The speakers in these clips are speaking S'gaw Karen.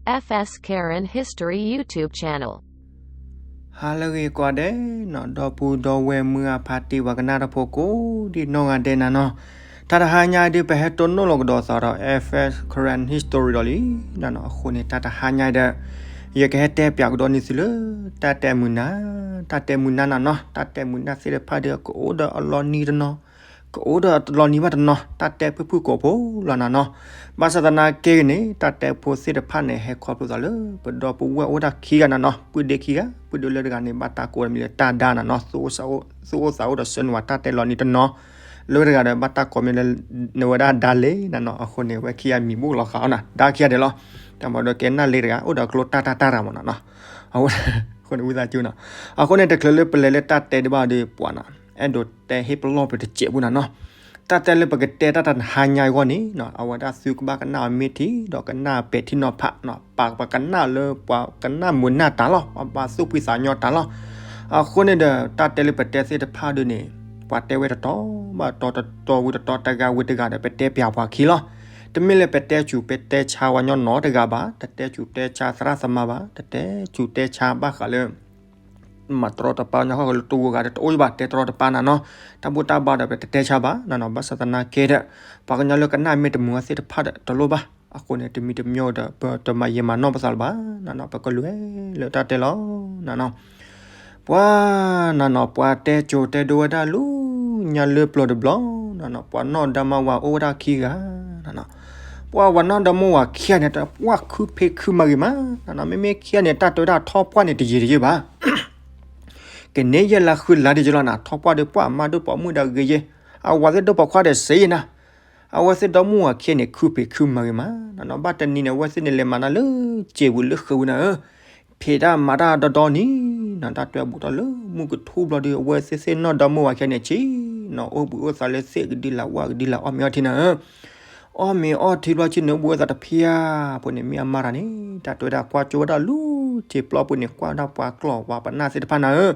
F S Karen History YouTube channel. ဟါလၢအဂ့ၤကိးဂၤဒဲးနီၤ, ဒီပုၢ်ဒီဝဲၢ်မုၢ်အဖါတံၢ် ပှၤကနၣ်တၢ်ဖိကိးဒံနီၢ်ဂၤဒဲးနၤနီၤ, တၢ်တဟါညါဒ်ပဟဲတိၢ်နီၣ်လီၤကဒီးသးဒီး F S Karen History ဒီးလံနၤနီၤ, အဃိန့ၣ် တၢ်တဟါညါဒီး ယကဟဲတဲပၠးကဒီးန့ၢ်သုလၢ တၢ်တဲမုာ်နၢ်, တၢ်တဲမုာ်နၢ်နၤနီၤ, တၢ်တဲမုာ်နၢ်သ့ၣ်တဖၣ်ဒီး ကအိၣ်ဒီးအလီၤနံၤတနီၤ ကအိၣ်ဒီးအလီၤနံၤဘၣ်တနီၤ, တၢ်တဲဖုၣ်ဖုၣ်ကိာ်ဖိလီၤနၤနီၤ. ဘၣ်ဆၣ်သနာ်က့န့ၣ် တၢ်တဲဖိသ့ၣ်တဖၣ်န့ၣ် ဟဲခီဖျိသးလၢ ပဒီပုၢ်ဝဲၢ်အိၣ်ဒၣ်ခံဂၤနၤနီၤ, ပုၢ်ဒ့ခံဂၤ, ပုၢ်ဒ့လၢတဂၤန့ၣ် ဘၣ်တၢ်ကိးမံၤလၢတၢ်ဒါနၤနီၤ, သူၣ်အိၣ်သးအိၣ်ဒီးဆၢနုာ်ဝဲတၢ်တဲလီၤနံၤတနီၤ, လၢတဂၤဒီး ဘၣ်တၢ်ကိးမံၤလၢ နဝဲဒၣ်ဒါလ့နၤနီၤ, အဃိန့ၣ် ဝဲခံဂၤမံၤဘၣ်လီၤဃာ်အီၤနၤ, ဒါခံဂၤဒဲးလီၤ. တၢ်မၤဒီးကဲနၢ်လ့တဂၤ အိၣ်ဒီးကျိတၢ်တၢ်တၢ်တၢ်မးနၤနီၤ, အဃိန့ၣ်ဝံသးစူၤနီၤ, အဃိန့ၣ် တချုးလၢပလဲၤလၢတၢ်တဲဒံးဘၣ်ဒီးပှၤနီၤ အဲၣ်ဒိးတဲဟ့ၣ်ပလီၢ်ပတစဲးပူၤနၤနီၤ. တၢ်တဲလၢပကတဲတၢ်တဟါညါအဂီၢ်န့ၣ်နီၤ, အဝဲဒၣ်သုကဘၣ်ကနၣ်အီၤမ့ၢ်ထံဒီးကနၣ်ပဲာ်ထံနီၤဖး, ပာ်ပကနၣ်လၢပှၤကနၣ်မုာ်နၢ်တၢ်လီၤ, ပှၤဘၣ်သူၣ်ဖှံသးညီတၢ်လီၤ. အဃိန့ၣ်ဒီး တၢ်တဲလၢပတဲသ့ၣ်တဖၣ်ဒ်န့ၣ် ပှၤတဲဝဲတတီဘၣ်တတီတတီဝံၤတတီတဂၤဝံၤတဂၤဒီး ပတဲပၠးပှၤခံလီၤ. တမ့ၢ်လၢပတဲဆူၣ်ပတဲဆါဝဲညီနီတဂၤဘၣ်, တတဲဆူၣ်တဲဆါသရၣ်သမါဘၣ်, တတဲဆူၣ်တဲဆါဘၣ်ဃးလၢ မၤတရီတပါညီဟီၣ်ကလၢတဂၤဒီးတအိၣ်ဘၣ်, တဲတရီတပါနၤနီၤ, တၢ်ဘူၣ်တၢ်ဘါဒီးပတတဲဆါဘၣ်နၤနီၤ, ဘၣ်ဆၣ်သနာ်က့ဒီး ပှၤကညီလၢကနၣ်မ့ၢ်တမုာ်အီၤသ့ၣ်တဖၣ်ဒီးတလိၣ်ဘၣ်. အဃိန့ၣ် တမံၤတမံၤဒီး ပတမၤယံာ်မၤနီၢ်ပသးလၢၤဘၣ်နၤနီၤ, ပကလဲၤလၢတၢ်တဲလီၤနၤနီၤ. ပှၤနၤနီၤ ပှၤတဲကိၤတဲဒိဝဲဒၣ်လၢညါလၢပျၢၤတဘျီနၤနီၤ, ပှၤနီၢ်ဒီမါဝၤအိၣ်ဝဲဒၣ်ခံဂၤနၤနီၤ, ပှၤဝၤနီၢ်ဒီမါဝၤခံဂၤန့ၣ် တပှၢ်ခုဖံးခုမၤဂ့ၤမးနၤနီၤ, မ့မ့ၢ်ခံဂၤန့ၣ် တၢ်တဲဝဲဒၣ်ထီၣ်ပှၢ်န့ၣ်တယံာ်တယံာ်ဘၣ် ကန့ၢ်ယဲၢ်လါဃုလါဒံးယလီၤနၤ, ထီၣ်ပှၢ်ဒီးပှၢ်အမါဒိၣ်ပိာ်မုၣ်ဒီးဂ့ၤယဲၢ်, အဝၤသ့ၣ်ဒိၣ်ပိာ်ခွါဒီးစ့ယဲၢ်နၤ, အဝဲသ့ၣ်ဒီမါဝၤခံဂၤန့ၣ် ခုဖံးခုမၤဂ့ၤမးနၤနီၤ, ဘၣ်တနံၤန့ၣ် အဝဲသ့ၣ်န့ၣ်လဲၤမၤတၢ်လၢစ့ပူၤလၢဃုာ်ဝဲနၤဧၢ, ဖံးတၢ်မၤတၢ်ဒီဒီနံၤနၤ, တၢ်တဲဘူးထီၣ်လၢမုၢ်ကထူဘျီဒီး အဝဲသ့ၣ်သ့ၣ်နီၢ်ဒီမါဝၤခံဂၤန့ၣ် ဆ့ၣ်နီၤအိၣ်ဘှံးအိၣ်သါလၢသ့ၣ်ကဒုလၢ်ဝၣ် ကဒုလၢ်အီၣ်မ့ၤအီထံနၤဧၢ အီၣ်မ့ၤအီထံဘျီဆ့ၣ်နီၤအိၣ်ဘှံးအိၣ်သါတဖျၢၣ်ဖိန့ၣ် မ့ၢ်အမါတၢ်န့ၣ် တၢ်တဲဝဲဒၣ်ကွၢ်ကၠိဝဲဒၣ်လၢထံပျီပူၤန့ၣ် ကွၢ်ဝဲဒၣ်ပှၤကျီၢ်ပှၤပနၢ်သ့ၣ်တဖၣ်နၤဧၢ,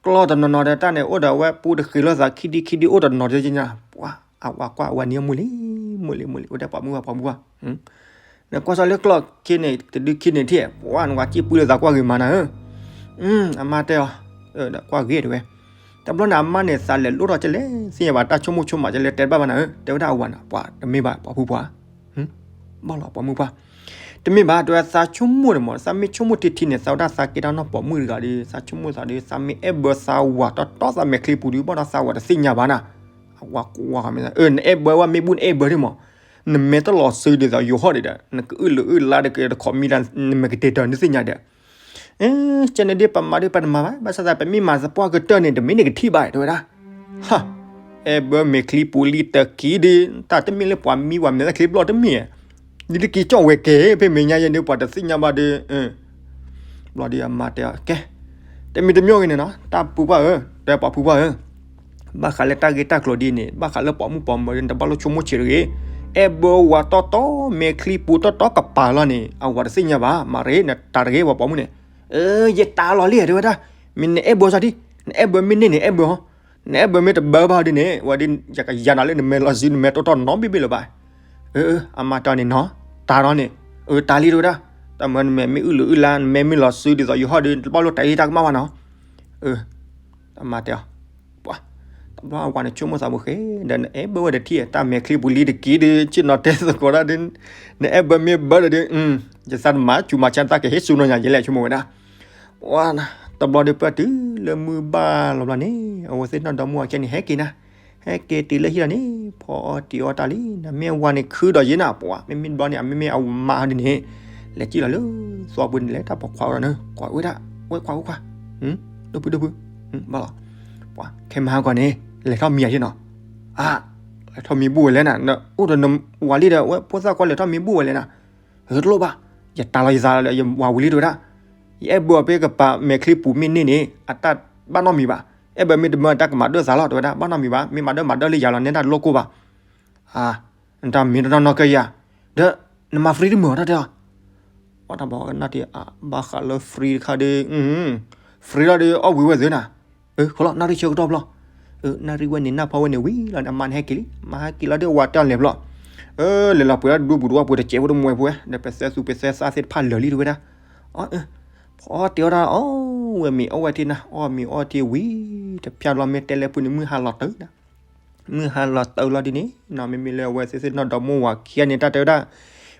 ကျီၢ်တနီၤနီၤဒီးတၢ်န့ၣ် အိၣ်ဒီးအဝဲပူတဃ့လိာ်သးခံဒံခံဒံအိၣ်တနီၤဒီး ပှၤအဝၤကွၢ်အဝၤန့ၣ်မုာ်လံ, မုာ်လံမုာ်လံ အိၣ်ဒၣ်ပှၤမုၣ်ပှၤမုၣ်ပှၤ နကွၢ်စ့ၢ်လၢကျီၢ်ခံန့ၣ် တဒုခံန့ၣ်ထံၣ် ပှၤနကွၢ်စ့ၢ်ပှံလၢသးကွၢ်ဂ့ၤမးနၤဧၢ, အမါတဲအီၤ, ကွၢ်ဂ့ၤတဲဝဲ, တဘျီန့ၣ် အမါန့ၣ် သးလဲၤလိၣ်ထီၣ်ကလဲၣ် သ့ၣ်ညါဘၣ်တၢ်ဆိကမိၣ်ဆိကမး ကလဲၤတဲတဘၣ်ဘၣ်နၤဧၢ, တဲဝဲဒၣ်အဝၤန့ၣ် ပှၤတမ့ၢ်ဘၣ် ပှၤဖုပှၤ ဘၣ်လီၤပှၤမုၣ်ပှၢ်, တမ့ၢ်ဘၣ် တဲဝဲသးဆိကမိၣ်န့ၣ်မး သးမ့ၢ်ဆိကမိၣ်ထံထံန့ၣ် သးဝဲဒၣ်သးကဲတၢ်နီၢ်ပိာ်မုၣ်တဂၤဒီး သးဆိကမိၣ်သးဒီး သးမ့ၢ်အဲၣ်ဘၢသးဝၤတီတီသးမဲာ်ချံပူၤဒီး ဘၣ်ဒီးသးဝၤတသ့ၣ်ညါဘၣ်နၤ, အဝၤကွၢ်ဝဲ နအဲၣ်ဘၢဝဲမ့ၢ်ဘူၣ်နအဲၣ်ဘၢဒ်မး, နမဲာ်တလီၤစုဒ်သိးယိၤဟီၣ်ဒံးဒီး နကအုၣ်လၢအုၣ်လါဒီးကတခီမံလၢ နမဲာ်ကတဲာ်တၢ်နသ့ၣ်ညါဒီး ကဲန့ၣ်ဒ်ပမၤဒ်ပတမၤဘၣ်, ဘၣ်ဆၣ်သးပမ့ၢ်မၤသပှၢ်ကတၢၢ်န့ၣ် တမ့ၢ်န့ၣ်ကထံၣ်ဘၣ် တဲဝဲဒၣ်, ဟါ, အဲၣ်ဘၢမဲာ်ချံပူၤလံတက့ၢ်ဒီး တၢ်တမ့ၢ်လၢပှၤမံဝဲမဲာ်ချံဘျီတမ့ၢ်, ဒ်တက့ၢ်ကၠီၣ်ဝဲကဲ ဖဲမဲာ်ညါယဲၢ်န့ၣ် ပှၤတသ့ၣ်ညါဘၣ်ဒီး, ဘျီဒီးအမါတဲအီၤ ကဲ, တမံၤတမံၤဂ့ၤန့ၣ်နီၤ တၢ်ဖုပှၢ်ဧၢ, တဲပှၤဖုပှၢ်ဧၢ ဘၣ်ဃးလၢတၢ်ဂ့ၢ်တၢ်ကျိၤဒ်န့ၣ် ဘၣ်ဃးလၢပိာ်မုၣ်ပိာ်မၢၤဒ်န့ၣ် တဘၣ်လိၣ်ဆိကမိၣ်ဆံးတဂ့ၤ, အဲၣ်ဘၢဝၤတီတီ မဲာ်ချံပူၤတီတီကပၤလီၤန့ၣ် အဝၤတသ့ၣ်ညါဘၣ်, မၤရ့ နတၤတဂ့ၤဝဲပိာ်မုၣ်န့ၣ်, ယတၤလီၤလံ တဲဝဲဒၣ်, မ့ၢ်နအဲၣ်ဘၢစ့ၢ်ဒံး, နအဲၣ်ဘၢမ့ၢ်န့ၢ်န့ၣ် အဲၣ်ဘၢဟီ, နအဲၣ်ဘၢမ့ၢ်တဘၢဘၣ်ဒ်န့ၣ် ဝဲဒ်ယကယၤနၤလၢ နမဲာ်လီၤစု နမဲာ်တီတီနီတဘ့ၣ်ဘ့ၣ်လၢၤဘၣ်, အမါတဲအီၤန့ၣ်နီၤ, တၤလီၤန့ၣ်, တၤလံ တဲဝဲဒၣ်, တၢ်မၤနမဲာ်မ့ၢ်အုၣ်လၢအုၣ်လါ နမဲာ်မ့ၢ်လီၤစုဒ်သိးယိၤဟီၣ်ဒီး တဘၣ်လိၣ်တဲာ်တၢ်ကမၣ်ဘၣ်နီၤ, အမါတဲအီၤ, ပှၤ, တဘျီအဝၤန့ၣ်ဆိကမိၣ်သးပူၤဃဲ ဒီးနအဲၣ်ဘၢဝဲတထံၣ် တၢ်မဲာ်ချံပူၤလံတက့ၢ်ဒီး ဆ့ၣ်နီၤတဲသကိးတၢ်ဒီး, နအဲၣ်ဘၢမ့ၢ်ဘၢဒီး, ယသးတမၤဆူးမၤဆါ တၢ်ကဟ့ၣ်ဆူၣ်နီၤညါယဲလဲၣ် ဆိကမိၣ်ဝဲဒၣ်, ပှၤ, တဘျီဒီးပၢၢ်တုၤလၢမုၢ်ဘၣ်လီၤဘျီန့ၣ် အဝဲသ့ၣ်နီၢ်ဒီမါဝၤခံဂၤန့ၣ် ဟဲက့ၤနၤ, ဟဲက့ၤတုၤလၢဟံၣ်လီၤန့ၣ် ဖီအီၣ်တံၤအီၣ်တၢ်လံ, နမ့ၢ်အဝၤန့ၣ်ခုဒီးယဲနၤ ပှၤ, မ့မ့ၢ်တဘျီန့ၣ် အမ့မ့ၢ်အမါဒ်န့ၣ်, လဲၤစံၣ်လီၤလၢသီပူၤန့ၣ် လဲၤတၢ်ပိာ်ခွါဝဲဒၣ်န့ၣ် ကွၢ်ဝဲဒၣ်, ဝဲကွၢ်ဝဲကွၢ်, ဒိၣ်ဖုဒိၣ်ဖု, ဘၣ်လီၤ, ပှၤ ခဲမဟါကီးန့ၣ် လဲၤထီၣ်မံၤယဲနီၤ, အါ, လဲၤထီၣ်မံၤဘူၣ်ဝဲလဲၣ်နၤ, အိၣ်ဒီးနဝၤလံဒီး ဝဲဖိသၣ်ခွါလဲၤထီၣ်မံၤဘူၣ်ဝဲလဲၣ်နၤ, တလိၣ်ဘၣ်, ယတၤလီၤယသးလီၤဒီး ယဝၤဝံၤလံ တဲဝဲဒၣ်, ယအဲၣ်ဘၢအီၤဖဲကပၤ မဲာ်ချံပူၤမ့ၢ်န့ၢ်န့ၣ် အတၢ်ဘၣ်နီတမံၤဘၣ်, အဲၣ်ဘၢမ့ၢ်တမၢ တၢ်ကမၤဒၢသးလီၤ တဲဝဲဒၣ်, ဘၣ်နီတမံၤဘၣ်, မ့ၢ်မၤဒၢမၤဒၢလၢယၤလီၤ နဲဒၣ်တလိၣ်ကိၢ်ဘၣ်, အါ, နတၢ်မ့ၢ်တနီၢ်နီၢ်ကဲယၤ, ဒီးနမၤ free တမုာ်အီၤ တၢ်တဲအီၤ, ပှၤတၢ်ဘၣ်ကနၣ်တ့ၢ်အါ ဘၣ်ဃးလၢ free တခါဒီး, free လီၤဒီးအီၣ်ဝံၤဝဲသ့ၣ်နၤ, အဃိလီၤ နၣ်ရံၣ်ဆၢကတီၢ်ဘျီ, နၣ်ရံၣ်ဝဲန့ၣ် နၢ်ဖီဝဲန့ၣ်ဝံၤလီၤန့ၣ် အမါန့ၣ်ဟဲက့ၤလံ, မါဟဲက့ၤလီၤဒီး အဝၤတဲအီၤလဲၤဘျီ, အၢ လဲၤလီၤပှ့ၤဒၣ်ဒူပူၤတဝီပူၤတစဲးဖိတမှဲးဖိဝဲ ဒီးပသၢသူပသၢသးသ့ၣ်တဖၣ်လၢာ်လံတဝဲဒၣ်. အီ ဖီတဲအီၣ်ဒၣ် အီၣ်ဝဲမ့ၤအီၣ်ဝဲတ့ၢ်နၤ အီၣ်မ့ၤအီၣ်တ့ၢ်ဝံၤ တဖၠၣ်လီၤမ့ၢ်တဲလၢဖုန့ၣ် မုၢ်ဟါလီၤတၢ်နၤ မုၢ်ဟါလီၤတၢ်လီၤဒ်န့ၣ်နီၤ မ့မ့ၢ်လၢအဝဲသ့ၣ်သ့ၣ်နီၣ်ဒီမါဝၤခံဂၤန့ၣ် တၢ်တဲဝဲဒၣ်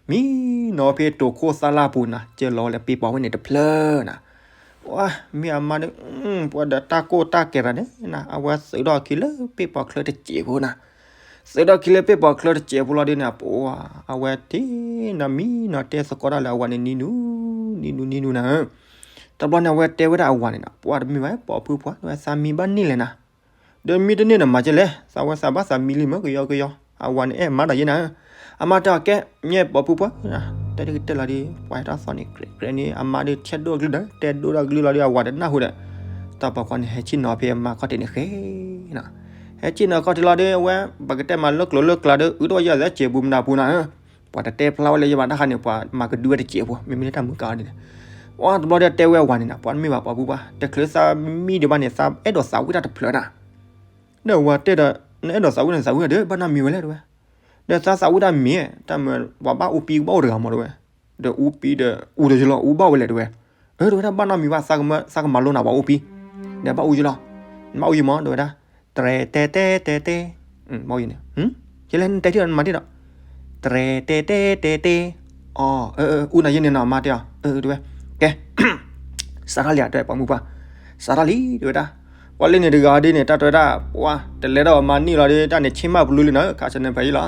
မံနီၤဖဲတိၤခိၣ်သၣ်လၣ်ပူၤနၤ ကၢလီၤဝဲလၢပ့ၢ်ပီၤဝဲန့ၣ်တဖျၢၣ်နၤ. ပှၤမ့ၢ်အမါဒီး ပှၤဒီးတၢ်ကိၢ်တၢ်ကဲၤတၢ်န့ၣ်နၤ အဝဲသုးထီၣ်အခံလၢပ့ၢ်ပီၤချၢတစဲးဖိနၤ သုးထီၣ်အခံလၢပ့ၢ်ပီၤချၢတစဲးဖိလီၤဒ်န့ၣ် ပှၤအဝဲတ့ၢ်နၤမံနီၤတဲသကိးတၢ်လၢအဝၤန့ၣ် နံၤနူ နံၤနူ နံၤနူနၤဧၢ. တဘျီန့ၣ် အဝဲတဲဝဲဒၣ်အဝၤန့ၣ်နၤ ပှၤတမ့ၢ်ဘၣ် ပိာ်ဖုပှၤ တဝဲသးမံဘၣ်န့ၢ်လဲၣ်နၤ ဒီးမံတန့ၢ်ဒီးမၤကဲလဲၣ် သးဝဲသးဘၣ်သးမံလံမ့ၢ်ကယီကယီ အဝၤန့ၣ်အဲၣ်မါတၢ်ယဲနၤဧၢ. အမါတဲအီၤကဲ ညဲပိာ်ဖုပှၤ တဲတကတဲလီၤဒ် ပှၤဟဲထီၣ်သီန့ၣ် ကြဲးကြဲးန့ၣ် အမါဒီးဆဲးဒိၣ်အကလုၢ်ဒီး တဲဒိၣ်ဒၣ်ကလုၢ်လီၤဒ်အဝၤတနၢ်ဟူဒီး တၢ်ပိာ်ခွါန့ၣ် ဟဲဆ့ၣ်နီၤဖဲအမါခီၣ်ထံးန့ၣ်ဃဲ ဟဲဆ့ၣ်နီၤခီၣ်ထံးလီၤဒီး အဝဲ ပကတဲမၤလၢကျိၤလၢကျါဒီး အုးထီၣ်ယဲၢ်သဲစဲးပူၤမနၤပူၤနၤဧၢ. ပှၤတတဲဖျါဝဲလၢယဘၣ်တၢ်ခါန့ၣ် ပှၤမၤကဒုဝဲတစဲးဖိ မ့မ့ၢ်လၢတၢ်မုၢ်ကါအီၤဒ်န့ၣ် ပှၤတဘျီဒီးတဲဝဲအဝၤန့ၣ်နၤ ပှၤမ့ၢ်ဘၣ်ပိာ်ဖုပှၤ တချုးသးမံဒံးဘၣ်န့ၣ် သးအဲၣ်ဒိးသးဝံၣ်တၢ်တဖျၢၣ်နၤ ဒီးအဝၤတဲဒီး နအဲၣ်ဒိးသးဝံၣ်န့ၣ် သးဝံၣ်ဒီး ဘၣ်နီတမံၤဝဲလဲၣ်တဝဲ ဒီးသးသးဝံၣ်တၢ်မံၤ တၢ်မၤ ပှၤဘၣ်အူပံကဘၣ်အိၣ်တဂၤမးတဝဲ ဒီးအူပံဒီး အူဒီးယလီၤ အူဘၣ်ဝဲလဲၣ်တဝဲ အၢ တဝဲဒၣ်ဘၣ်နီတမံၤဘၣ် သးကမၤလိနၤပှၤအူပံ ဒီးဘၣ်အူယလီၤ နဘၣ်အူယမး တဝဲဒၣ် တရဲတဲတဲတဲတဲ ဘၣ်အူယန့ၣ် ယလဲၣ်နတဲထံၣ်ဒီးနမၤထံၣ်ဒီး တရဲတဲတဲတဲတဲ အီ အူနၤယဲန့ၣ်နီၤ မါတဲအီၤ အၢ တဝဲ ကဲ စးထီၣ်လံဧါ တဝဲ ပှၤမုၣ်ပှၢ် စးထီၣ်လံ တဝဲဒၣ် ပှၤလၢန့ၣ်တဂၤဒ်န့ၣ် တၢ်တဝဲဒၣ် ပှၤတလဲၤဒီးမၤန့ၢ်လီၤဒီး တၢ်န့ၣ်ဆ့မၢ်ပလူလံနၤ ခးဆနၢၤဖဲအံၤလီၤ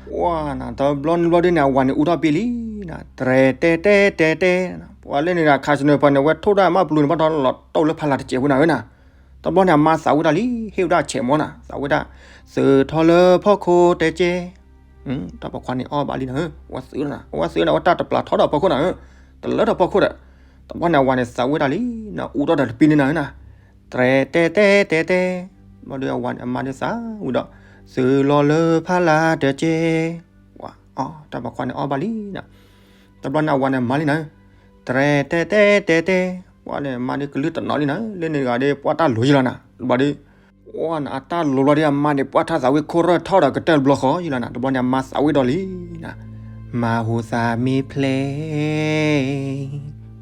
ပှၤနၤ တဘျီနဘျီဒ်န့ၣ် အဝၤန့ၣ်အူထီၣ်ပ့လံနၤ တရဲတဲတဲတဲတဲ ပှၤလၢန့ၣ်တဂၤ ခးဆနၢၤဖဲန့ၣ် ဝဲထိၣ်ဒၣ်မၢ်ပလူန့ၣ် ဘၣ်ထီၣ်လီၤတိၢ်လၢဖးလၢ်တစဲးဖိနၤဧၢနၤ တဘျီန့ၣ် အမါသးဝံၣ်တၢ်လံ ဟ့ၣ်ဝဲဒၣ်ဆဲးမီနၤ သးဝံၣ်တၢ် သုးထီၣ်လၢဖီခိၣ်တဲကဲ တၢ်ပိာ်ခွါန့ၣ်အီၣ်ဘၣ်လံနၤဧၢ ဝဲသုးနၤ ဝဲသုးနၤ ဝဲတၢ်တပျၢ်ထီၣ်ဒီးဖီခိၣ်နၤဧၢ တလၢထီၣ်ဖီခိၣ်ဒီး တဘျီန့ၣ် အဝၤန့ၣ်သးဝံၣ်တၢ်လံနၤ အူထီၣ်ဒီးတပ့န့ၣ်နၤဧၢနၤ တရဲတဲတဲတဲတဲ ဘျီဒီးအဝၤန့ၣ် အမါဒ်သးဝံၣ်ဒီး သုးလီၤလၢဖးလၢ်တကဲ ဝဲ တၢ်ပိာ်ခွါန့ၣ်အီၣ်ဘၣ်လံနၤ တဘျီန့ၣ် အဝၤန့ၣ်မၤလံနၤဧၢ တရဲတဲတဲတဲတဲ ပှၤန့ၣ် အမါဒ်ကလုၢ်တနီၤလံနၤ လၢန့ၣ်တဂၤဒီး ပှၤတၢ်လိၤယလီၤနၤ တဘျီဒီး ပှၤနၤ အတၢ်လိၤဘျီဒီး အမါန့ၣ် ပှၤထါသးဝံၣ်ခိၣ်ရၢၢ်ထီၣ်ဒီးကတၢၢ်တဘျီဃီယလီၤနၤ တဘျီန့ၣ် အမါသးဝံၣ်ဒီးလံနၤ မၤဟူသးမ့ၢ်ဖျဲး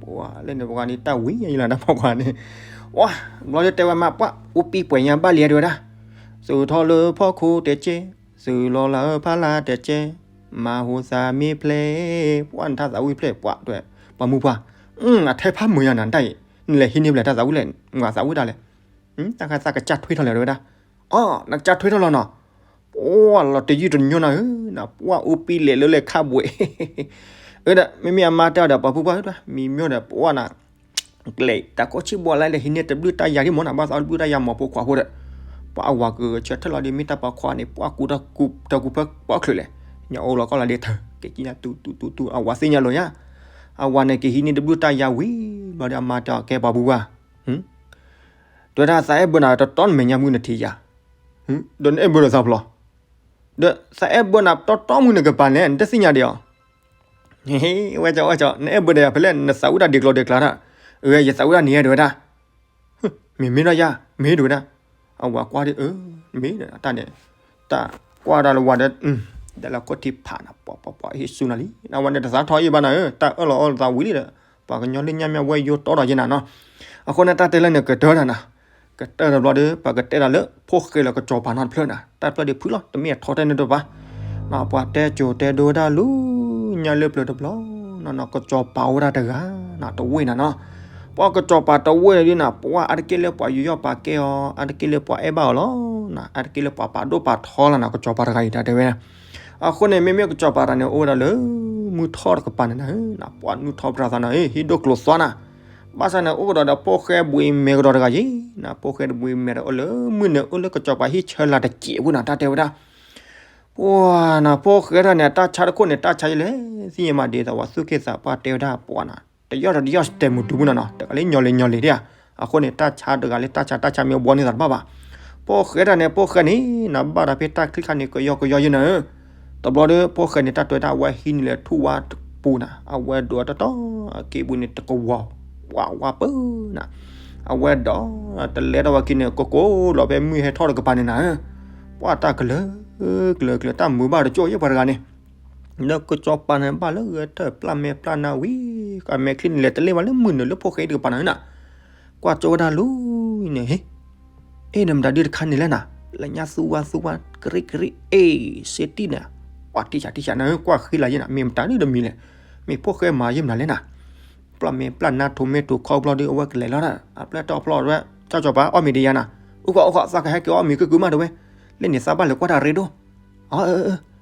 ပှၤလၢန့ၣ် ပှၤန့ၣ် တၢ်ဝံၤယလီၤနၤ ပှၤန့ၣ် ဝဲ ဘျီဒီးတဲဝဲမါ ပှၤ အိၣ်ပံပှဲၤညါဘၣ်လံ တဲဝဲဒၣ် သုးထီၣ်လၢဖီခိၣ်တဲကဲ သုးလီၤလၢဖးလၢ်တဲကဲ မၤဟူသးမ့ၢ်ဖျဲး ပှၤနထါသးဝံၣ်ဖျဲး ပှၤတဲဝဲ ပှၤမုၣ်ပှၢ် အထဲဖးမုာ်ယၤနၤ တၢ်အံၤ နလဲၤဟံးန့ၢ်ဖျဲးတၢ်သးဝံၣ်လဲၣ် မၤသးဝံၣ်တၢ်လဲၣ် တၢ်ခါသးကစၢ်ထွ့ထီၣ်လဲၣ် တဲဝဲဒၣ် အီ နကစၢ်ထွ့ထီၣ်လီၤနီၤ ပှၤလီၤတယုၢ်တညိနၤဧၢ နပှၤအိၣ်ပံလဲၤလၢလဲၤခါဘှဲး အၢဒီး မ့မ့ၢ်အမါတဲအီၤဒီး ပှၤမုၣ်ပှၢ်ဧၢ မံၤမ့ၢ်ဒီး ပှၤနၤ ကျဲ တၢ်ကိးဆံးဘှီလၢလဲၤဟံးန့ၢ်တဘျုးတၢ်ယၤဒ်မ့ၢ်နၤ ဘၣ်သးတဘျုးတၢ်ယၤမီၤဖိခွါဖိဒီး ပှၤအဝၤကဆၢထၢၣ်လီၤဒီး မ့ၢ်တၢ်ပိာ်ခွါန့ၣ် ပှၤကူတၢ်ကူတၢ်ကူဖၢပှၤချုးလဲၣ် ညါအိၣ်လီၤကီၢ်လီၤဒ်ထၢၣ် ကကံနၤတူတူတူတူ အဝၤသ့ၣ်ညါလီၤယါ အဝၤန့ၣ် ကဟံးန့ၢ်တဘျုးတၢ်ယၤဝံၤ ဘျီဒီးအမါတဲအီၤ ကဲပှၤမုၣ်ပှၢ် တဲဝဲဒၣ် သးအဲၣ်ဘၢနၤတတီတမဲာ်ညါမုၢ်နထံၣ်ယၤ ဒီးနအဲၣ်ဘၢဒီးသးဖျီ ဒီးသးအဲၣ်ဘၢနၤတီတီမုၢ်နကပၤလဲၣ် နတသ့ၣ်ညါဒံးဧါ ဝဲကၠီ ဝဲကၠီ နအဲၣ်ဘၢဒီးယၤဖဲလဲၣ် နသးဝံၣ်တၢ်ဒ်ကျိၤဒ်ကျါတၢ် အၢ ယသးဝံၣ်တၢ်န့ၣ် တဲဝဲဒၣ် မ့မ့ၢ်ဒီးယၤ မ့ၢ်တဲဝဲဒၣ် အဝၤကွၢ်ဒီး အၢ မ့ၢ်ဒီးတၢ်န့ၣ် တၢ်ကွၢ်တၢ်လၢဝၤဒီး ဒ်လၢခိၣ်ထံးဖးနၤ ပှၤပှၤပှၤဟ့ၣ်ဆူနၤလံ အဝဲန့ၣ်တသးထီၣ်အံၤဘၣ်နၤဧၢ တၢ်အၢၣ်လီၤအီလီၤသးဝံၤလံဒီး ပှၤကညီလၢညါမ့ၢ်ဝဲယိတီဒီးယဲနၤနီၤ အဃိန့ၣ် တၢ်တဲလၢန့ၣ်ကတၢၢ်တၢ်နၤ ကတၢၢ်တဘျီဒီး ပကတဲဒၣ်လၢ ဖိၣ်ဃဲလၢကစီၤပၤနီတဖျၢၣ်နၤ တၢ်ဖျၢၣ်ဒံးဖုလီၤ တမ့ၢ်အထီတဲန့ၣ်တပၤ ပှၤတဲစိၤတဲဒိတၢ်လူၤ ညါလၢပျၢၤတဘျီ နီၢ်နီၢ် ကစီၤပၤအိၣ်ဝဲဒၣ်တဂၤ နတဝ့ၢ်နၤနီၤ ပှၤကစီၤပၤတဝ့ၢ်န့ၣ်ဒ်နၤ ပှၤအါတက့ၢ်လၢပှၤယူးယီၣ်ပာ်ကဲအီၤ အါတက့ၢ်လၢပှၤအဲၣ်ဘၣ်အီၤလီၤ အါတက့ၢ်လၢပှၤပာ်ဒိၣ်ပာ်ထီလီၤနၤ ကစီၤပၤတဂၤအံၤတၢ်တဲဝဲ အဃိန့ၣ် မ့မ့ၢ်ကစီၤပၤတဂၤန့ၣ် အိၣ်ဝဲဒၣ်လၢ မုၢ်ထီၣ်တကပၤန့ၣ်နၤ ပှၤနုၢ်ထီၣ်ပြၢသးနၤ ဟံးဒိၣ်ကျိၤသွါနၤ ဘၣ်ဆၣ်န့ၣ် အိၣ်ကဒီးဒီးဖိၣ်ဃဲဘှံးမဲာ်ကဒီးတဂၤယံၤ နၤ ဖိၣ်ဃဲတဘှံးမဲာ်ဒီး အိၣ်လၢမုၢ်န့ၣ် အိၣ်လၢကစီၤပၤဟံၣ်ဆၢလၢ်တစဲးဖိနၤ တၢ်တဲဝဲဒၣ် ပှၤနၤ ဖိၣ်ဃဲတၢ်န့ၣ် တၢ်ဆါတခိၣ်န့ၣ် တၢ်ဆါယလဲၣ် သ့ၣ်ညါမးဒ်သိးဝဲသူၣ်က့သးပှၢ်တဲဝဲဒၣ်ပှၤနၤ တယီၢ်တယီၢ်တဲမုာ်ဒူမုၢ်နၤနီၤ တဂၤလၢညီလ့ညီလ့ဒၣ်ဧါ အဃိန့ၣ် တၢ်ဆါတဂၤလၢတၢ်ဆါတၢ်ဆါမ့ၢ်ဘှီန့ၢ်သးတဘၣ်ဘၣ် ဖိၣ်ဃဲတၢ်န့ၣ် ဖိၣ်ဃဲန့ၣ် နၤဘၣ်တၢ်ဖဲတၢ်ချံၣ်ခါန့ၣ် ကယီကယီယဲနၤဧၢ တဘျီဒီး ဖိၣ်ဃဲန့ၣ် တၢ်တဲဝဲဒၣ် အဝဲဟံးန့ၢ်လၢထူၣ်ဝါပူၤနၤ အဝဲဒိးတတီ အက့ၢ်ပူၤန့ၣ် တကဝီၤ ဝါဝါပၢနၤ အဝဲဒီး တလဲထီၣ်ဝဲခံန့ၣ် ကကိးလီၤဖဲမုၢ်ဟဲထီၣ်တကပၤန့ၣ်နၤဧၢ ပှၤတၢ်ကလၢာ် ကလၢာ်ကလၢာ် တၢ်မုာ်ဘၣ်တကၠိၢ်ယဲပှၤတဂၤန့ၣ် ဒီးကစီၤပၤန့ၣ်ဘၣ်လၢဂဲၤထၢၣ်ပျၢ်မဲာ်ပျၢ်နါဝံၤ, အမဲာ်ချံန့ၣ်လဲၤတလ့ၣ်ဘၣ်လၢမုၢ်နုာ်လၢဖိၣ်ဃဲတကပၤနၤနၤ, ကွၢ်ကၠိဝဲဒၣ်လီၤန့ၣ်, ဟ့, အဲၣ်ဒီးမတၤဒုတခါန့ၣ်လဲၣ်နၤ, လၢညါသူဝါသူဝါ ကရံကရံ အဲၣ် စ့တံၢ်နၤ, ပှၤထံၣ်ဆးထံၣ်ဆးနၤ ကွၢ်ဃံလၤယဲနၤ မ့ၢ်မတၤဒုတမံၤလဲၣ်, မ့ၢ်ဖိၣ်ဃဲမၤယဲမနုၤလဲၣ်နၤ, ပျၢ်မဲာ်ပျၢ်နါထိးမဲာ်ထိးခီဘျီဒီး အဝဲကလဲၤလီၤဒၣ် အပျဲၢ်တီၢ်ဖျီၣ်ဝဲ, ကၠၢ်ကၠီၤပၤ အီၣ်မ့ၤတယါနၤ, အိၣ်ခီအိၣ်ခီ သးကဟဲက့ၤအီၣ်မ့ၤကုၢ်ကုၢ်မးတဝဲ, လၢန့ၣ်သးဘၣ်လဲၤကွၢ်တၢ်ရ့ဒိၣ်, အၢ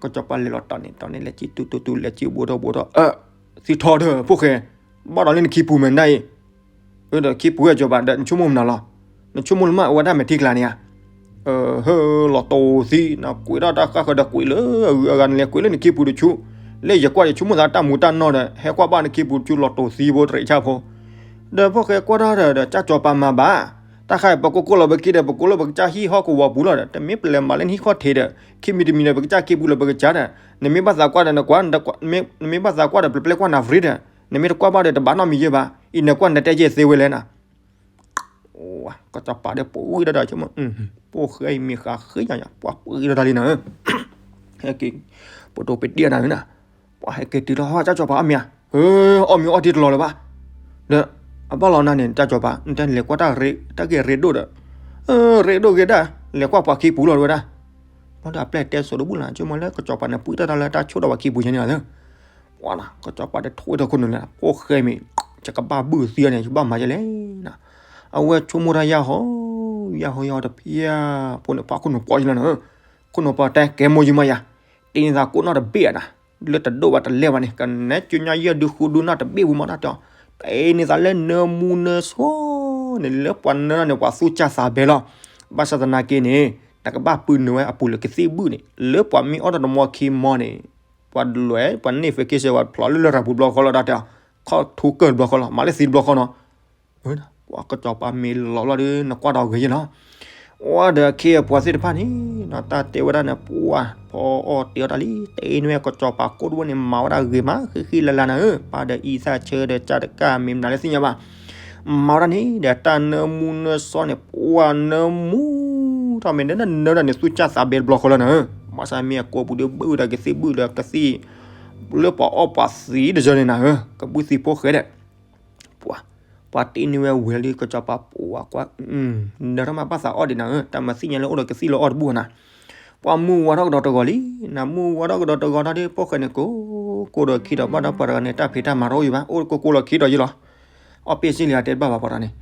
ကစီၤပၤလဲၤလီၤတီၢ်န့ၣ်တီၢ်န့ၣ် လဲၤစံၣ်တူတူတူ လဲၤစံၣ်ဘူးထီၣ်ဘူးထီၣ်, အၢ, သံထီၣ်ဒီးဖိၣ်ဃဲ, ဘၣ်ဒီးလၢနခံပူၤမဲာ်နၤအံၤ, အၢ ဒီးခံပူၤဝဲကၠီၤပၤဒီး နဆိကမိၣ်မနုၤလီၤ, နဆိကမိၣ်လၢမ့ၢ်အဝဲဒၣ်မဲာ်ထံကျါန့ၣ်ဧါ, ဟၢ လီၤတိၢ်သံ နကွံာ်ထီၣ်တၢ်ဃၣ်ဃၢၤဒီးကွံာ်လၢအဂုၤအဂၤန့ၣ်လဲၤကွံာ်လၢနခံပူၤတဆူ, လၢယကွၢ်ယဆိကမိၣ်သးတၢ်မူၤတၢ်နီၢ်ဒီး ဟဲကွၢ်ဘၣ်နခံပူၤတဆူ လီၤတိၢ်သံဘိတရံးဆၣ်ဖိ ဒီးဖိၣ်ဃဲကွၢ်ထီၣ်ဒီး ဒီးကၠၢ်ကၠီၤပၤမၤဘၣ်, တၢ်ခါအံၤ ပကိၢ်ကိၢ်လီၤပက့ဒီး ပကိးလၢပကစၢ်ဟံၣ်ဟီၣ်ကဝီၤပူၤလီၤဒီး တမ့ၢ်ပလဲၤမၤလၢနဟံၣ်ခီၣ်ထံးဒီး ခံမံၤတမံၤဒီး ပကစၢ်က့ပူၤလီၤပကစၢ်ဒီး, နမ့ၢ်ဘၣ်သးကွၢ်ဒီး နကွၢ်, နမ့ၢ်ဘၣ်သးကွၢ်ဒီး ပျဲပျဲကွၢ်နၤ free ဒီး, နမ့ၢ်တကွၢ်ဘၣ်ဒီး တဘၣ်နီတမံၤယဲဘၣ်, အံၤနကွၢ်နတဲကဲသ့ဝဲလဲၣ်နၤ ကစီၤပၤဒီးပှံၤဒီးဒီး ဖိၣ်ဃဲအံၤမ့ၢ်ဃးဃ့ယၤယၤ ပှၤပှံၤဒီးတၢ်လံနၤဧၢ, ဟဲက့ၤ ပဒိၣ်ပတံၢ်နၤဧၢနၤ, ပှၤဟဲက့ၤတုၤလီၤ ကၠၢ်ကၠီၤပၤအီၣ်မ့ၤဧါ, အီၣ်မ့ၤအီၣ်တ့ၢ်တလီၤလၢၤဘၣ်, ဒီး အဘၣ်လီၤနၤန့ၣ် ကၠၢ်ကၠီၤပၤ နတဲလဲၤကွၢ်တၢ်ရ့ တၢ်ဂ့ၢ်ရ့ဒိၣ်ဒီး, ရ့ဒိၣ်ဂ့ၤဒၣ်, လဲၤကွၢ်ပှၤခံပူၤလီၤတဝဲဒၣ်, ဘၣ်ဒီးအပျဲၢ်တဲစိၤတဘူၣ်လၢ ဆိကမိၣ်လၢကစီၤပၤန့ၣ် ပှံၤတၢ်တၢ်လၢတၢ်ဆိၣ်ဒီးပှၤခံပူၤယဲန့ၣ်လီၤ ပှၤနၤ ကစီၤပၤဒီးထိၣ်ဝဲဒီးခိၣ်နူာ်လၢ ဖိၣ်ဃဲမ့ၢ် ယကဘၣ်ဘုၣ်သံအီၤန့ၣ် ယဘၣ်မၤယဲလဲၣ်နၤ, အဝဲဆိကမိၣ်တၢ်ယၢ်ဟီ, ယၢ်ဟီယၢ်ဟီတဖျၢၣ်, ဖိန့ၣ်ပှၤခိၣ်နူာ်ပှီၤယလီၤနၤ, ခိၣ်နူာ်ပှီၤတဲကဲမိၢ်ယံမးယၤ, တ့န့ၢ်သးကိးနီၢ်တဘ့ၣ်အနၤ, လၢတဒိၣ်ဘၣ်တလဲၢ်ဘၣ်န့ၣ် ကနဲကၠူညါယဲၢ်ဒုဃုဒုနီၢ်တဘ့ၣ်ပူၤမးတၢ်တဲအီၤ, တ့န့ၢ်သးလၢနၢမူနၢဆိန့ၣ် လၢပှၤနၢန့ၣ် ပှၤသူၣ်စၢ်သးဘဲလီၤ, ဘၣ်ဆၣ်သနာ်က့န့ၣ် နကဘၣ်ပုၢ်နုာ်ဝဲအပူၤလၢကသံၣ်ဘုၣ်န့ၣ် လၢပှၤမ့ၢ်အီၣ်တၢ်တမီခံမီန့ၣ်, ပှၤဒလွဲၢ် ပှၤန့ၢ် vacation ပှၤဖျိးလၢလရာ်ပူၤတဘျီဃီလီၤ တၢ်တဲအီၤ, ခီၣ်ထူကၢၢ်တဘျီဃီလီၤ မၤလၢသံတဘျီဃီနီၤ, ပှၤကစီၤပၤမ့ၢ်လီၤဘျီဒီး နကွၢ်ဒီးဂ့ၤယဲလီၤ, ဝဲဒီးအခ့အပှၤသ့ၣ်တဖၣ်န့ၣ် တၢ်တဲဝဲဒၣ်န့ၣ် ပှၤဖီအီၣ်တ့အီၣ်တၢ်လံ တ့န့ၢ်ဝဲကစီၤပၤကိၣ်တဝဲန့ၣ် မၤဝဲဒၣ်ဂ့ၤမး ဃံဃံလၤလၤနၤဧၢ, ပၢ်ဒီးအံသၣ်ဆၢဒီး ကၢ်တကၢ်မ့ၢ်မနုၤလၢသ့ၣ်ညါဘၣ် မၤဝဲဒၣ်န့ၣ်ဒီး တၢ်နၢမူနၢစီန့ၣ် ပှၤနၢမူထီၣ်မ့ၢ်ဒၣ်နၢဒၣ်န့ၣ် သူၣ်စၢ်သးဘဲတဘျီဃီလီၤနၤဧၢ, ဘၣ်ဆၣ်မ့ၢ်အကိးပူၤဒီးဘုၣ်ဒီးကသံၣ် လၢပှၤအီၣ်ပှၤသံတယၢန့ၣ်နၤဧၢ, ကဘုၣ်သံဖိၣ်ဃဲဒီး ပှၤ, ပှၤတ့န့ၢ်ဝဲဝံၤလီၤဒီး ကစီၤပၤပှၤကွၢ်, နၢထီၣ်မးဘၣ်သးအီၣ်ဒံးနၤဧၢ, တၢ်မၤသ့ၣ်ညါလၢအိၣ်ဒီးကသံၣ်လၢအီၣ်တဘူၣ်နၤ, ပှၤမုၢ်ဝါထီၣ်ကဒီးတဂီၤလံ, နမုၢ်ဝါထီၣ်ကဒီးတဂီၤထီၣ်ဒီး ဖိၣ်ဃဲန့ၣ် ကိး, ကိးဒီးခံဒီးဘၣ်ဒီးပှၤတဂၤန့ၣ် တၢ်ဖံးတၢ်မၤတအိၣ်ယံၤဘၣ်, အိၣ်ကိးကိးလီၤခံဒီးယံၤလီၤ, အီၣ်ပ့ၣ်စ့ၢ်လံအတဲတဘၣ်ဘၣ်ပှၤတဂၤန့ၣ်,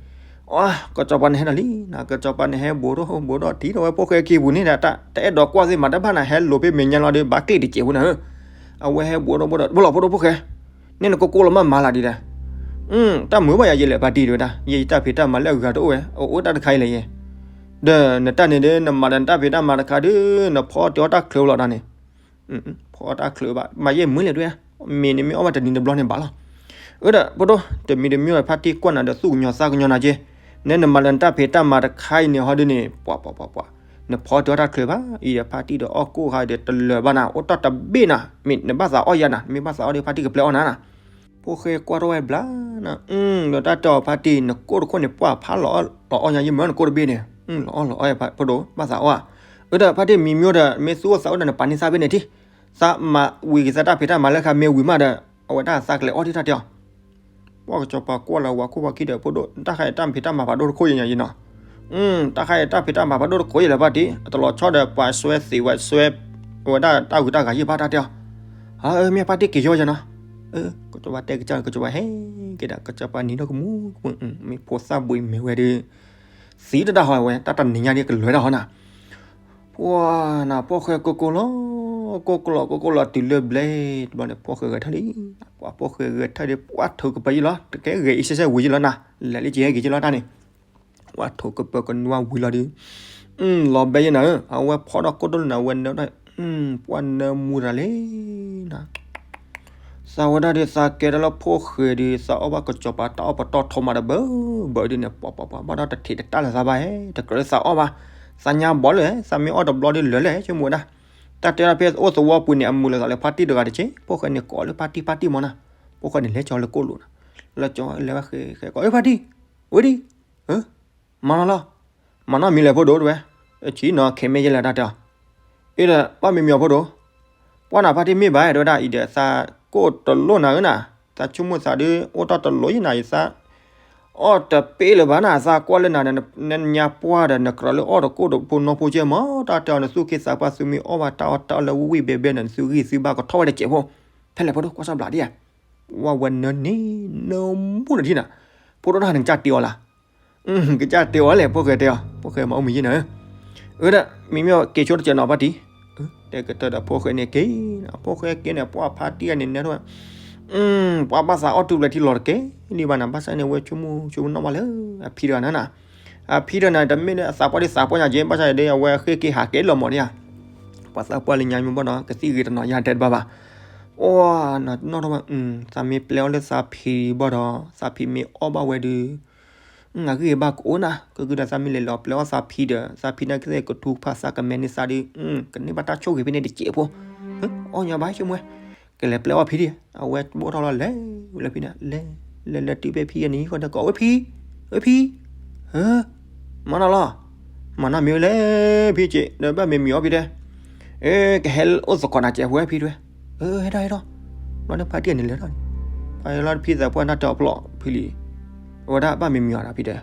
အၢ, ကစီၤပၤန့ၣ်ဟဲဒီးလံ, နကစီၤပၤန့ၣ်ဟဲဘူးဒီးဘူးဒီးထံၣ်ဒီးဝဲဖိၣ်ဃဲခံပူၤန့ၣ်ဒီး တၢ်တအဲၣ်ဒိးကွၢ်သ့ၣ်မၤတဘၣ်နၤ ဟဲလိာ်ဖဲမဲာ်ညါလီၤဒီး ဘၣ်ကျ့ၣ်တစဲးဖိနၤဧၢ, အဝဲဟဲဘူးဒီးဘူးဒီး ဘူးလီၤဖိဒိၣ်ဖိၣ်ဃဲ န့ၣ်နကကိးလီၤမးမၤလၢဒ်လဲၣ်, တၢ်မုာ်ဘၣ်ယၤယလဲၤပၣ်တံၢ်တဝဲဒၣ် ယတၢ်ဖံးတၢ်မၤလၢအဂၤတအိၣ်ဝဲ အအိၣ်တၢ်တခါအံၤလဲၣ်ယဲ, ဒီးနတၢ်န့ၣ်ဒီး နမၤဒီးနတၢ်ဖံးတၢ်မၤတခါဒီး နဖီတ့အီၣ်တၢ်ချၢလီၤတၢ်န့ၣ်, ဖီတၢ်ချၢဘၣ် မၤယဲၢ်မုာ်လဲၣ်တဝဲ, မ့ၢ်နမ့ၢ်အီၣ်ဘၣ်တနံၤတဘျီန့ၣ်ဘၣ်လီၤ, အၢဒီး ဖိဒိၣ် တမံၤတမံၤဖါတံၢ်ကွၢ်နၤဒီးသူၣ်ကညီၤသးကညီၤနၤက့, နဲနမၤလၢနတၢ်ဖံးတၢ်မၤတခါအံၤန့ၣ်ဟီဒ်န့ၣ် ပှၤပှၤပှၤပှၤ, နဖီတ့အီၣ်တၢ်ချၢဘၣ် အံၤဒီးဖါတံၢ်ဒီးအီၣ်ကိၣ်ဃါဒီးတလၢာ်ဘၣ်နၤ အိၣ်တ့ၢ်တဘ့ၣ်နၤ မ့ၢ်နဘၣ်သးအီၣ်ယၤနၤ နမ့ၢ်ဘၣ်သးအီၣ်ဒီးဖါတံၢ်ကပျဲအီၣ်နၤနၤ, ဖိၣ်ဃဲကွၢ်ထီၣ်ဝဲဘျါနၤ, ဒီးတၢ်တဲအီၤဖါတံၢ် နကိၣ်တခိၣ်န့ၣ် ပှၢ်ဖးလီၤအီၣ်လီၤအီၣ်ညါယမၢနကိၣ်တဘ့ၣ်န့ၣ်, လီၤအီၣ်လီၤအီၣ်ဖိဒိၣ် ဘၣ်သးအီၣ်ဧါ, အၢဒီးဖါတံၢ်မံၤမံၤဒီး မ့ၢ်သူၣ်အိၣ်သးအိၣ်ဒီးနပာ်န့ၢ်သးဖဲန့ၣ်ထံ သးမၤဝံၤက့ၤသးတၢ်ဖံးတၢ်မၤလၢခါမ့ၢ်ဝံၤမးဒီး အဝဲဒၣ်သးကလဲၤအီၣ်ဒံးတၢ်တဲအီၤ, ပှၤကစီၤပၤကွၢ်လီၤဝၤခိၣ်ဝၤခံဒီးဖိဒိၣ် တၢ်ခါအံၤတၢ်ဖံးတၢ်မၤဖးဒိၣ်တခိၣ်ယဲၢ်ညါယဲၢ်နီၤ, တၢ်ခါအံၤတၢ်ဖံးတၢ်မၤဖးဒိၣ်တခိၣ်ယဲၢ်လၢၤဘၣ်တံၢ် အတလီၤဆီဒီးပှၤစွဲသ့ဝဲစွဲ ဝဲဒၣ်တၢ်ဂုၤတၢ်ဂၤယဲၢ်ဘၣ်တၢ်တဲအီၤ, မ့ၢ်ဖါတံၢ်က့ၤယီယဲၢ်နီၤ, ကစီၤပၤတဲကစၢ် ကစီၤပၤဟဲက့ၤဒီး ကစီၤပၤနံၤဒီးကမူၤကမူၤ မ့ၢ်ဖိသၣ်ဘှံးမဲာ်ဝဲဒီး သံတဒၣ်ဟီဝဲ တၢ်တနံၤညါဒ်ကလွဲၤတၢ်ဟီနၤ ပှၤနၤ ဖိၣ်ဃဲကိၢ်ကိၢ်လီၤ, ကိၢ်ကိၢ်လီၤ ကိၢ်ကိၢ်လီၤ တုၤလၢဘျဲၣ်တဘျီန့ၣ် ဖိၣ်ဃဲဂဲၤထၢၣ်လံ, ပှၤဖိၣ်ဃဲဂဲၤထၢၣ်ဒီး ပှၤထိးကပၢၤယံၤလီၤ တကဲဂဲၤအံၤစဲးစဲးဝံၤယံၤလီၤနၤ, လဲၤလံကဟဲက့ၤယံၤလီၤတၢ်န့ၣ်, ပှၤထိးကပၢၤကနွါဝံၤလီၤဒီး, လီၤဘဲယဲၢ်နၤဧၢ, အဝဲဖီထီၣ်ကိၣ်ဒိၣ်လၢနၤ အဝဲနၢဝဲဒၣ်, ပှၤနၢမူတၢ်လံနၤ သးဝဲဒၣ်ဒီး သးကဲဒၣ်လၢဖိၣ်ဃဲဒီး သးအီၣ်ဘၣ်ကစီၤပၤတၢ်အီၣ်ပတီၢ်ထီမးဒီး ဘၢဘၢဒ်န့ၣ် ပှၤပှၤပှၤ ဘၣ်ဒီးတထံးတတၢ်လၢၤသးဘၣ်ဟဲ တကြၢးလၢသးအီၣ်ဘၣ်, သးညါဘီလၢာ် သးမ့ၢ်အီၣ်တဘျီဒီးလၢာ်လဲၣ် ဆိကမိၣ်ဝဲဒၣ်, တၢ်တဲဒၣ်ဖဲအိၣ်သဝီပူၤန့ၣ် အမုာ်လိာ်သးလၢဖါတံၢ်တဂၤတက့ၢ်, ဖိၣ်ဃဲန့ၣ်ကိးလၢဖါတံၢ်ဖါတံၢ်မးနၤ, ဖိၣ်ဃဲန့ၣ်လဲၤကၠီလၢကိၣ်လိာ်နၤ, လၢကၠီလဲၤဝဲဃဲဃဲကိး အၢ ဖါတံၢ်, ဝဲဒံ, မၤနီၢ်လီၤ, မၤနီၢ်မံၤလဲၣ်ဖိဒိၣ်တဝဲ, ဆံနီၤ ခဲမ့ၢ်ယဲလဲၣ်တၢ်တဲအီၤ, အ့ဒီး ဘၣ်မံၤမံၤအီၤဖိဒိၣ်, ပှၢ်နၤဖါတံၢ်မ့ၢ်ဘၣ် တဲဝဲဒၣ်အံၤဒီး သးကိၢ်တလိၣ်နၤဧၢနၤ, သးဆိကမိၣ်သးဒုး အိၣ်တ့ၢ်တလိၣ်ယနၤ ယသး အီၣ်တပ့ၢ်လၢၤဘၣ်နၤ, သးကွၢ်လၢနၤဒီး နညါပှၢ်ဒီး နကြၢးလၢအီၣ်တကိၢ်တဖိနီၢ်ဖိကဲမး, တၢ်တဲအီၤ နသူၣ်က့သးပှၢ် သုမ့ၢ်အီၣ်ဘၣ်တၢ်အီၣ်တၢ်အီလၢဝံၣ်ဝံၣ်ဘဲဘဲဒီး နသုဂံၢ်သုဘါကထီၣ်ဝဲတစဲးဖိ, ဖဲလဲၣ်ဖိဒိၣ်ကွၢ်ဆီၣ်ဘျးဒံးဧါ, ပှၢ်ဝဲနၢန့ၣ် နၢမူနၤထံၣ်နၤ, ဖိဒိၣ်တၢ်နကစၢ်တ့အီၤလၢ် ကစၢ်တဲအီၤလဲၣ် ဖိၣ်ဃဲတဲအီၤ, ဖိၣ်ဃဲမၤအိၣ်မံၤယံၤနၤဧၢ, အၢဒၣ် မ့မ့ၢ်က့ၤဆိတစဲးနီၤဖါတံၢ်, တဲကတၢၢ်ဒီးဖိၣ်ဃဲန့ၣ်က့ၤ, ဖိၣ်ဃဲက့ၤန့ၣ် ပှၢ်ဖါတံၢ်အန့ၣ်နဲထီၣ်, ပှၢ်ဘၣ်သးအီၣ်တူၢ်ဘျဲထံလီၤတက့ၢ်, ဒ်ဘၣ်နၤ ဘၣ်ဆၣ်န့ၣ် ဝဲဆိကမိၣ်ဆိကမိၣ်နီၣ်ဘၣ်လၢ အဖံတဂၤနၤနၤ, အဖံတဂၤန့ၣ်တမ့ၢ်လၢအသးပှၢ်ဒ်သးပှၢ်ညါက့ၤ ဘၣ်ဆၣ်ဒ်အဝဲဃ့က့ၤဟးက့ၤလီၤမးဒံးဧါ, ပှၤသးပှၢ်လၢညါမ့ၢ်ဘၣ်ဒီး ကသံၣ်ဂ့ၤတနီၤယၤတဲတဘၣ်ဘၣ်, အိၣ်နီၢ်ထီၣ်ဘၣ်, သးမ့ၢ်ပျဲအီၣ်လၢသးဖံဘၣ်ဒီး သးဖံမ့ၢ်အီၣ်ဘၣ်ဝဲဒုး အဂံၢ်ဘၣ်ကအိၣ်နၤ, ကဂုာ်ဒီးသးမ့ၢ်လဲၤလီၤပျဲအီၣ်သးဖံဒီး သးဖံနာ်က့သ့ၣ်ကထူဖးသးကမဲာ်န့ၢ်သးဒုး ကန့ၢ်ဘၣ်တၢ်ဆိၣ်ဂ့ၤဖဲန့ၣ်တစဲးဖိ, အီၣ်ညီဘၣ်ဆိကမိၣ်ဝဲ, ကလဲၤပျဲအီၣ်ဖံဒံး, အဝဲဘိၣ်ထီၣ်လီၤလဲၤဝဲလၢဖံန့ၣ်, လဲၤလဲၤလဲၤတုၤဖဲဖံအနံၤဃီဒီး ကိးဝဲဖံ, ဝဲဖံ, မၤနီၤလီၤ, မၤနီၤမ့ၢ်ဝဲလဲၣ်ဖံက့ၤ ဒီးဘၣ်မ့ၢ်မံၤအီၣ်ဖံတဲ အဲ ကဟဲအိၣ်သကိးနၤကဲးဖိဝဲဖံတဲဝဲ, ဟဲထီၣ်ဟဲထီၣ်, ဘျီန့ၣ်ဖါတံၢ်န့ၣ်လဲၤထီၣ်န့ၣ်, ဖါလီၤဖံသးပှၢ်နၢ်တဲအီၤဖျိးဖံလံ, အဝဲဒၣ်ဘၣ်မ့ၢ်မံၤအီၤဒီးဖံတဲ,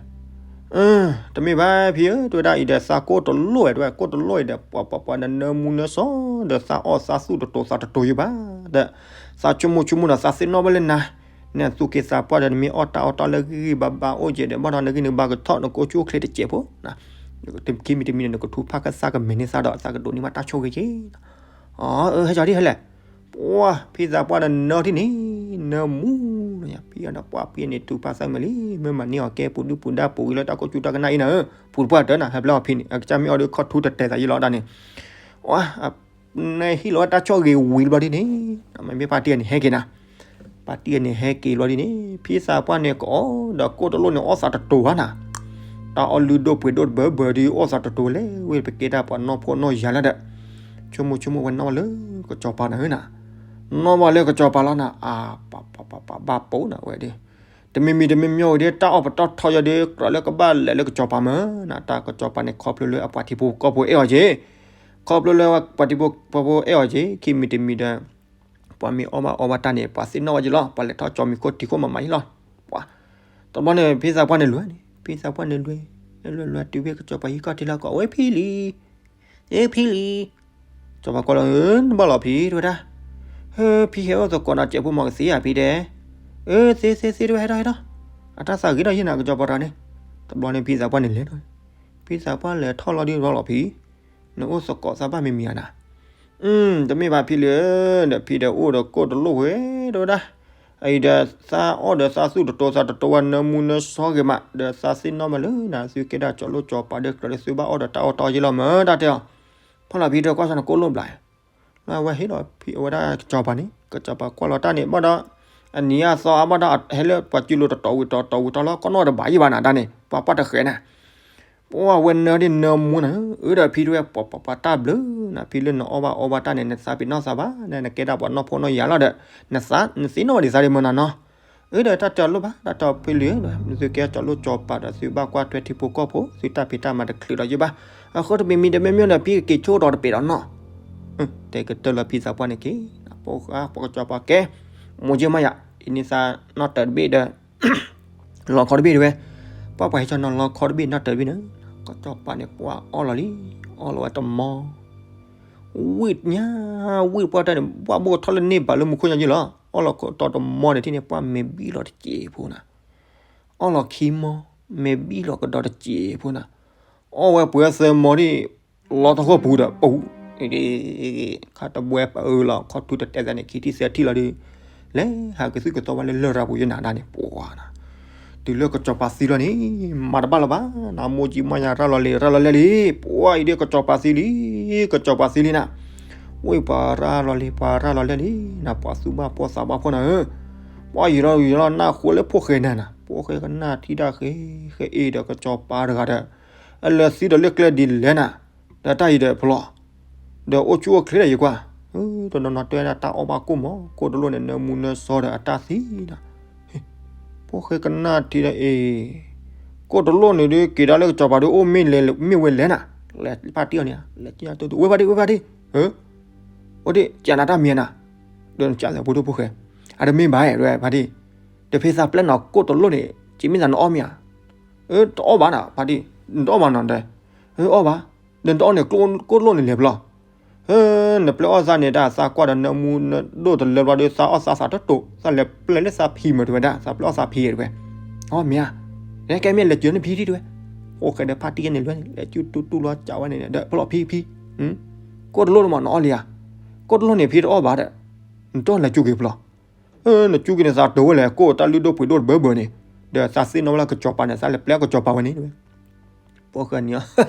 တမ့ၢ်ဘၣ်ဖံဧၢ တဲဝဲဒၣ်အံၤဒီးသးကိၢ်တလိၣ်ဝဲ တဲဝဲကိၢ်တလိၣ်အံၤဒီး ပှၤပှၤပှၤဒီးနၢမူနၢစီ ဒီးသးအီၣ်သးသူၣ်တတိၤသးတတိၤယံၤဘၣ်, ဒီးသးဆိကမိၣ်ဆိကမိၣ်ဒီးသးသ့ၣ်နီၣ်ဘၣ်လၢနၤ, နသူၣ်က့သးပှၢ်ဒီးနမ့ၢ်အီၣ်တၢ်အီၣ်တၢ်လၢဂံၢ်ဂံၢ်ဘါဘါအိၣ်က့ၤဒီး ဘၣ်ဒီးနဂံၢ်နဘါကထီၣ် နကအိၣ်ဆူၣ်အိၣ်ချ့တစဲးဖိ ခံမံၤတမံၤန့ၣ် နကထူဖးကသးကမဲာ်န့ၢ်သးဒီး သးကဒိးန့ၢ်ဘၣ်တၢ်ဆိၣ်ဂ့ၤက့ၤ, အၢ ဟဲကၠီၤဒံးဟဲလဲၣ်, ပှၢ်ဖံသးပှၢ်ဒီးနၢထံၣ်န့ၣ်, နၢမူ, ဖံအီၤဒီးပှၢ်ဖံန့ၣ်ထူဖးသးမဲာ်လံ, မ့ၢ်မၤန့ၢ်အီၤကဲပူၤဒုၣ်ပူၤဒါပူၤဂ့ၤလၢတၢ်ကိၢ်ကၠူတၢ်ကနၣ်အံၤနၤဧၢ, ပူၤတပှၢ်တၢၢ်နၤ ဟဲပျဲအီၤဖံန့ၣ် အကစၢ်မ့ၢ်အီၤဒီးခီၣ်ထူတတဲာ်သးယံၤလီၤဒၣ်န့ၣ်, ပှၢ် နဟံၣ်လီၤဝဲတၢ်ဆိၣ်ဂ့ၤဝံၤဘျီဒ်န့ၣ်, မ့မ့ၢ်ဖါတံၢ်န့ၣ်ဟဲက့ၤနၤ, ဖါတံၢ်န့ၣ်ဟဲက့ၤဘျီဒ်န့ၣ် ဖံသးပှၢ်န့ၣ်ကအီၣ်ဒီးကိၢ်တလိၣ်န့ၣ်အီၣ်သးတတိၤဘၣ်နၤ, တၢ်အီၣ်လုၢ်ဒိၣ်ပှ့ၤဒိၣ်တဘၢဘၢဒုးအီၣ်သးတတိၤလဲၣ်, ဝဲပကဲတၢ်ပှၤနီၢ်ဖိနီၢ်ယၤလၢဒီး, ဆိကမိၣ်ဆိကမိၣ်ဝဲနီၣ်ဘၣ်လၢကစီၤပၤနၤဧၢနၤ, နီၣ်ဘၣ်လၢကစီၤပၤလီၤနၤ, အါ ပှၤပှၤပှၤဘၣ်ပိာ်နၤဝဲဒီး တမံၤမံၤတမံၤမံၤဝဲဒီး တၢ်အီၣ်ပတီၢ်ထီယီၤဒီး ကြၢးလၢကဘၣ်လဲၤလၢကစီၤပၤမၢ်နၤ, တၢ်ကစီၤပၤန့ၣ် ခီဖျိလၢအပှၤထံဖိကီၢ်ဖိအဲၣ်အီၤက့ၤ, ခီဖျိလၢပှၤထံဖိကီၢ်ဖိအဲၣ်အီၤက့ၤ ခံမံၤတမံၤဒီး ပှၤမ့ၢ်အီၣ်ဘၣ်အီဘၣ်တၢ်န့ၣ် ပှၤသ့ၣ်နီၣ်ဝဲက့ၤလီၤ, ပှၤလဲၤထီၣ်ကၠီမံၤခိၣ်ထံခိၣ်မးမးယံၤလီၤ, ပှၤ တဘျီန့ၣ် ဖံသးပှၢ်န့ၣ်လွဲၢ်န့ၣ် ဖံသးပှၢ်န့ၣ်လွဲၢ်, လွဲၢ်လွဲၢ်တုၤဖဲကစီၤပၤဟံၣ်ခီၣ်ထံးလီၤကီး ဝဲဖံလံ အ့ဖံလံ, စီၤပၤကွၢ်လီၤ နဘၣ်လီၤဖံတဲဝဲဒၣ်, ဟၢ ဖံဟဲအိၣ်သကိးနၤစဲးဖိမးကသ့ဧါဖံတဲ, အၢ သ့သ့သ့တဲဝဲ ဟဲထီၣ်ဟဲထီၣ်, အတၢ်သးဂ့ၤထီၣ်ယံၤနၤကစီၤပၤတဂၤန့ၣ်, တဘျီန့ၣ် ဖံသးပှၢ်န့ၣ်လဲၤထီၣ်, ဖံသးပှၢ်လဲၤထီၣ်လီၤဒ်ဘၣ်လီၤဖံ, နအိၣ်သကိးသးဘၣ်မံၤမံၤဧါနၤ, တမ့ၢ်ဘၣ်ဖံလၢ, ဒီးဖံဒီးအိၣ်ဒီးကိၢ်တလိၣ်ဝဲတဲဝဲဒၣ် အံၤဒီးသးအီၣ်ဒီးသးသူၣ်တတိၤသးတတိၤဝဲနၢမူနၢစီဂ့ၤမး ဒီးသးသ့ၣ်နီၣ်မးလၢနၤ သုကဲဒၣ်ကၠီၤလိၣ်ကၠီၤပၤဒီးကြၢးလၢသုဘၣ်အီၣ်ဒီးတၢ်အီၣ်တၢ်အီယ့လီၤမၢ် တၢ်တဲအီၤ, ဖီၣ်လီၤဖံတဲကွၢ်ဆၢနကိၢ်လိၣ်ဘျး, လၢအဝဲဟ့ၣ်လီၤဖံအဝဲဒၣ်ကစီၤပၤန့ၣ် ကစီၤပၤကွၢ်လီၤတၢ်န့ၣ် ဘၣ်ဒီး, အနံၤအသီအါဘၣ်ဒီး ဟဲလၢပှၤစုလိၤတတီၤဝံၤတီၤတီၤဝံၤတီၤလီၤ ကီၢ်နီၣ်တဘၣ်ယံၤဘၣ်နၤတၢ်န့ၣ် ပှၤပှၢ်တဃဲးနၤ ပှၢ်ဝဲနၢဒ်နၢမူနၤ, အၢဒီးဖံတဲဝဲ ပှၤပှၤပှၤတၢ်ဘျုးနၤ ဖံလၢနအီၣ်ဘၣ်အီဘၣ်တၢ်န့ၣ် နသးပ့ၤနီၣ်သးဘၣ် နကဲဒၣ်ပှၤနီၢ်ဖိနီၢ်ယၤလီၤဒီး, နသး နသ့ၣ်နီၣ်ဝဲဒ်သးဒ်မၢ်နၤနီၤ, အၢဒီးတၢ်တဲအီၤလိၣ်ဘၣ် တၢ်တဲအီၤဖဲလံဒီး သုကဲကၠီၤလိၣ်ကၠီၤပၤဒီးသုဘၣ်ကွၢ်ထွဲထံဖိကီၢ်ဖိ သုတၢ်ဖံးတၢ်မၤတချုးဒီးယဘၣ်, အဃိတမံၤမံၤတမ့ၢ်မ့ၢ်ဒီးဖံကက့ၤဆိကတီၢ်တပဲာ်ဒီးနီၤ, တဲကတၢၢ်လၢဖံသးပှၢ်န့ၣ်က့ၤ, ပှၤကစီၤပၤကဲ, မိၢ်က့မးယၤ, အံၤန့ၣ်သးနီၣ်တၢၤတဘ့ၣ်ဒီး လီခီတဘ့ၣ်တဝဲ, ပှၤပှၤဟဲကၠီနီၤလီခီတဘ့ၣ်နီၣ်တၢၤတဘ့ၣ်န့ၣ်, ကစီၤပၤန့ၣ် ပှၤအီၣ်လီၤလံ, အီၣ်လီၤဝဲတမီ, ဝံၣ်ညါ, ဝံၣ်ပှၢ်တၢ်န့ၣ် ပှၢ်ဘိၣ်ထီၣ်လၢန့ၢ်ဘၣ်လၢမူခိၣ်ညါယ့လီၤ, အီၣ်လီၤကတီၤတမီန့ၣ်ထံၣ်န့ၣ် ပှၢ်မဲာ်ဘံၣ်လီၤတစဲးဖိနၤ, အီၣ်လီၤခံမီ, မဲာ်ဘံၣ်လီၤကဒီးတစဲးဖိနၤ, အီၣ်ဝဲပှဲၤသၢမီဒံး လီၤထီၣ်ဃီပူၤဒီးပူၤ, ခါတဘှဲပအၢလီၤ ခီၣ်ထူတတဲသးန့ၣ် ခံထံၣ်သၢထံၣ်လီၤဒီး, လဲၤဟးကသုၣ်ကသီဝဲလၢလရာ်ပူၤယနၤဒၣ်န့ၣ် ပှၤနၤ, တုၤလၢကစီၤပၤသံလီၤန့ၣ်, မၤတဘၣ်လၢၤဘၣ်, နမိၢ်ကံမါယၤရၤလီၤလံ ရၤလီၤလဲၣ်လံ, ပှၤအံၤဒ်ကစီၤပၤသံလံ, ကစီၤပၤသံလံနၤ, ဝံၣ်ပှၤရၤလီၤလံ ပှၤရၤလီၤလဲၣ်လံ, နပှၤသူၣ်ဘၣ်ဖှီၣ်သးဘၣ်ဖှီၣ်နၤဧၢ, ပှၤယံၤလီၤယံၤလီၤနၢ်ဃိလၢဖိၣ်ဃဲနၤနၤ, ဖိၣ်ဃဲကနၣ်ထံတၢ်ဃဲ, ဃဲအ့ၣ်ဒီးကစီၤပၤတဂၤဒီး အလဲၤသံဒီးလၢကျဲဒ်လဲၣ်နၤ, ဒီးတၢ်အံၤဒီးဖျီ, ဒီးအိၣ်ဆူၣ်အိၣ်ချ့ဒီးယကွၢ်, တနီၤနီၤတဲဒၣ်တၢ်အီၣ်ဘၣ်ကိၢ်မီ, ကိၢ်တလိၣ်န့ၣ် နၢမူနၢစီဒီးအတၢ်သံနၤ, ဖိၣ်ဃဲကနၣ်ထံဒီးအ့ၣ်, ကိၢ်တလိၣ်န့ၣ်ဒုးက့ၤဒၣ်လၢကစီၤပၤဒုးအိၣ်မ့ၢ်လဲၤမ့ၢ်ဝဲလဲၣ်နၤ, လဲၤဖါတံၢ်အီၤန့ၣ်, လဲၤတၢ်တဝဲဖါတံၢ် ဝဲဖါတံၢ်, ဧၢ အိၣ်ဒံး ကနၤတၢ်မံၤနၤ, ဒီးနကၢ်သးဖိဒိၣ်ဖိၣ်ဃဲ, အတမ့ၢ်ဘၣ်ဝဲဖါတံၢ်, တဖဲသးပျဲနၤကိၣ်တလိၣ်န့ၣ် ကမ့ၢ်သးနအီၣ်မ့ၢ်ဧါ, တအီၣ်ဘၣ်နၤဖါတံၢ်, နတအီၣ်ဘၣ်နၤတဲ, အီၣ်ဘၣ်, ဒီးနတအီၣ်န့ၣ် ကိၣ်တလိၣ်န့ၣ်လဲၤဖျီ နပျဲအီၣ်သးန့ၣ် တၢ်သးကွၢ်ဒီးနၢမူနဒိၣ်တလၢဘျီဒီး သးအီၣ်သးသးတတိာ် သးလဲၤပျဲလၢသးဖံးမးတဲဝဲဒၣ်, သးပျဲအီၣ်သးဖံးတဲဝဲ, အီမ့ၢ်ဧါ, ကဲမ့ၢ်လဲၤစၢၤနဖံတံၢ်တဲဝဲ, အိၣ်ဃဲဒီးဖါတံၢ်ကဲန့ၣ်လွဲန့ၣ် လဲၤကၠူတူၢ်တူၢ်လီၤကးဝဲန့ၣ် ဒီးဖျီဖံဖံ, ကိၣ်တလိၣ်န့ၣ်မးနအီၣ်လံဧါ, ကိၣ်တလိၣ်န့ၣ်ဖံတအီၣ်ဘၣ်ဒီး, နတအီၣ်လဲၤကၠူက့ၤဖျီ နကၠူက့ၤန့ၣ်သးတိာ်ဝဲလဲၣ် ကိၣ်တၢ်လုၢ်ဒိၣ်ပှ့ၤဒိၣ်တဘၢဘၢန့ၣ်, ဒီးသးသ့ၣ်နီၣ်ဝဲလၢကစီၤပၤန့ၣ် သးလဲၤပျဲကစီၤပၤဝဲန့ၣ်တဲဝဲ, ဖိၣ်ဃဲန့ၣ် လီ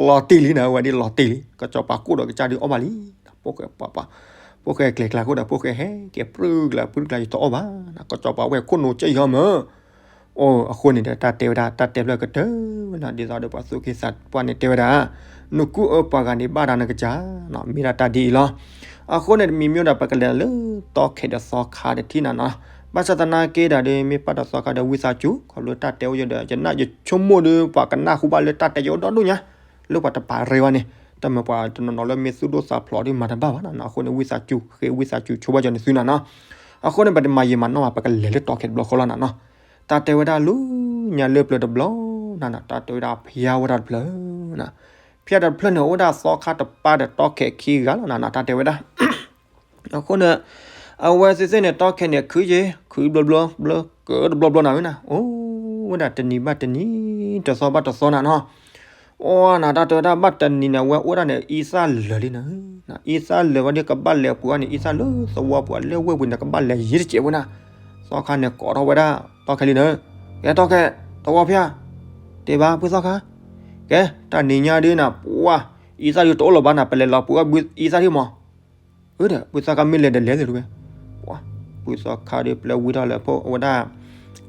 ၤတံၢ်လံနၤ ဝဲဒ်လီၤတံၢ်လံ ကစီၤပၤကိၣ်ဒီးကစၢ်ဒုးအီၣ်ဘၣ်လံ, ဖိၣ်ဃဲပှၤပှၤ, ဖိၣ်ဃဲကျဲၤကျါခိၣ်ဒီး ဖိၣ်ဃဲဟဲက့ၤပြူကျါပြူကျါ ယတအီၣ်ဘၣ်နၤ ကစီၤပၤဝဲခိၣ်နူာ်ကဲယီၤမၢ် အိၣ်အဃိန့ၣ်ဒီး တၢ်တဲဝဲဒၣ် တၢ်တဲဖျၢၣ်ကတၢၢ်ဝဲနီၤ ဒ်သိးဒီးပှၤသူၣ်က့သးပှၢ်န့ၣ်တဲဝဲဒၣ်, နကူအၢပှၤဂၤန့ၣ်ဘၣ်တၢ်နကစၢ်, မ့ၢ်ဒၣ်တၢ်ဒ်အံၤလီၤ. အဃိန့ၣ် တမံၤမ့ၢ်ဒီး ပကလဲၤလၢတီခဲဒီးသီခါတထံၣ်နၤနီၤ, ဘၣ်ဆၣ်သနာ်က့ဒၣ်ဒီး မ့ၢ်ပာ်ဒီးသီခါဒီးဝံသးစူၤ ခီဖျိတၢ်တဲအိၣ်ယဒီး ယနၢ်ယဆိကမိၣ်ဒီး ပှၤကနၣ်ဟူဘၣ်လၢတၢ်တဲယအိၣ်ဒီဒူၣ်ညါ, လၢပှၤတပာ်ရဲဝဲန့ၣ်, တမ့ၢ်ပှၤတနီၤနီၤလၢမ့ၢ်သူၣ်ဒိၣ်သးဖျိးဒီးမၤတဘၣ်ဘၣ်နၤ, အဃိန့ၣ် ဝံသးစူၤ ဃ့ဝံသးစူၤဆိဘၣ်ယီၤန့ၣ်သုနၤနီၤ, အဃိန့ၣ် ပတမၤယံာ်မၤနီၢ်ဘၣ် ပကလဲၤလၢတီခဲတဘျီဃီလီၤနၤနီၤ, တၢ်တဲဝဲဒၣ်လၢညါလၢပျၢၤတဘျီနၤနီၤ, တၢ်တဲဝဲဒၣ်ဖၠါဝဲဒၣ်တဖျၢၣ်နၤ, ဖၠါတဖျၢၣ်န့ၣ် အိၣ်ဝဲဒၣ်သီခါတပၤဒီးတီခဲခံဂၤလီၤနၤနီၤ, တၢ်တဲဝဲဒၣ် အဃိန့ၣ် အဝဲသ့ၣ်သ့ၣ်န့ၣ် တီခဲန့ၣ် ခုယ့ၤ ခုဘျီဘျီဘျီ ကတဘျီဘျီနၤဝဲနၤ, အိၣ်ဝဲဒၣ်တနံၤဘၣ်တနံၤ တသီဘၣ်တသီနၤနီၤ, အိၣ်နၤ တၢ်တဲဝဲဒၣ်ဘၣ်တနံၤန့ၣ် အဝဲအိၣ်ဒၣ်န့ၣ် အံသၣ်လၢာ်လံနၤ, အံသၣ်လၢာ်ဝဲဒၣ် ကဘၣ်လဲၤပှ့ၤအီၤန့ၣ် အံသၣ်လၢသဝီပူၤအလၢဝဲၢ်ပူၤန့ၣ် ကဘၣ်လဲၤယံၤတစဲးဝဲနၤ, သီခါန့ၣ် ကိးထီၣ်ဝဲဒၣ် တီခဲလံနၤ, ကဲတီခဲ သဝီဖၠါ တဲဘၣ်ဖုသီခါ, ကဲ တၢ်နံၤညါဒ်နၤ ပှၤ အံသၣ်ဒုးတအိၣ်လၢၤဘၣ်နၤ ပလဲၤလီၤပှ့ၤအီၣ်ဘုအံသၣ်ဒံးမး, အၢဒီး ဖုသီခါမ့ၢ်လဲၤဒီးလဲၤသ့ၣ်တဝဲ, ပှၤ ဖုသီခါဒီးပျဲဝံထီၣ်လၢဖိအဝဲဒၣ်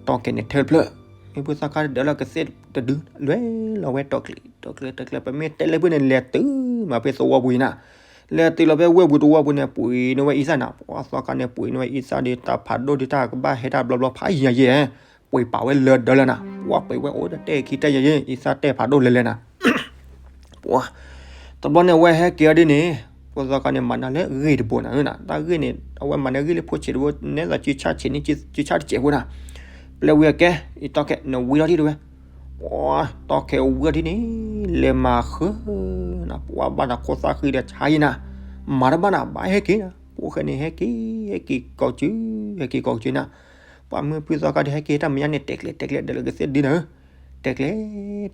တီခဲန့ၣ်ထဲတဖျၢၣ်, မ့ၢ်ဖုသီခါဒီးလၢကသ့ၣ်တဒု လဲၤလီၤဝဲတီကျဲၤ တီကျဲၤ တီကျဲၤ ပမ့ၢ်တဲလၢဖုန့ၣ် လဲၤတုၤမးဖဲသဝီပူၤအံၤနၤ, လဲၤတုၤလီၤဖဲဝဲၢ်ပူၤတဝီပူၤန့ၣ် ပှ့ၤန့ၢ်ဝဲအံသၣ်နၤ, ပှၤသီခါန့ၣ် ပှ့ၤန့ၢ်ဝဲအံသၣ်ဒီး တၢ်ဖးဒိၣ်ဒီးတၢ်ကဘၣ်ဟဲတၢ်ဘျီဘျီဖးယံၤယံၤ ပှ့ၤပာ်ဝဲလၢာ်ဒၢလၢနၤ, ပှၤပှ့ၤဝဲအိၣ်ဒီးတဲခံတဲယံၤယံၤ အံသၣ်တဲဖးဒိၣ်လဲၤလဲၤနၤ ပှၤ တဘျီန့ၣ် အဝဲဟဲက့ၤအီၤဒ်န့ၣ်, ဖုသီခါန့ၣ် မၤနၤလၢဂ့ၢ်တဘိနၤ, တၢ်ဂ့ၢ်န့ၣ် အဝဲမၤနၤဂ့ၢ်လၢဖိဆံးတဘိ နဲသိးစုဆၣ်ဆံးန့ၣ် စုဆၣ်တစဲးဖိနၤ, ပျဲဝံအကဲ အံတီခဲ နဝံထီၣ်ဒံးတဝဲ, ပှၤ တီခဲဝံထီၣ်ဒ်န့ၣ် လဲၤမၤဃုနၤ, ပှၤဘၣ်နၤခိၣ်သၣ်ဃံဒီးဆါယံၤနၤ, မၤတဘၣ်နၤ ဘၣ်ဟဲက့ၤနၤ, ဖိၣ်ဃဲန့ၣ် ဟဲက့ၤ ဟဲက့ၤကိးစု ဟဲက့ၤကိးစုနၤ, ပှၤမ့ၢ်ဖုသီခါဒီး ဟဲက့ၤတၢ်မဲာ်ညါန့ၣ် တဲကျဲၤ တဲကျဲၤ ဒီးလၢကသ့ၣ်ဒ်နၤ တဲကျဲၤ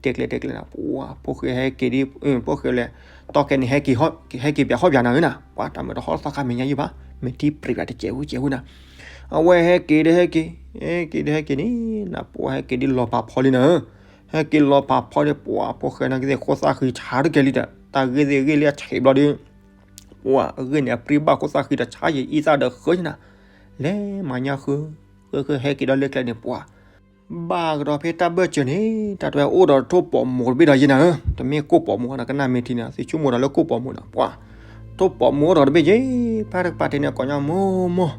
တဲကျဲၤ တဲကျဲၤနၤ, ပှၤ ဖိၣ်ဃဲဟဲက့ၤဒ် ဖိၣ်ဃဲလဲၤ တီခဲန့ၣ် ဟဲက့ၤပၠးဟီၣ်ပၠးနၤဧၢနၤ, ပှၤတၢ်မ့ၢ်တဟီၣ်သီခါမဲာ်ညါယံၤဘၣ်, မ့ၢ်ထံပြံးပၠးတစဲးဖိစဲးဖိနၤ, အဝဲဟဲက့ၤဒီးဟဲက့ၤ ဟဲက့ၤဒီးဟဲက့ၤန့ၣ်နၤ, ပှၤဟဲက့ၤဒ်လီၤဖးဖီလံနၤ, ဟဲက့ၤလီၤဖးဖီဒီး ပှၤ ဖိၣ်ဃဲန့ၣ်ကသ့ၣ်ခိၣ်သၣ်ဃံဆါတကဲလံဒီး တၢ်ဂ့ၢ်သ့ၣ်ဂ့ၢ်လၢအဆံးဘျီဒီး ပှၤအဂ့ၢ်န့ၣ် အပြံဘၣ်ခိၣ်သၣ်ဃံဒီးဆါယံၤ အံသၣ်ဒီးဃၢနၤ, လဲၤမၤညါဃု ဃုဃုဟဲက့ၤဒီးလၢကျဲန့ၣ် ပှၤ ဘၣ်ကဒီးဖဲတၢ်ဘၢၣ်စၢၤန့ၣ် တၢ်တဲအိၣ်ဒီးထိၣ်ပိာ်မိၢ်တဘ့ၣ်ဒီးယဲနၤဧၢ, တမ့ၢ်ကိၣ်ပိာ်မိၢ်နၤ ကနၣ်မ့ၢ်ထံနၤ သ့ၣ်ဆိကမိၣ်ဒီးလၢကိၣ်ပိာ်မိၢ်နၤ ပှၤ ထိၣ်ပိာ်မိၢ်အိၣ်ဒီးတဘ့ၣ်ယဲ, ဖဲတကပၤတဲန့ၣ် ကိးညီမိၢ်မိၢ်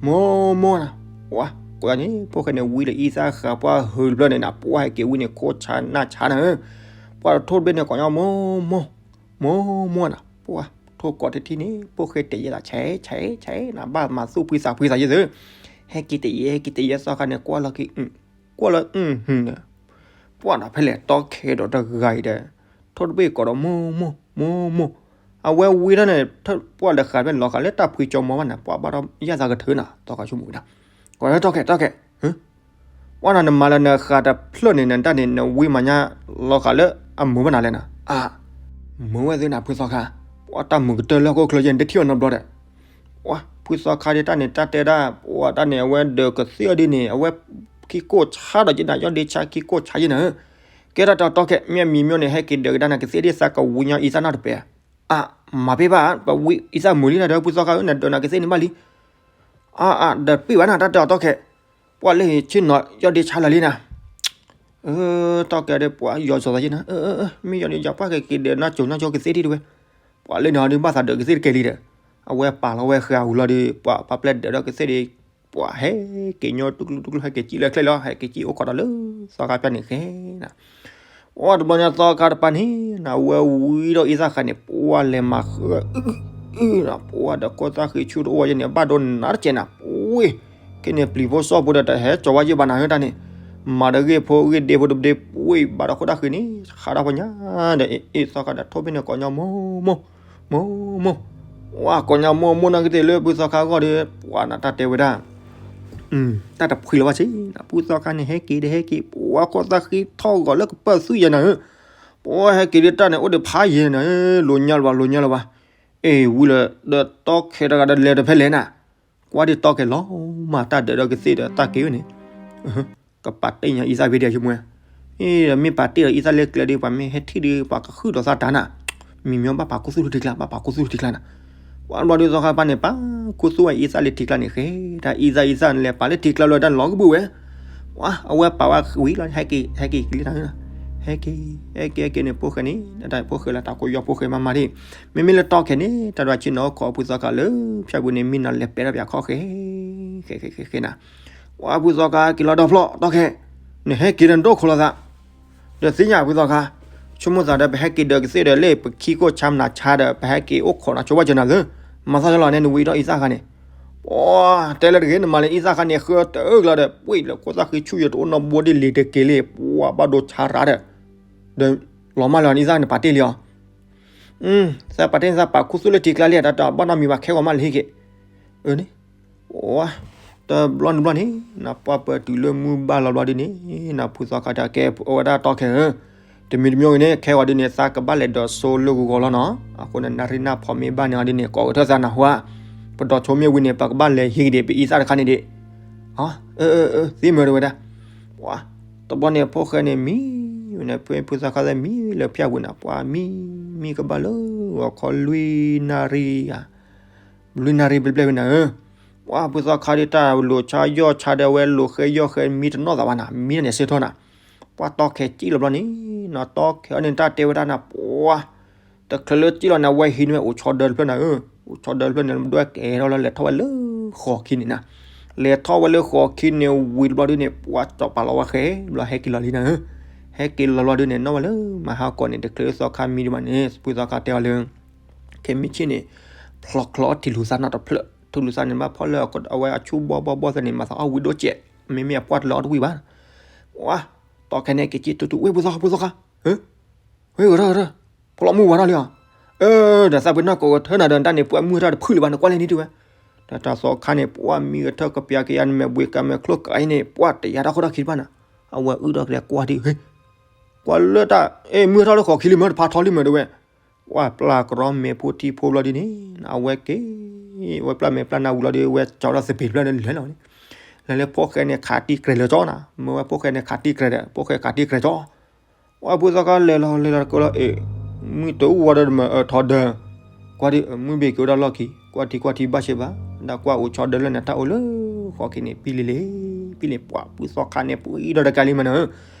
မိၢ်မိၢ်နၤ, ပှၤ ကိးညီန့ၣ် ဖိၣ်ဃဲန့ၣ် ဝံလၢအံသၣ်ဃာ်ပှၤ ဟုတဖျၢၣ်န့ၣ်နၤ ပှၤဟဲက့ၤဝံန့ၣ် ခိၣ်ဆါနၢ်ဆါနၤဧၢ, ပှၤထိၣ်တဘ့ၣ်န့ၣ် ကိးညီမိၢ်မိၢ် မိၢ်မိၢ်နၤ, ပှၤ ထိၣ်ကိးတထံၣ်န့ၣ် ဖိၣ်ဃဲတဲယဲလီၤ ဆဲးဆဲးဆဲးနၤ ဘၣ်မၤသူၣ်ဖှံသးဖှံသးယဲသ့ၣ်, ဟဲက့ၤတဲယဲ ဟဲက့ၤတဲယဲ သီခါန့ၣ် ကွၢ်လီၤက့ၤ ကွၢ်လီၤ အုၣ်ဟူနၤ, ပှၤနၤဖဲလဲၣ် တီခဲဒီးတဂၤအံၤဒီး ထိၣ်တဘ့ၣ်ကိးဒီးမိၢ်မိၢ် မိၢ်မိၢ်, အဝဲဝံထီၣ်န့ၣ် ပှၤဒီးဃာ်ဖဲလီၤဃာ်လၢတၢ်ဖှံကၠီမီၤဘၣ်နၤ ပှၤဘၣ်ဒီးယၣ်သးကထၢနၤ သီခါဆိကမိၣ်ဝဲဒၣ်, ကွၢ်လၢတီခဲ တီခဲ ပှၤနၤနမၤလၢနဃာ်တဖျၢၣ်န့ၣ် နတၢ်န့ၣ် နဝံမၤညါလီၤဃာ်လၢအမုာ်ဘၣ်နၤလဲၣ်နၤ, အါ မုာ်ဝဲသ့ၣ်နၤ ဖုသီခါ, ပှၤတၢ်မုာ်ကတၢၢ်လၢဟီၣ်ခိၣ်ချၢယဲ နတထံၣ်အီၤနီတဘျီဒီး, ပှၤ ဖုသီခါဒ်တၢ်န့ၣ် တၢ်တဲဒၣ် ပှၤတၢ်န့ၣ် အဝဲဒၢးကသ့ၣ်အီၤဒ်န့ၣ် အဝဲခံကိၣ်ဆါဒီးယဲနၤ ယီၣ်ဒ့ဆါခံကိၣ်ဆါယဲနၤဧၢ, ကဲတၢ်တီခဲ မ့ၢ်မံၤမ့ၢ်န့ၣ် ဟဲက့ၤဒၢးကဒါနၤကသ့ၣ်ဒ်သးကဝံညီအံသၣ်နီတ ပဲ အါ မၤပ့ၢ်ဘၣ် ပဝံအံသၣ်မုာ်လံနၤဒီး ဖုသီခါဧၢ နဒၢးနၤကသ့ၣ်န့ၣ်ဘၣ်လံ, အါ အါ ဒီးပ့ၢ်ဘၣ်နၤ တၢ်တဲအီၤတီခဲ, ပှၤလၢဟ့ၣ်ဆ့ၣ်နီၤ ယီၣ်ဒ့ဆါလၢာ်လံနၤ, တီခဲဒီး ပှၤယီၤစီၤသးယဲနၤ, မ့ၢ်ယီၤဒ့ယီၤ ပှၤကက့ၤဒၢးနါစိၤနါစိၤကသ့ၣ်ဒံးတဝဲ, ပှၤလၢန့ၣ်အီၤဒုး ဘၣ်သးဒၢးကသ့ၣ်တကဲလံဒီး, အဝဲပာ်လီၤဝဲဃာ်အူလီၤဒီး ပှၤပာ်ပျဲဒၢးဒီးကသ့ၣ်ဒီး, ပှၤဟဲက့ၤညီတူၢ်ကျူတူၢ်ကျူ ဟဲက့ၤကံၣ်လၢချဲလီၤ ဟဲက့ၤကံၣ်အိၣ်ခိးဒီးလၢ သီခါဖၠါန့ၣ်ဃဲနၤ, အိ တဘျီန့ၣ်သီခါတပၤန့ၣ် နဝဲဝံၤဒီးအံသၣ်ဃးန့ၣ် ပှၢ်လဲၤမၤဃၢ အုအုအုနီၤ ပှၢ်ဒီးခိၣ်သၣ်ဃံဆူၣ်တအိၣ်ဝဲယဲန့ၣ် ဘၣ်ဒိနးတကဲးနၤ ပှ့ၤ ခဲန့ၣ်ပျံၤဖိစီၣ်ဖိဒီးတဟဲကၠီၤဝဲယဲဘၣ်နၤဧၢတၢ်န့ၣ် မၤဒီးဂ့ၢ်ဖိဂ့ၢ်ဒ့ဖိတဘျ့ ပှ့ၤဘၣ်ဒီးခိၣ်သၣ်ဃံန့ၣ် ခးဒီးပညါ ဒီးအံသီခါဒီးထိၣ်ဖဲန့ၣ်ကိးညီမိၢ်မိၢ် မိၢ်မိၢ် ဝါ ကိးညီမိၢ်မိၢ်နီၢ်ကသ့ၣ်လၢဖုသီခါအဂီၢ်ဒီး ပှၤနတၢ်တဲဝဲဒၣ် တၢ်တဖှံလၢၤဘၣ်ဆ့ ဖုသီခါန့ၣ် ဟဲက့ၤဒီးဟဲက့ၤ ပှၤခိၣ်သၣ်ဃံထီၣ်ဂီၤလၢကပၢၢ်သွံၣ်ယဲနၤဧၢ ပှၤဟဲက့ၤဒ်တၢ်န့ၣ် အိၣ်ဒီးဖးယဲနၤဧၢ လိၤညါလၢၤဘၣ် လိၤညါလၢၤဘၣ် အ့ၣ် ဝံၤလၢဒီးတီခဲတဂၤဒီးလဲၤတဖဲလဲၣ်နၤ ကွၢ်ဒ်တီခဲလီၤမၢ် တၢ်ဒၢးဒီးကသ့ၣ်ဒီးတၢ်က့ၤဝဲန့ၣ် ကပာ်တ့ၢ်ညီအံသၣ်ဖဲဒံးဆိကမိၣ်ဝဲ မ့ၢ်ပာ်တ့ၢ်ဒီးအံသၣ်လၢကျဲဒီး ပှၤမ့ၢ်ဟဲထံၣ်ဒီး ပှၤကဃုာ်ဒီးသးတၢ်နၤ မံၤမ့ၢ်ဘၣ်ပာ်ခူသူၣ်ထူထံကျါ ဘၣ်ပာ်ခူသူၣ်ထူထံကျါနၤ ပှၤဘျီဒုးသီခါပၤန့ၣ် ပာ်ခူသူၣ်ဝဲအံသၣ်လၢထံကျါန့ၣ်ဃဲ တၢ်အံသၣ်အံသၣ်လဲၤပာ်လၢထံကျါလၢတၢ်လီၤကဘုၣ်ဝဲ ပှၤအဝဲပာ်ဝဲဝံၤလီၤ ဟဲက့ၤ ဟဲက့ၤကလံတၢ် ဟဲက့ၤ ဟဲက့ၤ ဟဲက့ၤန့ၣ် ဖိၣ်ဃဲန့ၣ် တၢ်ဖိၣ်ဃဲလၢတၢ်ကိးယီၢ်ဖိၣ်ဃဲမးမးဒ် မ့မ့ၢ်လၢတီခဲန့ၣ် တၢ်ဒွးဆ့ၣ်နီၤအိၣ်ခိးဖုသီခါလၢ ဖၠၣ်ပူၤန့ၣ် မံနီၤလဲၤပဲာ်ထီၣ်ပၠးခီဃဲ ဃဲဃဲဃဲဃဲနၤ ပှၤဖုသီခါက့ၤလီၤဒီဖျီၣ်တီခဲ နဟဲက့ၤဒီးနတအိၣ်ခိးလိာ်သး ဒီးသ့ၣ်ညါဖုသီခါ ဆိကမိၣ်သးဒီး ပဟဲက့ၤဒီးကသ့ၣ်ဒီးလၢပခံကိၢ်ဆါမနၤဆါဒီး ပဟဲက့ၤအိၣ်ခိးနၤဆိဝဲကနၤသၢ မၤသီလီၤန့ၣ် နဝံၤဒီးအံသၣ်ခါန့ၣ် ပှၤတဲလၢတဂ့ၤ နမၤလၢအံသၣ်ခါန့ၣ် ဃၢတၢ်အၢၣ်လီၤဒီး ပှ့ၤလၢခိၣ်သၣ်ဃံဆူၣ်ယတအိၣ်နီတဘိဒ်လံၤတက့ၤလံ ပှၤဘၣ်ဒိဆါရၤဒီး ဒီးလီၤမၢ်လၢအံသၣ်န့ၣ်ပာ်တ့ၢ်လံအီၤ သးပာ်တ့ၢ်သးပာ်ခူသူၣ်လၢထံကျါလံ တၢ်တဘၣ်နီတမံၤဘၣ်ခဲဂီၤမးလၢဟံၣ်က့ၤ အၢန့ၣ် တဘျီန့ၣ်ဘျီန့ၣ် နပှၢ်ပၢၢ်တုၤလၢမုၢ်ဘၣ်လီၤဘျီဒ်န့ၣ် နဖုသီခါတၢ်ကဲအဝဲဒၣ်တီခဲဧၢ တမံၤတမံၤဂ့ၤန့ၣ် ခဲဂီၤဒ်န့ၣ် သးကဘၣ်လဲၤဒိးဆိလၢဂီၤဂီၤလီၤနီၤ အဃိန့ၣ် နၣ်ရံၣ်နၢ်ဖီမ့ၢ်ဘၣ်န့ၣ်အီၤဒ်န့ၣ် ကိးကထၢၣ်သးနၢ်ဟူဧါ ပဒိးဆိမ့ၢ်ဝံၤန့ၣ် ပကဘၣ်လဲၤဟံးက့ၤဒံး ပအံသၣ်တခါန့ၣ်ဒံး အၢ သ့မၢတဝဲဒၣ် ပှၤ တဘျီန့ၣ် ဖိၣ်ဃဲန့ၣ်မံ ဝဲန့ၣ် ဖုသီခါသ့ၣ်မံလၢဖၠၣ်ဝံၤန့ၣ် ပှၤမံ မံကဘၣ်လၢဂီၤခီလွံၢ်နၣ်ရံၣ်ဧါ လွံၢ်နၣ်ရံၣ်ဘျဲၣ်ဘျဲၣ်ဝဲန့ၣ်ဧၢ ပှၤဖုသီခါဒ်တၢ်လိာ်ဆါယီၢ်ဆါဒီးဝဲလိာ်ဃဲယီၢ်ဃဲမံတနီၣ်သးဘၣ်နၤ မံန့ၣ်စ့ထီၣ်နၤ ပှၤတီခဲစံၣ်လီၤဘျီန့ၣ် နီၢ်တီခဲအီၤန့ၣ် တၢ်တဲဝဲဒၣ်နၤ ပှၤ တချုးလၢစံၣ်လီၤန့ၣ် အဝဲဟံးန့ၢ်ဝဲအိၣ်ဆီဒၢတဖျၢၣ်နၤဧၢ အိၣ်ဆီဒၢတဖျၢၣ်န့ၣ် ဒွဲၣ်ကဲထီၣ်လၢလဲၤထီၣ်ဝဲလၢဃိးခံန့ၣ်နၤ လဲၤထီၣ်ဝဲလၢဃိးခံန့ၣ်ဝံၤတဘျီဒ်န့ၣ် ပှၤကၠီၤပာ်လီၤဝဲဃဲ ဘျီဟဲက့ၤလီၤလံနၤဧၢ ဟဲက့ၤလီၤဘျီဒ်န့ၣ် နီၣ်ဝဲလၢမၤဟါကီးန့ၣ် တချုးလၢသီခါမံဒံးဘၣ်န့ၣ် ဖုသီခါတဲအီၤလၢ ခဲမုၢ်ဆ့ၣ်န့ၣ် ဖျီၣ်ချီထံလူၤသၣ်နီတဖျၢၣ် ထံလူၤသၣ်န့ၣ် ဘၣ်ဖီၣ်လၢအဝဲအဆူၣ်ဘီၣ်ဘီၣ်ဘီၣ်သ့ၣ်န့ၣ် မၤသးအီၣ်ဝံၤဒိၣ်စဲး မ့မ့ၢ်အပှၢ်တလၢအီၣ်တဝံၣ်ဘၣ် ဝါ တီခဲန့ၣ်က့ၤက့ၤတူတူ ဝဲၢ်ဖုသီခါ ဖုသီခါ ဝဲၢ်ဂီၤထီၣ်ဂီၤထီၣ် ဖျီၣ်မုၢ်ဝါထီၣ်လံဧါ အၢ ဒီးသးပ့ၤနီၣ်ကိးကထၢၣ်နၤဒီး တၢ်န့ၣ်ပှၢ်မုၢ်ထီၣ်တဖုလၢၤဘၣ်န့ၣ် ကွၢ်လၢန့ၣ်တဝဲ ဒီးတၢ်သီခါန့ၣ် ပှၢ်မံကထၢၣ်ကပျးကယၤနမဲာ်ဘှံးကမဲာ်ချိကၤအံၤန့ၣ် ပှၢ်တယာ်တၢ်ခိၣ်တၢ်ခံတဖၣ်နၤ အဝဲအုၣ်ထီၣ်ကလဲၤကွၢ်ဒံး ကွၢ်လၢတၢ် အ့ၣ် မုၢ်ထီၣ်လၢဃိးခံလံမ့ၢ်တဖးထီလံမ့ၢ်တဝဲ ပှၢ်ပျၢ်ကရီမဲာ်ဖိထံဖိဘျီဒ်န့ၣ် အဝဲက့ၤ ဝဲပျၢ်မဲာ်ပျၢ်နါဝံၤလီၤဒီး ဝဲကၠီၤဒီးသပ့ၤတဖျၢၣ်န့ၣ်လဲၤလီၤန့ၣ် လဲၤလၢဖိၣ်ဃဲန့ၣ်ခးတံၢ်ကြဲးလၢာ်ကၠီနၤ မ့ၢ်ဝဲဖိၣ်ဃဲန့ၣ်ခးတံၢ်ကြဲးဒီး ဖိၣ်ဃဲခးတံၢ်ကြဲးကၠီ ဝဲဖုသီခါလဲၤလီၤလဲၤလီၤတကလီၤ အ့ၣ် မုၢ်တအူဝဲဒီးမ့ၢ်အၢထီၣ်ဒၢး ကွၢ်ဒ်မုၢ်ဘ့ၣ်က့ၤဝဲဒၣ်လီၢ်ခံ ကွၢ်ထံကွၢ်ထံဘၣ်ရှဲဘၣ် ဒၣ်ကွၢ်အိၣ်ဆီဒၢးလၢန့ၣ် တၢ်အိၣ်လၢဃိးခံန့ၣ် ပံလံလံ ပံလံ ပှၢ်ဖုသီခါန့ၣ် ပှံဒီးတကးလံမ့ၢ်နၤ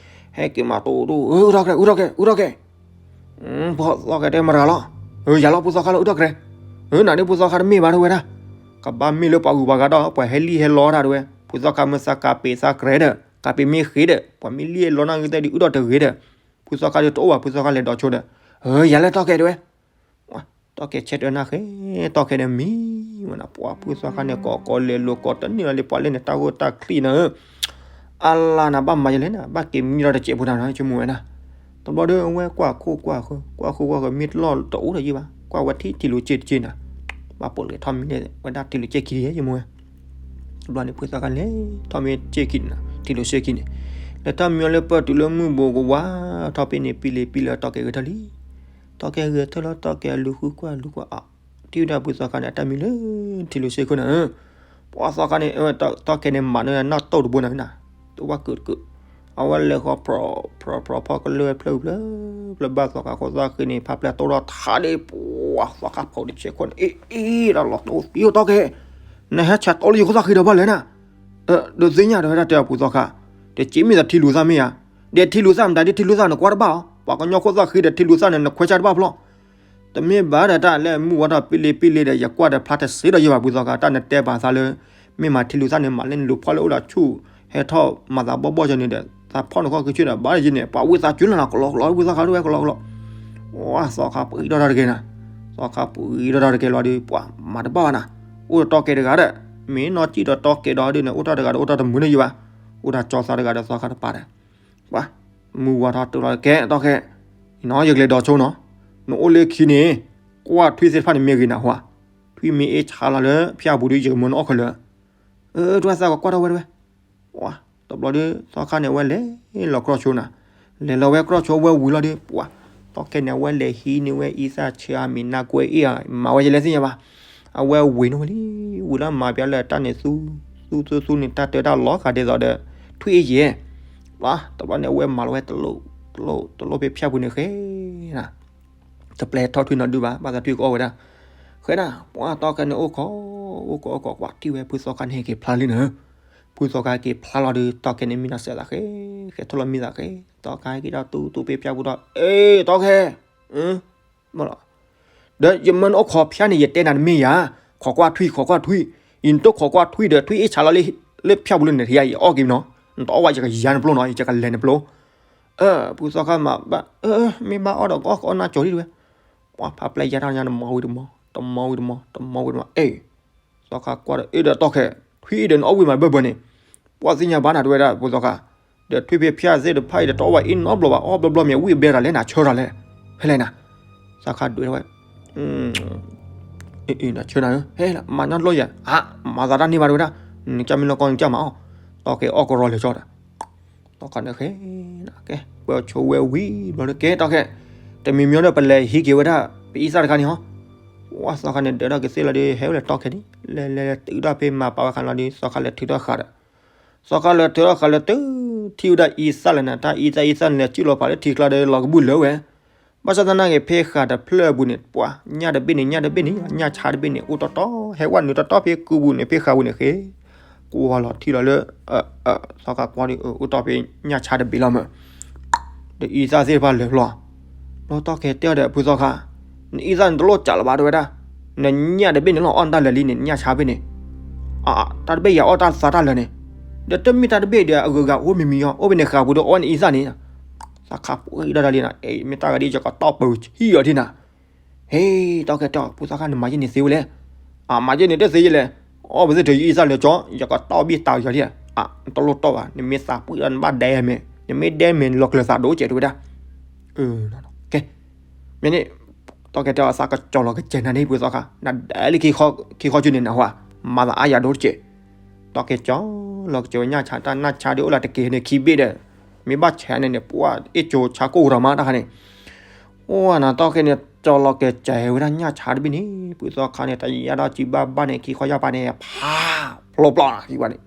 ဟဲက့ၤမးတိတိ အုၣ်ထီၣ်ကရဲ အုၣ်ထီၣ်ကရဲ ဖုသီခါတဲမတၤလီၤ ယၤလီၤဖုသီခါလီၤ အုၣ်ထီၣ်ကရဲ နၤဒ်ဖုသီခါတမ့ၢ်ဘၣ်တဝဲဒၣ် ကဘၣ်မ့ၢ်လၢပှၤဂုၤပှၤဂၤဒီး ပှၤဟဲလံၣ်ဟဲလီတၢ်တဝဲ ဖုသီခါမ့ၢ်သးကးပ့ၤသးကြဲးဒီး ကးပ့ၤမ့ၢ်ဃ့ဒီး ပှၤမ့ၢ်လံၣ်ဟဲလီနၢ်ဂ့ၤသဲဒ်အုၣ်ထီၣ်တဂ့ၤဒီး ဖုသီခါဒ်တအိၣ်ဘၣ် ဖုသီခါလဲၤဒိးဆိဒီး ယၤလၢတီခဲတဝဲ တီခဲဆဲးတနၢ်ဃဲ တီခဲန့ၣ်မံဝဲနၤ ပှၢ်ဖုသီခါန့ၣ် ကိးကိးလဲၤလိာ်ကိးတန့ၢ်လီၤလံ ပှၢ်လၢန့ၣ် တၢ်ဂိၢ်တၢ်ချံနၤဧၢ အလါနၤ ဘၣ်မၤယလဲၣ်နၤ ဘၣ်က့ၤမံဒီးတစဲးဖိတၢ်နၤ ဆိကမိၣ်ဝဲဒၣ် တဘျီဒီးအဝဲကွၢ်ခိၣ်ကွၢ်ဃၢၤ ကွၢ်ခိၣ်ကွၢ်ဃၢၤ မ့ၢ်တလီၢ်တအိၣ်ဒီးယံၢ်ဘၣ် ကွၢ်ဝဲထံၣ်ထံၣ်လိာ်စ့တစ့နၤ ဘၣ်ပိာ်လဲၤထီၣ်မံန့ၣ် ဝဲဒၣ်ထံၣ်လိာ်စ့ခံယဲ ဆိကမိၣ်ဝဲ တဘျီန့ၣ် ဖုသီခါလဲၤထီၣ်မ့ၢ်စ့ခံန့ၣ်နၤ ထံၣ်လိာ်စ့ခံန့ၣ် လဲၤထီၣ်မံအီၤလၢပၢၢ်တုၤလၢမုၢ်ဘိးကဝါ ထီၣ်ဖဲန့ၣ် ပံလံပံလံ တီခဲဂဲၤထၢၣ်လံ တီခဲဂဲၤထၢၣ်လီၤ တီခဲလူၤဃုကွၢ်လူၤကွၢ်အီၤ ထံၣ်ဝဲဒၣ်ဖုသီခါန့ၣ် အတၢ်မံလၢထံၣ်လိာ်စ့ခိၣ်နၤဧၢ ပှၢ်သီခါန့ၣ် တီခဲန့ၣ်မၤန့ၢ်နီၢ်တိၢ်တဘိနၤနၤ တဝၢ်ကုာ်တကုာ် အဝဲလဲၤဃီၤ ဖြီဖြီဖြီကလၢာ်ဝဲဖျၢၣ်ဖျၢၣ် ဖျၢၣ်ဘၣ်သီခါခိၣ်သီဃံန့ၣ် ဖးဖျဲၣ်တိၢ်ထီၣ်ထးဒ့ ပှၢ်သီခါဖိတစဲးခိၣ်န့ၣ် အ့ၣ်အ့ၣ် တၢ်လီၤတိၢ်သံအိၣ်တီခဲ နဟဲဆဲးတိၢ်လၢယခိၣ်သီဃံဒီးဘၣ်လဲၣ်နၤ ဒုးသ့ၣ်ညါဒီးဝဲဒၣ်တဲအီၤဖုသီခါ တစ့မ့ၢ်သးထံလူၤသၣ်မ့ၢ်ဧါ ဒီးထံလူၤသၣ်မတၤဒ်ထံလူၤသၣ်နကွၢ်တဘၣ်အီၤ ပှၤကညီခိၣ်သီဃံဒီးထံလူၤသၣ်န့ၣ် နခွဲးဆါတဘၣ်ဖျီ တမ့ၢ်ဘၣ်ဒီးတၢ်လၢမုၢ်ဝါထီၣ်ပံလံပံလံဒီး ယကွၢ်ဒီးဖျါတစ့ဒီးယဘၣ်ဖုသီခါ တၢ်နတဲပာ်သးလၢ မ့ၢ်မၤထံလူၤသၣ်န့ၣ် မၤလၢနလူၤဖီၣ်လၢအိၣ်ဒီးဆူၣ် ဟဲထီၣ်မၤသးဘီၣ်ဘီၣ်ကန့ၣ်ဒီး သးဖီၣ်န့ၣ်ခီကဆ့ၣ်ဒီး ဘၣ်ယံၤန့ၣ် ပှၤဝံသးစူၤလီၤနၤ ကလီကလီ ဝံသးစူၤဝဲကလီကလီ, သးခးပှဲၤဒီးတဂ့ၤနၤ, သးခးပှဲၤဒီးတဂ့ၤလီၤဒီး ပှၤမၤတဘၣ်ဘၣ်နၤ, အိၣ်ဒီးတီၢ်ကဲတဂၤဒီး, မ့ၢ်နီၢ်စံၣ်ဒီးတီၢ်ကဲဒီးဒ်န့ၣ် အိၣ်တၢ်တဂၤဒီး အိၣ်တၢ်တမုာ်န့ၣ်ယဘၣ်, အိၣ်တၢ်ကၠီသးတဂၤဒီး သးခးတပၤဒီး ပှၤ မုၢ်ဝါထီၣ်တုၤလီၤကဲ တီၢ်ခဲ, နီၢ် ယကလဲၤဒိးဆိနီၤ, နအိၣ်လၢခံန့ၣ်, ကွၢ်ထွံၣ်သ့ၣ်တဖၣ်န့ၣ်မ့ၢ်ဂ့ၤနၤဟါ, ထွံၣ်မ့ၢ်အ့ၣ်ဆါလီၤလၢဖၠၣ်ပူၤဒီး ယကမၢနအိၣ်ခဲလၢာ်, အၢ တဝဲသးကကွၢ်ထီၣ်ဝဲတဝဲ, ပှၤ တဘျီဒီး သီခါန့ၣ် အဝဲလဲၤလီၤကြီဆိနၤ, လဲၤလီၤဝဲကြီဆိဝဲဝံၤလီၤဒီး ပှၤ တီၢ်ခဲန့ၣ် အဝဲလဲၤဟံးန့ၢ်ဝဲအံသၣ်ဆၢအမံၤနၢ်ကွဲအ့ၣ်ဧါ မၤဝဲယလဲၣ်သ့ၣ်ညါဘၣ်, အဝဲဝံၤန့ၣ်ဝဲလံ, ဝံၤလၢမၤပျးလၢတၢ်န့ၣ်သူ, သူသူသူန့ၣ် တၢ်တၢတၢ်လီၤဂာ်ဒ်သိးဒီး ထွံၣ်အ့ၣ်ယဲၢ်, ပှၤ တဘျီန့ၣ် အဝဲမၤလီၤဝဲတလိၣ်, တလိၣ်, တလိၣ်ဖဲဖၠၣ်ပူၤန့ၣ်ဃဲနၤ တပျဲထီၣ်ထွံၣ်နီဒုဘၣ်, ဘၣ်သးထွံၣ်ကအီၣ်ဝဲဒၣ်, ဃဲနၤ ပှၤတီၢ်ခဲန့ၣ်အိၣ်ခိး, အိၣ်ခိးအိၣ်ခိး ကွၢ်ထံၣ်ဝဲဖုသီခါန့ၣ်ဟဲက့ၤဖျါလံနၤ, ဖုသီခါက့ၤဖျါလီၤဒီး တီၢ်ခဲန့ၣ် မံနီၢ်စဲးသးဃဲ, ဃဲထီၣ်လီၤမံသးဃဲ, တီၢ်ခဲက့ၤဒီးတူတူဖဲဖၠၣ်ပူၤဒီး အ့ တီၢ်ခဲ ဘၣ်လီၤ, ဒီးယမၢနအိၣ်ခိးဖၠၣ်န့ၣ် ယတဲနၤတမ့ၢ်ဧါ, ခိးကွၢ်ထွံၣ် ခိးကွၢ်ထွံၣ်, ယနတိၢ်ခိးကွၢ်ထွံၣ်ဒီး ထွံၣ်အ့ၣ်ဆါလီၤလၢဖၠၣ်ပူၤလၢန့ၣ် ယအီၣ်က့ၤမနီၤ, နတအီၣ်ဝဲ ယကယၤနပျိနီၤ, ယကလဲၤနပျိ, အၢ ဖုသီခါမၤဘၣ်, အၢ မ့ၢ်ဘၣ်အီၣ်ဒီးကအီၣ် ကအီၣ်နၢ်ကၠီၤဒံးတဝဲ, ပှၤဖးပျဲယါထီၣ်ညါ တမီဝံၤတမီ, တမီဝံၤတမီ, တမီဝံၤတမီ, အ့ သီခါကွၢ်ဒီး အ့ဒီးတီၢ်ခဲ, ထွံၣ်အ့ၣ်ဒီးနအီၣ်ဝံၤမးဘၢၣ်ဘၢၣ်န့ၣ်, ပှၤသ့ၣ်ညါဘၣ်နၤတဝဲဒၣ် ဖုသီခါ, ဒီးထွံၣ်ဖဲဖၠၣ်သ့ၣ်တဖၣ်အံၤ တတအီၣ်ဝဲအ့ၣ်နီတဘျီဘၣ်, အီၣ်ဘျီဘျီမ့ၢ်ဝံၣ်ဘဲဒီးလဲၣ် နၤဆၢထီၣ်လဲၣ်, ဖဲလဲၣ်နၤ, သီခါဒွဲၣ်ထီၣ်ဝဲ အ့ နဆၢနၤဧၢ, ဟဲလၢ မၤနီတလိၣ်ယၤ, အါ မၤသးတၢ်န့ၢ်ဘၣ်တဝဲဒၣ်, နကၢ်မ့ၢ်လီၤကီ နကၢ်မၤအီၣ်, တီၢ်ခဲအီၣ်ကရီလၢာ်ကၠီဒီး, တီၢ်ခဲန့ၣ်ဃဲ, ကဲ ပှဲၤဆိဝဲဝံၤဘျီဒီး ကဲတီၢ်ခဲ, တမံၤမံၤဒီးပလဲၤဟံးက့ၤဝဲဒၣ် ပအံသၣ်တခါန့ၣ်ဟီ, ဝဲသီခါန့ၣ် ဒၢးထီၣ်ကသ့လီၤဒီး ဟဲဝဲလၢတီၢ်ခဲန့ၣ် လဲၤလဲၤလဲၤတုၤထီၣ်ဖဲမၤပာ်ဝဲခါလီၤဒီး သီခါလဲၤထုးထီၣ်ဃာ်ဒီး သီခါလဲၤထုးထီၣ်ဃာ်လၢတုၤ ထံၣ်ဝဲဒၣ်အံသၣ်လၢနၤ တၢ်အံသၣ်အံသၣ်န့ၣ်လဲၤစုၣ်လီၤဖးလၢထံကျါဒီးလီၤကဘူၣ်လၢာ်ဝဲ, ဘၣ်ဆၣ်သနာ်က့ ဖဲဃာ်တဖျၢၣ်အပူၤန့ၣ် ပှၤ ညၣ်တဘ့ၣ်န့ၣ် ညၣ်တဘ့ၣ်န့ၣ် ညၣ်ဆါတဘ့ၣ်န့ၣ် အိၣ်တီတီ ဟဲဝဲနုာ်တီတီဖဲကုပူၤန့ၣ် ဖဲဃာ်ပူၤန့ၣ်ဃ့ ကွၢ်လီၤထံၣ်လီၤလၢ သီခါကွၢ်ဒီး အိၣ်တီၢ်ဖဲညၣ်ဆါတဘ့ၣ်လီၤမး ဒီးအံသၣ်သ့ၣ်တဖၣ်လဲၤဖျီ, ဒီးတီၢ်ခဲတဲအီၤဒီး ဖုသီခါ, နအံသၣ်န့ၣ်တလိၣ်စးလၢၤဘၣ် တဲဝဲဒၣ်, နညၣ်တဘ့ၣ်န့ၣ်လီၤ အီၣ်နတၢ်လၢာ်လံန့ၣ် နညၣ်ဆါဘ့ၣ်န့ၣ်, အ တၢ်တဘ့ၣ်ယၤအီၣ်တၢ်သးတၢ်လၢာ်န့ၣ်, ဒီးတမ့ၢ်တၢ်တဘ့ၣ်ဒီးအဂုၤအဂၤအိၣ်မံၤမံၤအီၤ အိၣ်ဖဲန့ၣ်ဃာ်ပူၤဒီးအီၣ်နအံသၣ်န့ၣ်, သီခါပှဲၤဒီးတၢ်လံနၤ, မ့ၢ်တၢ်ဂၤဒ်ယကတီၢ်ပၢၤဆံၣ်အီၤဒ်နၤ ဟ့ၣ် တီၢ်ခဲတဲအီၤ ဖုသီခါ နမၤယဲၢ်န့ၣ်သ့ဝဲလဲၣ်, အမၤယဲၢ်န့ၣ်တသ့ယဲၢ်လဲၣ်, အီၣ်ပသ့ၣ်ထုးယအံသၣ်လၢာ်ကၠီ ယကတီၢ်ဘံၣ်တၢ်ယီၤလံ, နတလိၣ်တီၢ်ဘၣ် နမ့ၢ်သးပှံၢ်ဒီးနဘၣ်ဒဲမဲာ် နမ့ၢ်ဒဲမဲာ်န့ၣ်လီၤကျၢၤသးဒိၣ်ကဲးတဲဝဲဒၣ်, ကဲ မ့ၢ်န့ၣ် တီၢ်ခဲတဲအီၤ သးကကၠီလီၤကစဲးနၤန့ၣ် ဖုသီခါ နဒဲလၢခံခီကၠိန့ၣ်နဟါ, မၤသးအါယၤဒိၣ်တကဲး, တီၢ်ခဲကၠီလီၤကစဲးဝဲညၣ်ဆါ တၢ်ညၣ်ဆါဒီးအိၣ်လၢတက့ၤန့ၣ်ခံဘ့ၣ်ဒီး, မ့ၢ်ဘၣ်ဆဲးန့ၣ်န့ၣ် ပှၤအ့ၣ်ကၠိဆါကိၢ်ဒီးမးတၢ်ခါန့ၣ် အိၣ်နၤ တီၢ်ခဲန့ၣ် ကၠီလီၤကစဲးဝဲဒၣ်ညၣ်ဆါတဘ့ၣ်န့ၣ် ဖုသီခါန့ၣ် တယါဒီးစုဘၣ်ဘၣ်န့ၣ် ခံခီယၢ်ပၤန့ၣ် ဖး ဖျိပျီခံဘၣ်န့ၣ်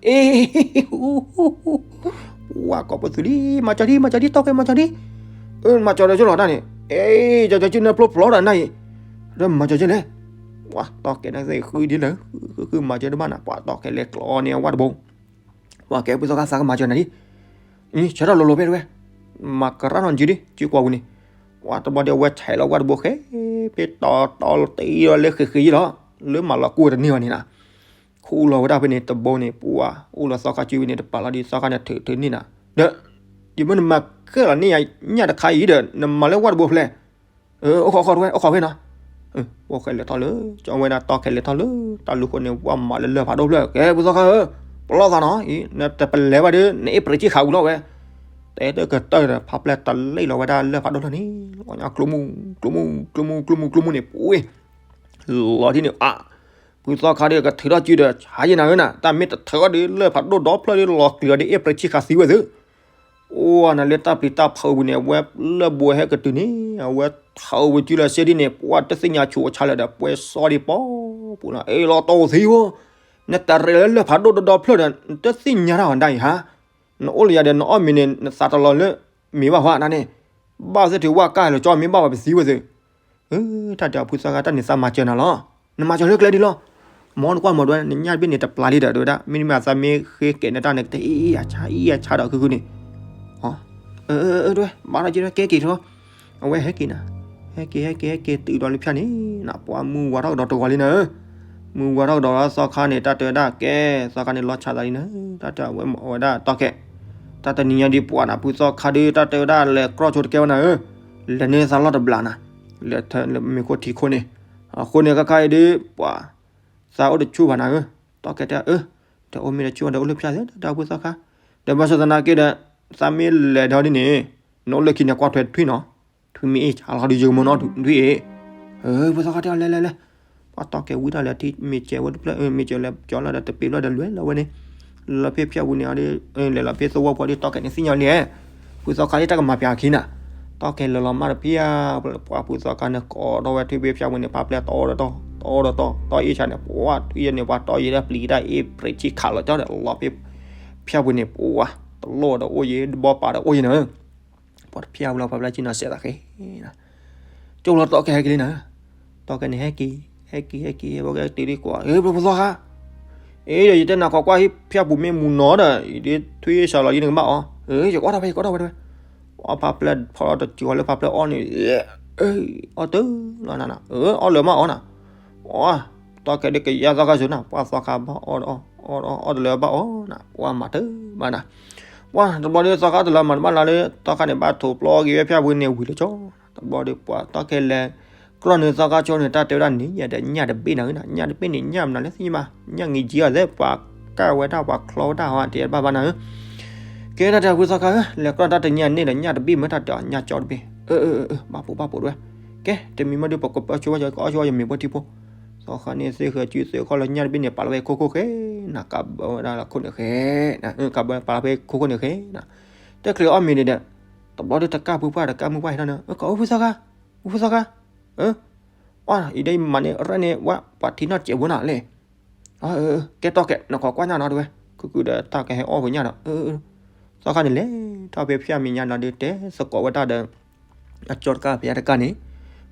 အ့ ဝါကိးပသူလံ မၤကၠီဒံ မၤကၠီဒံ တီၢ်ခဲမၤကၠီဒံ, မၤကၠီဒီးကၠိလီၤတၢ်န့ၣ် အ့ ကၠီကၠီကၠိနၢ်ဖျိဖျိဒီးနၤအံၤ, ဒီးမၤကၠီကၠိလဲၣ်, ဝါတီၢ်ခဲန့ၣ်သ့ၣ်ဃုဒ်လဲၣ်, ဃုဃုမၤကၠီတဘၣ်နၤ ပှၤတီၢ်ခဲလဲၤကျီန့ၢ်အဝၣ်တဘိ ပှၤကဲဖုသီခါ သးကမၤစၢၤနၤလံ, ဆၢထၢၣ်လီၤလိၤဖဲတဝဲ, မၤကရၢ်နီၢ်စုဒံ စုကွၢ်ပူၤန့ၣ်, ပှၤတဘျီဒီးအဝဲဆဲးလီၤဝၣ်တဘိဃဲ, ဖဲတီတီတ့ဒီးလၢဃ့ဃ့ယံလီၤ, လၢမၤလီၤကူၣ်တန့ၢ်ဘၣ်န့ၣ်နၤ, ခူၣ်လီၤဝဲဒၣ်ဖဲန့ၣ်တဘိန့ၣ် ပှၤအိၣ်လီၤသီခါစုဝံၤန့ၣ် တပာ်လီၤဒီးသီခါန့ၣ်ထုးထုးန့ၢ်နၤ, ဒီး ယမ့ၢ်နမၤကဲလီၤန့ၢ်ယညၣ်တခါအံၤဒီး နမၤလၢဝၣ်တဘိဖျဲၣ် အိၣ်ခိးခိးတဝဲ အိၣ်ခိးဖဲနီၤ, ပှၤဃဲလဲၤထီၣ်လၢ ကၠီဝဲဒၣ်တီၢ်ခဲလဲၤထီၣ်လၢ တၢ်လူၤဃိန့ၣ် ပှၤမၤလၢလၢၢ်ဖးဒိၣ်ဖျၢၣ် ကဲ ဖုသီခါဧၢ, ပလီၢ်သးနီၤ, နတပလဲၤဘၣ်ဒီး နအဲၣ်ပြံးဆံၣ်ခးဝံၤလီၤဝဲ, တဲတၢ်ကတၢၢ်ဒီး ဖးပျဲၢ်တလ့ၣ်လီၤဝဲဒၣ်လၢၢ်ဖးဒိၣ်ဖျၢၣ်န့ၣ်, ကျိမူ ကျိမူ ကျိမူ ကျိမူ ကျိမူန့ၣ် ပှ့ၤ လီၤဒ်န့ၣ် အါ ဖုသီခါဒီးကထုးထီၣ်စုဒီး ဆါယဲၢ်နၤဧၢနၤ, တၢ်မ့ၢ်တထုးထီၣ်ဒီး လၢၢ်ဖးဒိၣ်ဒီဖျၢၣ်ဒီး လီၤကျံၤအီၤဒီး အဲၣ်ပြံးဆံၣ်ခးသံဝဲသု အိၣ်နၤလၢတၢ်ပျံၤတၢ်ဖုးပူၤန့ၣ် အဝဲလၢၢ်ဘိဟဲကတုၤန့ၣ် အဝဲထုးဝဲစုလၢစ့ဒ်န့ၣ် ပှၤတသ့ၣ်ညါဆူးအဆါလၢၤဒီး ပှဲၤစီဒံးပီပူၤနီၤ, အ့ၣ်လီၤတီၢ်သံဝဲ, နတရဲးလၢလၢၢ်ဖးဒိၣ်ဒီဒီဖျၢၣ်ဒီး နတသ့ၣ်ညါတၢ်အီၤဒၣ်အံၤဟါ, နအိၣ်လၢယၤဒီး နအီၣ်မ့ၤန့ၣ် နသးတလီၤလၢမ့ၤဘၣ်ဟါနၤန့ၣ်, ဘၣ်သ့ၣ်ထုးဝၣ်ကၢ်လၢာ်ကၠီမ့ၢ်ဘၣ်ဝဲပသံဝဲသု တၢ်တဲအီၤဖုသီခါ တၢ်န့ၣ်သးမၤစၢၤနၤလီၤ, နမၤစၢၤလၢကျဲဒ်လီၤ, မ်နကွၢ်မၤဒွဲ နညၣ်တဘ့ၣ်န့ၣ်တပျၢ်လံဒီး တဲဝဲဒၣ် မ့တမ့ၢ်သးမ့ၢ်ဃ့ကဲးနတၢ်န့ၣ် ကတဲအံၤအံၤအဆါ အံၤအဆါဒီးခုခုန့ၣ်, အၢ ဘၣ်ထီၣ်က့ၤ ကဲက့ၤထီၣ်, အဝဲဟဲက့ၤနၤ, ဟဲက့ၤ ဟဲက့ၤ ဟဲက့ၤ တုၤဒီးလၢဖၠၣ်န့ၣ်နၤ ပှၤမုၢ်ဝါထီၣ်ကဒီးတဂီၤလံနၤ, မုၢ်ဝါထီၣ်ကဒီးသီခါန့ၣ် တၢ်တဲဝဲဒၣ်ကဲ, သီခါန့ၣ်လီၤဆါသးလံနၤ, တၢ်တဲဝဲဒၣ်တီၢ်ခဲ, တ တၢ်တနံၤညါဒ်ပှၤနၤ ဖုသီခါဒ်တၢ်တဲဝဲဒၣ်လဲၤကြီဆိတကဲဝဲနၤဧၢ, လဲၤန့ၢ်သးလီၢ်တဘျီနၤ, လဲၤထၢလၢမ့ၤခိၣ်ထံခိၣ်န့ၣ်, အဃိန့ၣ် ခါခါအံၤဒ်ပှၤ သးအိၣ်တဆူၣ်ဘၣ်နၤဧၢ, တီၢ်ကဲတဲအၢ, ဒီးအိၣ်မ့ၢ်တဆူၣ်ဒီးအိၣ်လၢဖၠၣ်သ့ ဒီးဖုသီခါ, ဒီးဘၣ်ဆၣ်သနာ်က့ဒီး သးမ့ၢ်လဲၤဒီးဒ်န့ၣ်, နအိၣ်လၢခံန့ၣ်ကွၢ်ထွဲထွံၣ်နီၤ, ထွံၣ်မ့ၢ်အ့ၣ်ဆါလီၤဒီးယကမၢနီၤထွံၣ်အ့ၣ်, ဖုသီခါတဲအီၤလဲၤလဲၤလဲၤ, ပှၤတီၢ်ကဲဝံၤတၢ်လဲၤထံၣ်မ့ၤကဲဝဲတဖျၢၣ် မ့ၤကဲလဲၤကၠီလီၤဒီးတပ့ၤဘျီဒီးလဲၤလီၤဝဲန့ၣ်, လဲၤလီၤဖဲဖၠၣ်ပူၤန့ၣ်အီၤဒ် လဲၤလီၤဖဲသဝီပူၤဒ်တီၢ်ကဲန့ၣ်သ့ၣ်ညါလံ, ဖုသီခါဒ်တၢ်ကမၤပၠးအခံနၤ, တီၢ်ကဲလၢာ်လီၤမၢ်တဖၠၣ်, ပှၤဖုသီခါန့ၣ် ကိးထီၣ်ဝဲထွံၣ်ဖဲဖၠၣ်ပူၤန့ၣ် ဖးဖျဲၣ်တီဒီးတီၢ် တီဒီးတီၢ် တီၢ်အ့ၣ်ဆါန့ၣ် ပှၤထွံၣ်ယဲန့ၣ် ပှၤတီၢ်ယဲဒၣ်ပျံၤတၢ်အ့ၣ်ပြံးထံခးလီၤကၠီဒီးလီၤဖဲ ဖၠၣ်ပူၤန့ၣ် ပှၤတလိၣ်ဒီးအိၣ်ယဲ ဘီပာ်ဒီးအိၣ်ယဲနၤ, ပှၤတဖၠၣ်ဝဲလီၤ ဖးဖျဲၣ်ဆ့ၣ်နီၤစဲးသးဃဲ ကၠိလီၤတီၢ်ကဲဟဲက့ၤလံနၤ, တီၢ်ကဲန့ၣ်ဟဲက့ၤ ဟဲက့ၤ ဟဲက့ၤ ဟဲက့ၤတုၤဒ်ကွၢ် ဖုသီခါ, အ့ဒီးယတဲနၤ ခိးကွၢ်ဟံၣ်ဖၠၣ်ပူၤမ့ၢ်မူနီၤဒီး ယဒ်ထွံၣ်အ့ၣ်ဆါလီၤယန့ၣ်ကဘၣ်အီၤ, ယကွၢ်ထီၣ်ဖဲ ယကွၢ်ထီၣ်ဖဲတဲဝဲ, ပှၤဖးဖျဲၣ်ဖီလီၤတကၠီၤလၢဖးဖျဲၣ်အီၣ်န့ၣ် အီၣ်တလီၤနၤနၤ, အီၣ်လၢာ်မၢ်အီၤနၤ, ပှၤတီၢ်ကဲဒ်ကယါသီခါစိၤနၤ ပှၤသီခါဘၣ်အီၣ်ဒီးအီၣ် အီၣ်တလၢာ်ဘၣ်အီၤနၤ ပှၤမၤတၢ်ဘၣ်နၤ, ပှၤတဘျီဒ်သီခါတလၢာ်မၤတဘၣ်လၢ်လၢ တီၢ်ခါန့ၣ် ဘၣ်ထိးပျီက့ၤဝဲဖၠၣ်ပူၤန့ၣ်ဝံၤလၢကၠီ, တဘျီဒ်ပှၤတီၢ်ကဲလဲၤ ကြီန့ၣ်သီခါဆိန့ၣ် တၢ်တဲဝဲဒၣ်န့ၣ် ယဲဒၣ်ညၣ်တဘ့ၣ်နၤဧၢနၤ, ညၣ်တဘ့ၣ်န့ၣ် ညၣ်မနုၤလဲၣ်သ့ၣ်ညါဘၣ်, ညၣ်ငံၤကၠံအီၤသ့ၣ် ပှၤကၢ်ဝဲဒၣ် ပှၤချီဝဲဒၣ်ဟီတဲဘၣ်ဘၣ်နၤဧၢ, ကဲတၢ်တဲဖုသီခါဧၢ, လဲၤကြီတၢ်တနံၤအန့ၣ်ဒီး ညၣ်တဘ့ၣ်မ့ၢ်တၢ်တဲအီၤ ညၣ်ကၠီတဘ့ၣ်, အၢ အၢ အၢ ဘၣ်ပိာ်ဘၣ်ပိာ်တဝဲ, ကဲ တမံၤမ့ၢ်ဒ်ပကအီၣ်ဆူၣ်ဝဲ ကအီၣ်ဆူၣ်ဝဲယမ့ၤဖိထံဖိ, သီခါန့ၣ်သ့ၣ်ဃုာ်စုသ့ၣ်ဃီလၢညၣ်တဘ့ၣ်န့ၣ် ပာ်လီၤဝဲခိၣ်ခိၣ်ဃဲနၤ, ကးဘၢဝဲဒၣ်လၢခိၣ်န့ၣ်ဃဲ, ကးဘၢပာ်လီၤဖဲခိၣ်ခိၣ်န့ၣ်ဃဲနၤ, တဲချုးအီၣ်မ့ၤန့ၣ်ဒီး တဘျီဒ်တကၢ်ဖုပှၢ်ဒီးကၢ်မုၢ်ပှၢ်ဟဲထီၣ်န့ၣ် ကီးဖုသီခါ, ဖုသီခါ, အၢ အီၣ်အံၤဒ်အံၤမးန့ၣ် ရဲၣ်န့ၣ်ဝဲ ပှၤထံနီၣ်စဲးဝဲနၤလဲၣ်, ကဲတီၢ်ကဲ နခိးကွၢ်ညၣ်နီၤတဝဲ, ခုကုဒီးတၢ်ကဟဲအီၣ်ဝဲညၣ်ဒီး သီခါန့ၣ်လဲၤထီၣ်ဖဲဖၠၣ်မဲာ်ညါနီၤဒီး တဲသကိးဝဲတၢ်ဒီး အကၠီတကၢ်ဖဲတကၢ်န့ၣ်,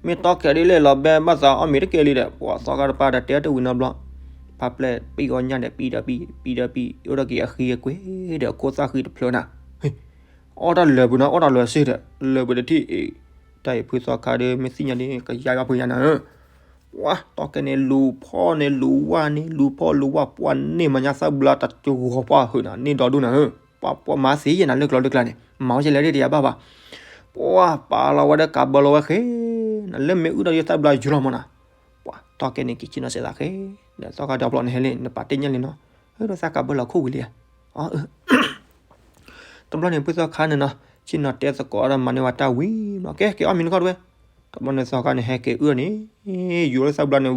မ့ၢ်တီၢ်ကဲဒ်လဲၣ်လီၤ ဘဲဘၣ်သးအီၣ်မ့ၤတကဲလံဒီး ပှၤသီခါတပၤဒီးတဲတဝံၤနီတဘျီ, ဖးဖျဲၣ်ပံၣ်အီၣ်ညၣ်ဒီး ပံၣ်ဒီးပံၣ် ပံၣ်ဒီးပံၣ် အိၣ်ဒီးက့ၤအဃံအကွဲဒီး အခိၣ်သၣ်ဃံတဖျၢၣ်နၤ အီၣ်တၢ်လၢာ်ပူၤနီၤ အီၣ်တၢ်လၢာ်စ့ၢ်ဒီး လၢာ်ပူၤတထံၣ်အံၤ, တၢ်အံၤဖုသီခါဒီး မ့ၢ်သ့ၣ်ညါဒ်န့ၣ် ကယါဘၣ်ဖုညါနၤဧၢ, ပှၤတီၢ်ကဲန့ၣ် လူၤဖီၣ်န့ၣ် လူၤဝၣ်န့ၣ် လူၤဖီၣ်လူၤဝၣ် ပှၤန့ၢ်မၤညါသၣ်ဘျါတကဂီၤပှၤဟုးနၤ န့ၢ်ဒီဒူၣ်နၤဧၢ, ပှၤ ပှၤမၤသ့ယဲနၤ လၢကျိၤလၢကျါန့ၣ် မၤဝဲကလဲၣ်ဒ်တယါဘၣ်ဘၣ်, ပှၤပာ်လီၤဝဲဒီးကးဘၢလီၤဝဲဃဲ, နလၢမ့ၣ်အုၣ်ဒီးယသၣ်ဘျါယုၤလီၤမးနၤ, ပှၤတီၢ်ကဲန့ၣ် က့ၤဆ့ၣ်နီၤစဲးသးဃဲ, ဒီးသီခါဒီးပျီန့ၣ်ဟဲလံ နပာ်တ့ၢ်ညၣ်လံနီၤ, ဒီးသၣ်ကးဘၢလီၤခိၣ်ဝံၤလံဧါ တဘျီန့ၣ် ဖုသီခါန့ၣ်နီၤ ဆ့ၣ်နီၤတဲသကိးဒီးမၤန့ၢ်ဝဲတၢ်ဝံၤဘျီ ကဲ က့ၤအီၣ်မ့ၤနခီၣ်တဝဲ, တဘျီန့ၣ်သီခါန့ၣ် ဟဲက့ၤအုၣ်န့ၣ်, ယူၤလၢသၣ်ဘျါန့ၣ်,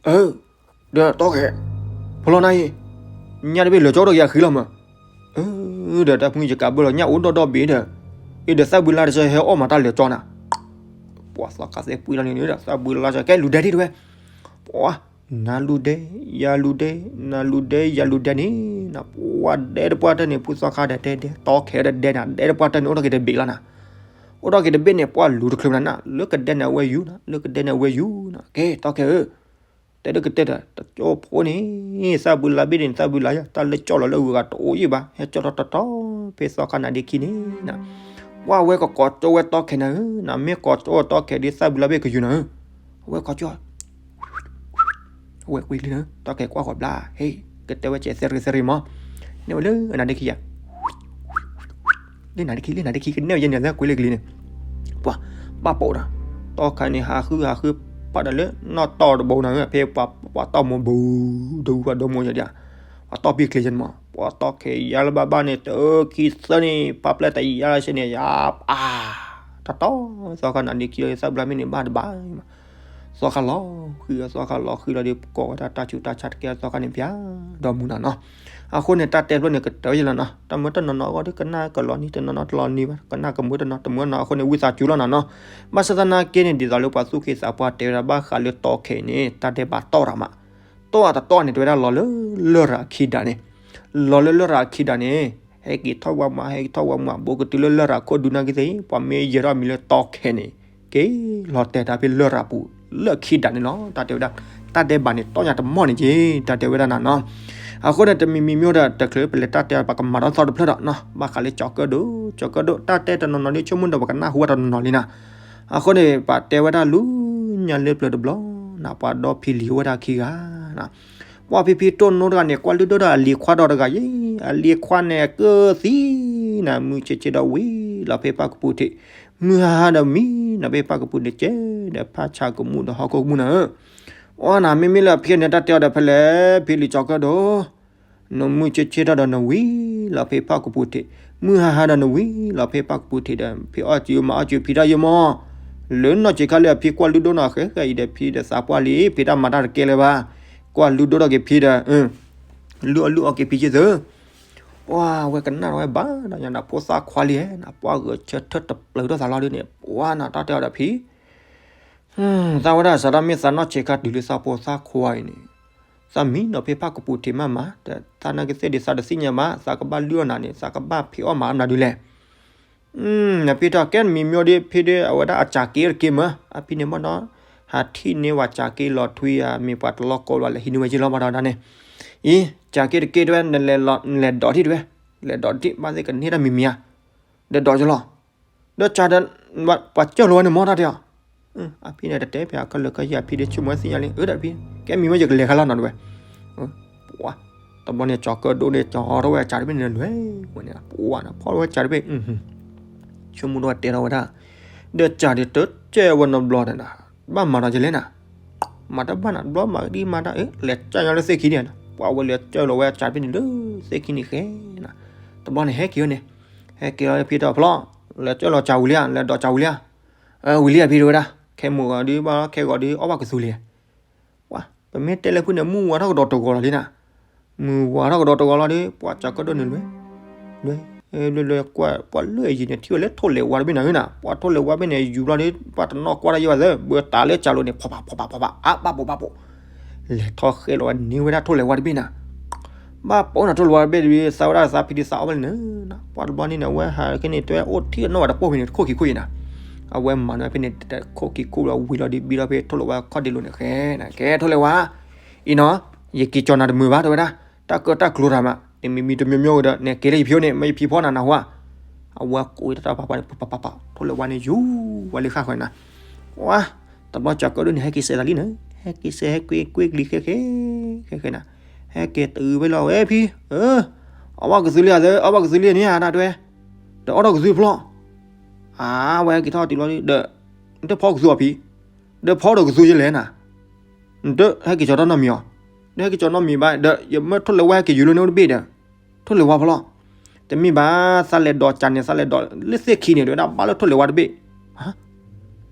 အၢ, ဒီးတီၢ်ကဲ, ဖီလီၤနၤအံၤ, ညၣ်တဘ့ၣ်လၢာ်ကၠီဒီးက့ၤအဃံလီၤမး, အၢ, ဒီးတၢ်ဖုယကးဘၢလီၤညၣ်အိၣ်ဒီဒီဘ့ၣ်ဒီး, အ့ဒီးသၣ်ဘှံလါတဆၢဟဲအီၣ်မးတၢ်လၢာ်ကၠီနၤ, ပှၤသီခါသ့ၣ်ပှံၢ်လီၤန့ၣ်ဒီး သၣ်ဘှံလါတဆၢ ကဲလူၤဒဲဒ်တဝဲ, ပှၤ နၤလူၤဒဲ, ယၤလူၤဒဲ, နၤလူၤဒဲ ယၤလူၤဒဲန့ၣ်, နပှၤဒဲတပှၢ်တၢၢ်န့ၣ် ဖုသီခါဒီးတဲဒဲ တီၢ်ခဲဒီးဒဲနၤ ဒဲတပှၢ်တၢၢ်န့ၣ် အိၣ်ထီၣ်က့ၤတဘ့ၣ်လီၤနၤ, အိၣ်ထီၣ်က့ၤတဘ့ၣ်န့ၣ် ပှၤလူၤတချုးမးနၤ လၢကဒဲန့ၣ်အဝဲယူၤနၤ လၢကဒဲန့ၣ်အဝဲယူၤနၤ ကဲတီၢ်ခဲဧၢ, တဲဒၣ်ကတဲဒီး တကၠိဖိန့ၣ် သၣ်ဘှံလါဘ့ၣ်န့ၣ် သၣ်ဘှံလါယၤ တၢ်လၢကၠီၣ်လီၤလၢဂုၤဂၤ တအိၣ်ယံာ်ဘၣ် ဟဲကၠီၣ်ထီၣ်တီတီ ဖဲသီခါနၤဒ့ခံန့ၣ်နၤ, ပှၤဝဲကကိးကၠိဝဲတီၢ်ခဲနၤဧၢ, နမ့ၢ်ကိးကၠိတီၢ်ခဲဒ်သၣ်ဘှံလါဘ့ၣ်ကယူၤနၤဧၢ, အဝဲကိးကၠိ အဝဲကွံာ်ကလံၤန့ၣ် တီၢ်ခဲကွၢ်ဃီၤဘျါ ဟဲ ကတဲဝဲကဲသဲရ့သဲရ့မး, န့ၢ်ဝဲလၢအနါဒ့ခံယၤ လၢနါဒ့ခံ လၢနါဒ့ခံ ကနဲၣ်ယဲန့ၣ် လၢကွံာ်လၢကလံၤန့ၣ်, ပှၤ ဘၣ်ပိာ်ဒီး တီၢ်ခဲန့ၣ် ဟးဃုဟးဃု ပာ်ဒီးလၢနီၢ်တီၢ်တဘိနၤဧၢ, ဖဲပှၤတီၢ်မိၢ်ဘူး ဒိဝံပှၤဒိမိၢ်ယဲဒၣ်, ပှၤတီၢ်ပံၢ်ချ့ယဲန့ၣ်မး, ပှၤတီၢ်ခဲယါလၢဘၣ်ဘၣ်န့ၣ် တၢခံသၢန့ၣ် ပာ်ဖျါတယါလၢဆ့န့ၣ် ယါ ပၢ် တီတီ သီခါနၤဒ့ခံ သၣ်ဘျါမ့ၢ်န့ၣ် ဘၣ်တဘၣ် သီခါလီၤဃံၤ သီခါလီၤဃံၤလီၤဒီး ကိးဝဲဒၣ်တၢ်ဆူးတၢ်ဆါတကဲ သီခါန့ၣ် ပျၢ်ဒီးမူနၤနီၤ. အဃိန့ၣ် တၢ်တဲဖျိန့ၣ် ကတၢၢ်ယဲလီၤနီၤ. တၢ်မၢတနီၤနီၤအဂီၢ်ဒီး ကနၣ်ကလီၤနံၤ တနီၤနီၤတလီၤနံၤဘၣ်, ကနၣ်ကမၢတနီၤတမၢနီၤ. အဃိန့ၣ် ဝံသးစူၤလီၤနၤနီၤ. ဘၣ်ဆၣ်သနာ်က့န့ၣ် ဒ်သိးလၢပှၤသူၣ်က့သးပှၢ်တဲဝဲဒၣ် ဘၣ်ဃးလၢတီခဲအံၤန့ၣ် တၢ်ဒဲးဘးတီၢ်တၢ်မး တီၢ်အတတီၢ်န့ၣ် တဲဝဲဒၣ်လီၤလၢလရာ်ခံဒးန့ၣ်, လီၤလၢလရာ်ခံဒးန့ၣ် ဟဲက့ၤထီၣ်ဝဲမး ဟဲက့ၤထီၣ်ဝဲမး ဘူးကတုၤလၢလရာ်ခိၣ်ဒူနာ်က့သ့ၣ် ပှၤမ့ၢ်ယဲၤထီၣ်မံၤလၢတီခဲန့ၣ် က့ၤလီၤတဲာ်တၢ်ဖဲလရာ်ပူၤလၢခံဒးန့ၣ်လီၤ. တၢ်တဲဝဲဒၣ် တၢ်ဒဲးဘးန့ၣ် တီၢ်ညါတမီၢ်န့ၣ်က့ၤ တၢ်တဲဝဲဒၣ်နၤနီၤ. အဃိန့ၣ် တမံၤမံၤမ့ၢ်အိၣ်ဒီး တချုးပလဲၤတၢ်တဲ ပကမၤထီၣ်သီတဖျၢၣ်ဒီးနီၤ, ဘၣ်ဃးလၢကၠီၤကၢၣ်ဒိၣ် ကၠီၤကၢၣ်ဒိၣ် တၢ်တဲတနီၤနီၤဒ်ဆိကမိၣ်ဒီး ပကနၢ်ဟူဝဲတနီၤနီၤလံနၤ. အဃိန့ၣ် ပတဲဝဲဒၣ်လူၤညါလၢပျၢၤတဘျီနၤ, ပှၤဒီဖံလံၤအိၣ်ဝဲဒၣ်ခံဂၤနၤ, ပ ပှၤဖံဖံတိၢ်နိတဂၤန့ၣ် ကွၢ်လုၢ်ဒိၣ်ဒီးအလံၤခွါဒီးတဂၤယဲ, အလံၤခွါန့ၣ်ကသံနၤ မုၢ်ဆ့ဆ့ဒီးဝံၤလီၤဖဲဖၣ်ကပူၤထံး, မုၢ်ဟါဟါဒီးမံနၤ ဖဲဖၣ်ကပူၤန့ၣ်ကဲဒီးဖၣ်ဆါကမူၣ်ဒီးဟီၣ်ခိၣ်ကမူၣ်နၤဧၢ, အီနၤ မ့မ့ၢ်လၢအဖံန့ၣ် တၢ်တဲအီၤဒီးဖဲလဲၣ် ဖံလံၤကၠီၤကၢၣ်ဒိၣ် နမုၢ်ဆ့ဆ့ထီၣ်ဒီးနဝံၤလီၤဖဲဖၣ်ကပူၤထံး, မုၢ်ဟါဟါဒီးနဝံၤလီၤဖဲဖၣ်ကပူၤထံးဒီး ဖံအီၣ်စုမၤအီၣ်စုဖံတၢ်ယိာ်မး, လၢနီၢ်ဆံးခါလၢအဖံကွၢ်လုၢ်ဒိၣ်နီၢ်ဃဲဃဲအံၤဒီး ဖံဒီးသးပှၢ်လံ ဖံတၢ်မၤတၢ်တကဲလၢၤဘၣ်, ကွၢ်လုၢ်ဒိၣ်ထီၣ်က့ၤဖံဒီး လုၢ်အီၣ်လုၢ်အီက့ၤဖံက့ၤသု, ပှၤဝဲကနၣ်ထီၣ်ဝဲဘၣ်ဒီးညါဒီး ဖိသၣ်ခွါလံဧါနၤ ပှၤဂဲၤဆၢထၢၣ်တပျုာ်ထီၣ်သးလီၤဒုးန့ၣ် ပှၤနၤတၢ်တဲအီၤဒီးဖံ သးဝဲဒၣ်စးထီၣ်မ့ၢ်သးနီၢ်ဆံးခါတုၤလၢသးဖိသၣ်ခွါအံၤန့ၣ်, သးမံနီၤဖဲဖၣ်ကပူၤထံးမးမး, သးနာ်က့သ့ၣ်ဒံးသးတသ့ၣ်ညါဘၣ်, သးကဘၣ်လုၢ်အီၣ်နၤန့ၣ် သးကဘၣ်ဖံးအီၣ်မၤမနုၤဒုးလဲၣ်. နဖံထီၣ်ကဲနမံၤမ့ၢ်ဒ်ဖံဒ်အဝဲဒၣ်အစၢ်က့တက့ၢ်မး, အဖံန့ၣ်ဘၣ်ဒီး ဟးထံၣ်န့ၢ်ဝဲစၢ်က့လီၤထွံအမ့ၢ်ပှၤတလီၢ်ကီဘၣ်လဲၣ် ဟံးန့ၢ်ဝဲက့ၤလီၤဘၣ်ဒီးဒၣ်န့ၣ်, အံၤ စၢ်က့တက့ၢ်တဲဝဲ နလဲၤဒိးထံၣ်တဲဝဲ, လဲၤဒိးထံၣ်ဘၣ်သ့ၣ်ကန့ၢ်တၢ်မံၤမံၤဧါ, ဒီးဒိးက့ၤလီၤ ဒီးစၢ်ဒီး ပှၤကၢၢ်လီၤဝဲန့ၣ်မ့ၢ်တၢ်တဲအီၤ, အဖံန့ၣ်တတဲဖဲအကလၢာ်ကယၤဖံဒ်ဆိကမိၣ်ဝဲသ့ၣ်ညါလံ, အၢ ဒီးဖံ ကဲမံၤမ့ၢ်ယကလဲၤခါလီၤနီၤတဲဝဲ, ပှၤ တဘျီန့ၣ် ကၠီၤကၢၣ်ဒိၣ်န့ၣ် ကၠီၤထီၣ်ဝဲအစၢ်တဘ့ၣ်န့ၣ်လွဲၤဝဲန့ၣ်, ပှၤနၤဖီၣ်ဝဲစၢ်တဘ့ၣ်, ဆိကမိၣ်ဒီးတဲထီၣ်ဝဲဒၣ်, ဒီးစၢ်ဒ်တကဲဝဲနီတဘျီဒီးနၤ, ဘၣ်မၤဒီးယလဲၣ်နၤ, မၤတဘၣ်နၤ တဘျီမၤကဒံမၤတၢ် အၢ လဲၤကၢၢ်ညီလၢသ့ၣ်ခံန့ၣ်, ပှၤဝဲလဲၤကၢၢ်လီၤဝဲအစၢ်တဘ့ၣ်န့ၣ်လၢသ့ၣ်ခံန့ၣ်ဃဲနၤ, တဘျီန့ၣ်ဟဲက့ၤဝဲန့ၣ်, ဟဲက့ၤလီၤဖံဒီးဖျီၣ်, လဲၤကၢၢ်လီၤစၢ်ဝံၤလံဧါ, လဲၤဒိးစၢ်ဝံၤလံဧါ, ဝံၤလံဧါဖံတဲဝဲဒၣ်, ခဲမုၢ်ဂီၤဒုးဘၣ်လီၤ ခဲဂီၤဒုး အီၣ်ဘၣ်ကသူလံ, ပှၤ ပမ့ၢ်တဲလၢဖုန့ၣ် မုၢ်ဝါထီၣ်ကဒီးတဂီၤလီၤလံနၤ, မုၢ်ဝါထီၣ်ကဒီးတဂီၤလီၤဒီး ပှၤကၠီၤကၢၣ်ဒိၣ်န့ၣ်လွဲၤ, လွဲၤ, လွဲၤ လွဲၤ ကွၢ် ပှၤလၢအယံၤန့ၣ် ထံၣ်ဝဲလၢထိၣ်လဲၤဝါတဘ့ၣ်နၤဧၢနၤ, ပှၤထိၣ်လဲၤဝါတဘ့ၣ်န့ၣ် ယူၤဘျီဒီး ပှၤတနီၣ်ကွၢ်တၢ်ယဲဘၣ်သၢ ဘၣ်တၢ်လၢကၠီၤလိၤန့ၣ် ဖီၣ်ဖး ဖီၣ်ဖး ဖီၣ်ဖး အါ ဘၣ်ဘိးဘၣ်ဘိး လဲၤထီၣ်ဃဲလီၤဝဲန့ၢ်ဝဲဒၣ်ထိၣ်လဲၤဝါတဘ့ၣ်နၤ, ဘၣ်ပိာ်နၤထိၣ်လဲၤဝါတဘ့ၣ်တဘ့ၣ် သးဝဲဒၣ်သးဖံဒုးသးအီၣ်ဘၣ်လံနၤ, ပှၤတဘျီန့ၣ်န့ၣ် အဝဲဟးခဲန့ၣ် တဲဝဲအိၣ်ထံၣ်နီၣ်ဝဲတပိၢ်ဖဲန့ၣ် တခိၣ်ခံခိၣ်အံၤနၤ, အဝဲမၤန့ၢ်ဖဲန့ၣ် တခိၣ်ခံခိၣ်လီၤဝံၤလီၤဒီး ဘံထီၣ်ဖဲထိၣ်လဲၤဝါခီၣ်ဒ့လိၤန့ၣ် ဃဲနၤ ကဲထိၣ်လဲၤဝါ, အံၤနီၤ, ယက့ၤကၠီၤနၤတမုာ်ဘၣ် တဲဝဲဒၣ်, တၢ်ကၢတၢ်ကျိၤတၢ်မး နမံၤမံၤတမံၤမံၤဝဲဒီး နက့ၤလၢယဖံအိၣ်န့ၣ် မ့ၢ်ယဖံဖီနၤနၢ်ဟူဧါ, အဝဲကိးဝဲတၢ်ပာ်ပာ်န့ၣ် ပပပပ ထိၣ်လဲၤဝါန့ၣ် ယူၤဝဲလၢဃၣ်ဃၢၤနၤ, ဝါ, တဘျီကၠီၤကၢၣ်ဒိၣ်န့ၣ် ဟဲက့ၤစဲးသးလံနၤ, ဟဲက့ၤစဲးဟဲကွ့ကွ့ကလံၤဃဲဃဲ, ဃဲဃဲနၤ, ဟဲက့ၤတုၤဝဲလီၤဝဲဖံ, အီၣ်ဘၣ်ကသူလံဧါသၢ အီၣ်ဘၣ်ကသူလံန့ၣ်ဧါ တၢ်တဲဝဲ, ဒီးအီၣ်ထီၣ်ကသူဖျီၣ်, အဝဲက့ၤထီၣ်တုၤလီၤဒီး, နတဖီကသူအီၤဖံ, ဒီးဖီဒီးကသူယလဲၣ်နၤ နတဟဲက့ၤကၠီၤတၢ်နီတမံၤအီၤ, ဒီးဟဲက့ၤကၠီၤနီတမံၤဘၣ်ဒီး ယမ့ၢ်ထိၣ်လဲၤဝါဟဲက့ၤယူၤလၢန့ၣ်အိၣ်တဘ့ၣ်ဒီး, ထိၣ်လဲၤဝါဖျီၣ်, တမ့ၢ်ဘၣ်, သးလဲၤဒိးကၠးန့ၣ် သးလဲၤဒိးလၢသ့ၣ်ခံန့ၣ် တဲဝဲဒၣ်ဘၣ်လၢထိၣ်လဲၤဝါတဘ့ၣ်,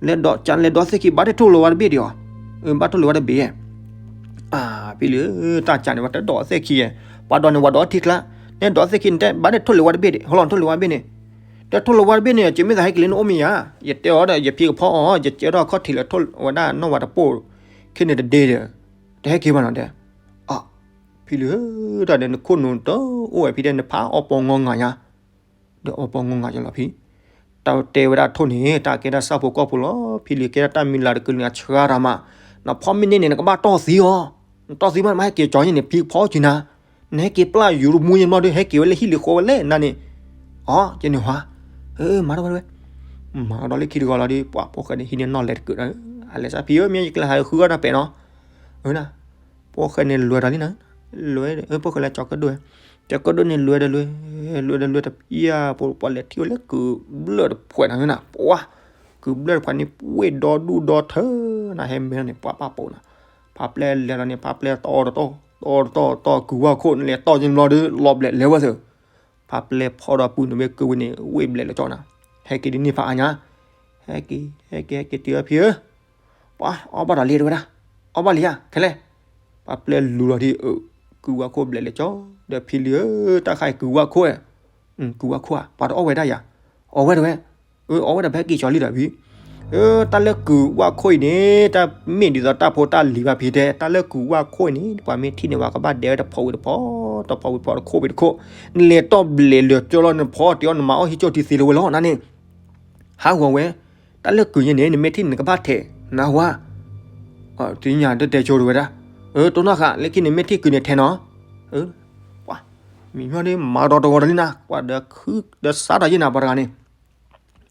လဲၤဒိးကၠးလဲၤဒိးသ့ၣ်ခံ ဘၣ်တထိၣ်လဲၤဝါတဘ့ၣ်ဒံးအီၤ, ဘၣ်ထိၣ်လဲၤဝါတဘ့ၣ်, အဖံလံၤ တၢ်ကၠးန့ၣ် ပှၤတဒိးသ့ၣ်ခံ, ပှၤဒိးန့ၣ် ပှၤဒိးထံချါ, နဒိးသ့ၣ်ခံန့ၣ် တဲဘၣ်တထိၣ်လဲၤဝါတဘ့ၣ်ဒံး ဟီလီၤထိၣ်လဲၤဝါတဘ့ၣ်န့ၣ်, ဒီးထိၣ်လဲၤဝါတဘ့ၣ်န့ၣ် ယမ့ၢ်သးဟဲက့ၤလၢနအိၣ်မ့ၢ်ယၤ, ယတဲအီၤဒီး ယဖံကဖီအီၤ ယကဲထီၣ်ခီၣ်ထံးလၢထိၣ်ဝဲဒၣ်နီၣ်ဝါတပိၢ်, ခဲန့ၣ်တဒ့ဒီး, တဟဲက့ၤဘၣ်နီၤတဲ, အဖံလံၤဧၢ တၢ်ဒီးနခိၣ်နူာ်တအိၣ်ဝဲဖံတဲ နဖးအီၣ်ပီငီငၤညါ, ဒီးအီၣ်ပီငီငၤညါလီၤဖံ, တၢ်တဲဝဲဒၣ်ထိၣ်န့ၣ် တၢ်ကဲဒၣ်ဆၣ်ဖိကီၢ်ဖိလီၤ, ဖံလံၤကဲဒၣ်တၢ်မံၤလၤတကလုာ်န့ၣ် အဆှါတၢ်မး, နဖီမ့ၢ်န့ၢ်န့ၣ် နကဘၣ်တီၢ်သံအီၤ, နတီၢ်သံမး နမ့ၢ်ဟဲက့ၤကၠီၤန့ၣ် ဖံကဖီက့ၤနၤ, နဟဲက့ၤပျၢ်ယူၤတမူယဲၢ်ဘျီဒီး ဟဲက့ၤဝဲလၢဟံၣ်လံဃီဝဲလဲၣ်နၤန့ၣ်, အီ ကဲန့ၣ်ဟါ, မၤထီၣ်ဝဲ, မၤဒီးလၢခံတဂီၤလီၤဒီး ပှၤဖိၣ်ဃဲန့ၣ် ဟံးန့ၢ်နီၣ်လဲၤတကုးဒီး, အလဲၤစးဖံဧၢ မ့ၢ်ယကလဲၤဟးဃုအီၣ်တၢ်ပဲာ်နီၤ, အ ဖိၣ်ဃဲန့ၣ်လွဲၤဒီးလံနၤ, လွဲၤ ဖိၣ်ဃဲလၢကၠီၤကၢၣ်ဒိၣ်, ကၠီၤကၢၣ်ဒိၣ်န့ၣ်လွဲၤဒီးလွဲၤ, လွဲၤဒီးလွဲၤတပျၢ်ဖိ ပှၤလဲၤထံၣ်ဝဲလၢကုၤဘျၢၣ်တဖှဲးနၤနၤ, ပှၤ, ကုၤဘျၢၣ်တဖှဲးန့ၣ် ပှ့ၢ်ဒီဒူၣ်ဒီထၢနၤ ဟဲမဲာ်န့ၣ် ပှၤပာ်ပိာ်နၤ, ဖးပျဲလဲၤလီၤန့ၣ် ဖးပျဲတီတီတီတီတီ ကုၤဝါခိၣ်န့ၣ်လဲၤတီၢ်က့ၤဘျီဒီး လီၤဘျဲးလဲၤဝဲသၢ ဖးပျဲဖီဒီးပုၢ်နုာ်ဝဲကုၤဝဲန့ၣ် ဝ့ၢ်ဘျဲးလၢကၠီနၤ, ဟဲက့ၤဒ်န့ၣ်ဖးအါညါ, ဟဲက့ၤ ဟဲက့ၤ ဟဲက့ၤတုၤဖံဧၢ, ပှၤအီၣ်ဘၣ်တၢ်လံတဲဝဲဒၣ်, အီၣ်ဘၣ်လံဧါ ခဲလဲၣ်, ဖးပျဲလူၤလီၤဒ်အ ကုၤဝါခိၣ်ဘျဲးလၢကၠီ, ဒီးဖံလံၤဧၢ တၢ်ခါအံၤကုၤဝါခိၣ်ဧၢ, ကုၤဝါခိၣ်ဧါ ပှၤတအီၣ်ဝဲဒၣ်ယၤ, အီၣ်ဝဲတဲဝဲ, အအီၣ်ဝဲဒၣ်ဖဲက့ၤကၠီလံဒီးဖံ တၢ်လၢကုၤဝါခိၣ်အံၤန့ၣ် တၢ်မ့ၢ်ဒ်သိးတၢ်ဖိတၢ်လံၤဘၣ်ဖံတဲ, တၢ်လၢကုၤဝါခိၣ်အံၤန့ၣ် ပှၤမ့ၢ်ထံၣ်န့ၣ် ပှၤကဘၣ်ဒဲဝဲတဖီဝံၤတဖီ, တဖီဝံၤတဖီ တခိၣ်ဝံၤတခိၣ်, နလဲၤတီၢ်ဘျဲးလၢကၠီလီၤ နဖီတ့ၢ်အီၣ် နမၤအီၣ်ဟံၣ်ကၠီၣ်ထံသ့လၢၤဝဲလီၤ နၤန့ၣ်, ဟးဂီၤဝဲ, တၢ်လၢကုၤယဲန့ၣ် နမ့ၢ်ထံၣ်န့ၣ် နကဘၣ်ထဲး, နၢ်ဟူဧါ, သ့ၣ်ညါတတဲဆိတဝဲဒၣ်, တိၢ်နီၣ်ဃာ် လၢခံန့ၣ်မ့ၢ်ထံၣ်ကုၤန့ၣ်ထဲးနီၤ, ပှၤ, မံၤညီန့ၣ် မၤဒီးတဂီၤဒီးလံနၤ, ပှၤဒီးခုဒီးစးထီၣ်ယဲနၤ ပှၤတဂၤန့ၣ်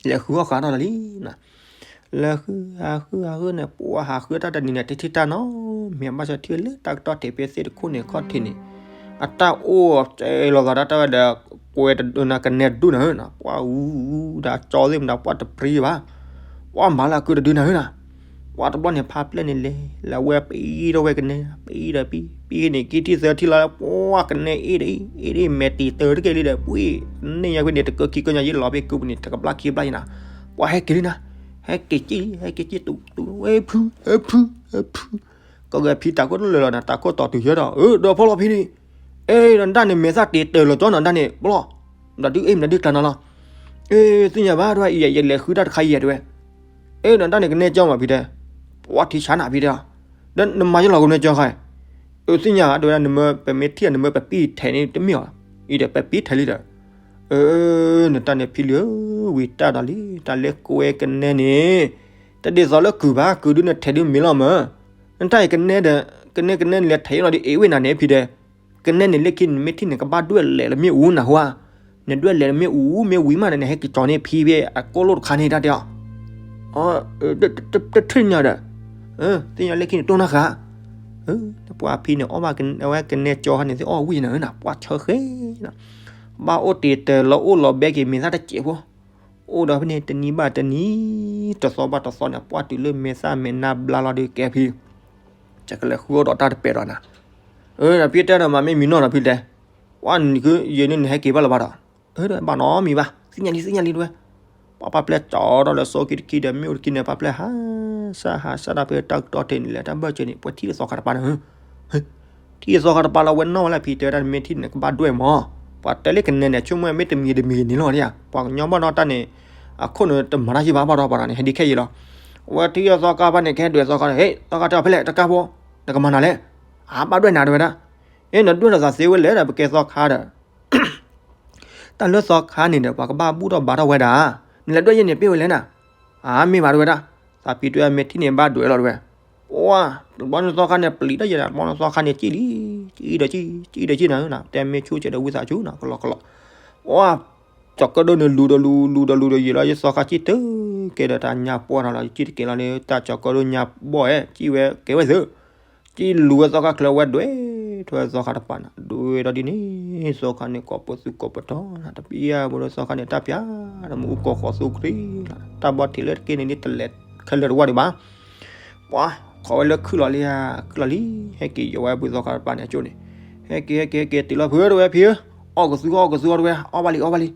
လဲၤဃုအီၣ်ဃာ်ထီၣ်လီၤလံနၤ, လဲၤဃုဟးဃုဟးဃုန့ၣ် ပှၤဟးဃုတၢ်တနံၤန့ၣ် တထံၣ်တၢ်နီတမံၤ ဘၣ်ဆၣ်ထံၣ်ဝဲလၢတၢ်ကတီၢ်ထံးဖဲသ့ၣ်တခိၣ်န့ၣ်ခီၣ်ထံးန့ၣ် အတၢ်အိၣ်စဲးလီၤသးတၢ်တဝဲဒီး ကွဲးတဒုနၤ ကနဲတဒုနၤဧၢနီၤ ပှၤအူဒီးကၠီသ့ၣ်မတၤ ပှၤတပြံဘၣ် ပှၤမၤလၢအကုတဒုနၤဧၢနီၤ ပှၤတဘျီန့ၣ် ဖါပျဲၢ်န့ၣ်လဲၤ လဲၤဝဲပံထီၣ်ဝဲကနဲ ပံဒီးပံ ပံန့ၣ် ကံထံၣ်သၢထံၣ်လီၤ ပှၤကနဲအ့ၣ်ဒီးအ့ၣ် အ့ၣ်ဒီးမဲာ်တံၤတၢတက့ၢ်လံဒီး ပှၤန့ၣ်ညါဖဲန့ၣ် တကၢခံကၢညါယ့ၣ်လီၤဖဲကုပူၤန့ၣ် တကဘျၣ်ခံဘျၣ်ယံၤနၤ ပှၤဟဲက့ၤလံနၤ ဟဲက့ၤက့ၤ ဟဲက့ၤက့ၤ တူတူဝဲဖု ဟဲဖု ဟဲဖု ကီၢ်ဂဲၤဖံတၢ်ခိၣ်တလၢာ်လီၤနၤ တၢ်ခိၣ်တီၤတုၤယၢဒီး အၢ ဒီးဖီလီၤဖံန့ၣ် အဲ နတၢ်န့ၣ် မဲာ်သၣ်တ့တၢၢ်လီၤကၠီနၤ နတၢ်န့ၣ်ပျီ မတၤဒု အဲ မတၤဒုကျါနၤလီၤ အဲ သ့ၣ်ညါဘၣ် တဝဲ ယလဲၤဃုတၢ်တခါယဲၢ်တဝဲ အဲ နတၢ်န့ၣ်ကနဲကၠီမးဖံတဲ ပှၤထံဆါနၤဖံတဲ ဒီးနမၤယလီၤကနဲကၠီခါ အၢ သ့ၣ်ညါတဝဲဒၣ် နမၢပမ့ၢ်ထံၣ်နမၢပပံထဲးန့ၣ်တမ့ၢ်အီၤ အံၤဒီးပပံထဲးလံဒီး အၢ နတၢ်န့ၣ်ဖံလံဧၢ ဝံၤတၢ်ဒီးလံ တၢ်လၢကွဲကနဲန့ၣ် တဒ်သိးလၢကုၤဘၣ် ကုၤဒုန့ၣ်ထဲးဒုမ့ၢ်လီၤမး နတၢ်အံၤကနဲဒီး ကနဲကနဲန့ၣ်လဲၤထဲးလီၤဒုးအ့ၣ်ဝဲနၤန့ၣ်ဖံတဲ ကနဲန့ၣ်လၢခံန့ၣ် နမ့ၢ်ထံၣ်န့ၣ် ကဘၣ်ဒွဲၣ်လဲာ်လၢမ့ၣ်အူနၤဟူဧါ နဒွဲၣ်လဲာ်လၢမ့ၣ်အူ မ့ၢ်ဝံၤမးန့ၣ် နဟဲက့ၤကၠီန့ၢ်ဖံဖဲအကိၣ်လိၣ်တခါန့ၣ်တၢ်တဲအီၤ တထံၣ်ညါဒီး သ့ၣ်ညါလၢခံန့ၣ်တိၢ်နီၣ်ဃာ် ပှၤဖံန့ၣ် အီၣ်ဘၣ်ဝဲကနဲကၠီခါန့ၣ် သ့ၣ်အီၣ်ဝံၤနၤဧၢနၤ ပှၤဆၢဃဲ ဘၣ်အိၣ်တ့ၢ်တၢၢ်လီၤအိၣ်လီၤဘဲက့ၤမ့ၢ်သၣ်တစဲးဖိ အိၣ်ဒီးဖဲန့ၣ် တနံၤဘၣ်တနံၤ တသီဘၣ်တသီန့ၣ် ပှၤတုၤလၢမဲာ်သၣ်မဲာ်နါဘျါလီၤဒီးကဲဖံ ကလဲၤဃုအိၣ်ဒီးတၢ်တပဲာ်ဒီးနၤ အၢ ဒီးဖံတဲဒီးမၤမ့ၢ်မံၤနီၢ်ဒီးဖံတဲ ပှၤနံၤခုယဲၢ်န့ၣ် နဟဲက့ၤဘၣ်လၢၤဘၣ်ဒီး အၢ ဒီးဘၣ်နီတမံၤဘၣ် သ့ၣ်ညါလံ သ့ၣ်ညါလံတဝဲ ပှၤပၢ်ပျဲၢ်ကၠီဒီးလၢစိကံတကံဒီး မ့ၣ်အူတကံန့ၣ် ပၢ်ပျဲၢ်ဟး စၢ်ဟးစၢ်တၢ်ဖဲတၢ်ကတီၢ်ထံးန့ၣ်လဲၣ် တၢ်ဘၢၣ်စၢၤန့ၣ် ပှၤထံၣ်လၢသီခါတပၤန့ၣ် ထံၣ်သီခါတပၤလီၤ ဝဲနီၢ်ဝဲလၢဖံတဲဝဲဒၣ် နမ့ၢ်ထံၣ်န့ၣ် ကဘၣ်ဒွဲၣ်မး ပှၤတဲလၢကနဲန့ၣ် ဆိကမိၣ်မ့ၢ်တမံၤတမံၤန့ၣ်လီၤ ပှၤကညီဘၣ်ဒီးတၢ်န့ၣ် အခိၣ်န့ၣ်တမၤတၢ်ယံၤဘၣ်ဘၣ်ဒီးပှၤတဂၤန့ၣ် ဟဲဒံခဲအံၤလီၤ အဝဲထံၣ်သီခါဖဲန့ၣ် ကဟဲဒွဲၣ်သီခါ ဟ့ၣ် သီခါတဲအီၤဖဲလဲၣ် တကါဖိ နကမၤနၤလဲၣ် အဘၣ်ဒွဲၣ်နၤတဲဝဲဒၣ် အ့ နဒွဲၣ်လီၤသးသ့ဝဲလဲၣ်ဒီး ပကဲသီခါဒီး တၢ်လၢသီခါန့ၣ်ဒီး ပှၤကဘၣ်ဘူၣ်ထီၣ်ဘါထီၣ်ဝဲဒၣ် နလဲၤဒွဲၣ်ယဲၢ်န့ၣ် ပ့ၢ်ဝဲလဲၣ်နၤ အမ့ၢ်ဘၣ်တဲဝဲဒၣ် သးဖံတဲဝဲ မ့ၢ်ထံၣ်န့ၣ်ဘၣ်ဒွဲၣ်လီၤတဲဝဲ ပှၤ ဘီန့ၣ်သီခါန့ၣ် ပျံၤတၢ်ယဲၢ်ဒၣ် ဘီန့ၣ်သီခါန့ၣ် ကံၣ်လံ ကံၣ်ဒီးကံၣ် ကံၣ်ဒီးကံၣ်နၤ တဲမ့ၢ်ဆူၣ်ကဲဒီးဝံသးစူၤနၤ ကလီကလီ ပှၤ ကၠီၤကၢၣ်ဒိၣ်န့ၣ်လူၤဒီးလူၤ လူၤဒီးလူၤဒီးယံာ်လီၤ ယသီခါကံၣ်တကဲဒီး တၢ်ညါပှီၢ်ထီၣ်လီၤ ကံၣ်တကဲလီၤန့ၣ် တၢ်ကၠီၤကၢၣ်ဒိၣ်ညါဘီၣ်အဲ ကံၣ်ဝဲကဲဝဲသု ကံၣ်လူၤဝဲသီခါချၢဝဲဒွဲၣ် ထွဲသီခါတပၤနၤ ဒွဲၣ်ဒီးဒ်န့ၣ် သီခါန့ၣ် ကိးပသူကိးပတီၤနၤ တပျၢ်ဘၣ်ဒီးသီခါန့ၣ် တၢ်ပျၢ်ဒီးမ့ၣ်အူကိးဃီၤသူခရံာ်လီၤ တၢ်ဘီထံးလၢတက့ၢ်န့ၣ် တလဲၤခဲလၢာ်တဝၢ်ဒံးဘၣ် ပှၤ ခိးဝဲလၢခုၣ်လီၤလံ ခုၣ်လီၤလံ ဟဲက့ၤယီၤဝဲဘုသီခါတပၤန့ၣ်အကၠိန့ၣ် ဟဲက့ၤ ဟဲက့ၤ ဟဲက့ၤ တုၤလီၤဖုတဲဝဲဖံဧၢ အီၣ်ကသူ အီၣ်ကသူအီၤတဲဝဲ အီၣ်ဘၣ်လံ အီၣ်ဘၣ်လံ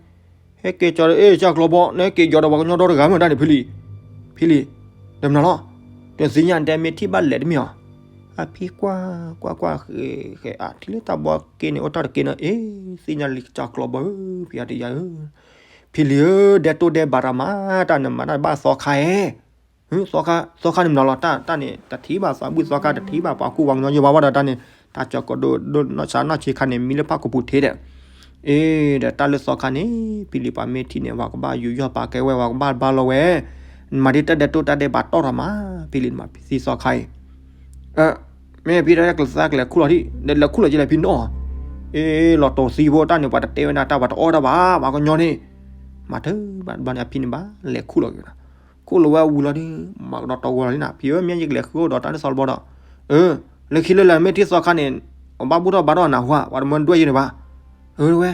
ဟဲက့ၤကၠီၤဒီး အ့ၣ် ကၠီၤကျီၤဘီ နဟဲက့ၤယီၤဒီးပှၤကညီဒီတဂၤမ့ၢ်တၢ်န့ၣ် ဖံလံ ဖံလံ ဒီးမနုၤလီၤ တသ့ၣ်ညါတဲမ့ၢ်ထံၣ်ဘၣ်လဲၣ်တမ့ၢ်အီၤ အဖံကွၢ် ကွၢ် ကွၢ် ဃဲ ဃဲ အထံၣ်လၢတၢ်ဘီက့န့ၣ် အိၣ်တၢ်တက့ၢ်နီၤ အ့ၣ် သ့ၣ်ညါလံ ကၠီၤကျီၤဘီဧၢ ဖံအတယၤဧၢ ဖံလံဧၢ ဒဲတိၢ်ဒဲးဘးတၢ်မၤ တၢ်နမၤတၢ်ဘၣ်သီခါဧၢ သီခါ သီခါန့ၣ်မနုၤလီၤ တၢ် တၢ်န့ၣ် တထံၣ်ဘၣ်သးဘုၣ်သီခါ တထံၣ်ဘၣ်ပှၤကူပှၤကညီယိဘၣ်ဘၣ်ဒီးတၢ်န့ၣ် တၢ်ကၠီၤကၢၣ်ဒိၣ် ဒိၣ်နီၢ်ဆါနီၢ်ဆံးခါန့ၣ် မံလၢဖးကပူၤထံးဒီး အ့ ဒီးတၢ်လၢသီခါန့ၣ် ဖံလံပှၤမ့ၢ်ထံၣ်န့ၣ် ပှၤကဘၣ်ယူးယီၣ်ပာ်ကဲဝဲ ပှၤကဘၣ်ဘါလီၤဝဲ နမၤဒ်တၢ်ဒဲတိၢ်တၢ်ဒဲးဘးတီၢ်ထီၣ်မး ဖံလံနမၤသံသီခါအံၤ မ့ၢ်ဖံတၢ်ကျၢၤသးကျဲၤခူၣ်လီၤဒံး လဲၤခူၣ်လီၤက့ၤလၢဖံနီၢ် အ့ လီၤတိၢ်သံဖိတၢ်န့ၣ် ပှၤတတဲဝဲဒၣ်တၢ် ပှၤတအီၣ်တၢ်ဘၣ် ပှၤကညီန့ၣ် မၤတၢ်ဘၣ်တဘျီန့ၣ် အဖံန့ၣ်ဘၣ်လဲၤခူၣ်လီၤက့ၤဝဲဒၣ် ခူၣ်လီၤဝဲဝံၤလီၤဒုး မၤကဒီးတီၢ်ဝဲလီၤလံနၤ ဖံဧၢ မ့ၢ်ယကလဲၤဃုအိၣ်ဒီးတၢ်လၢသီတဘီဒီး အၢ လၢခံလၢလဲၤမ့ၢ်ထံၣ်သီခါန့ၣ် အဘၣ်ဘူၣ်ထီၣ်ဘါထီၣ်နၤဟူဧါ ပှၤတမၢဒွဲၣ်ယဲၢ်န့ၣ်ဘၣ် အၢ တဝဲ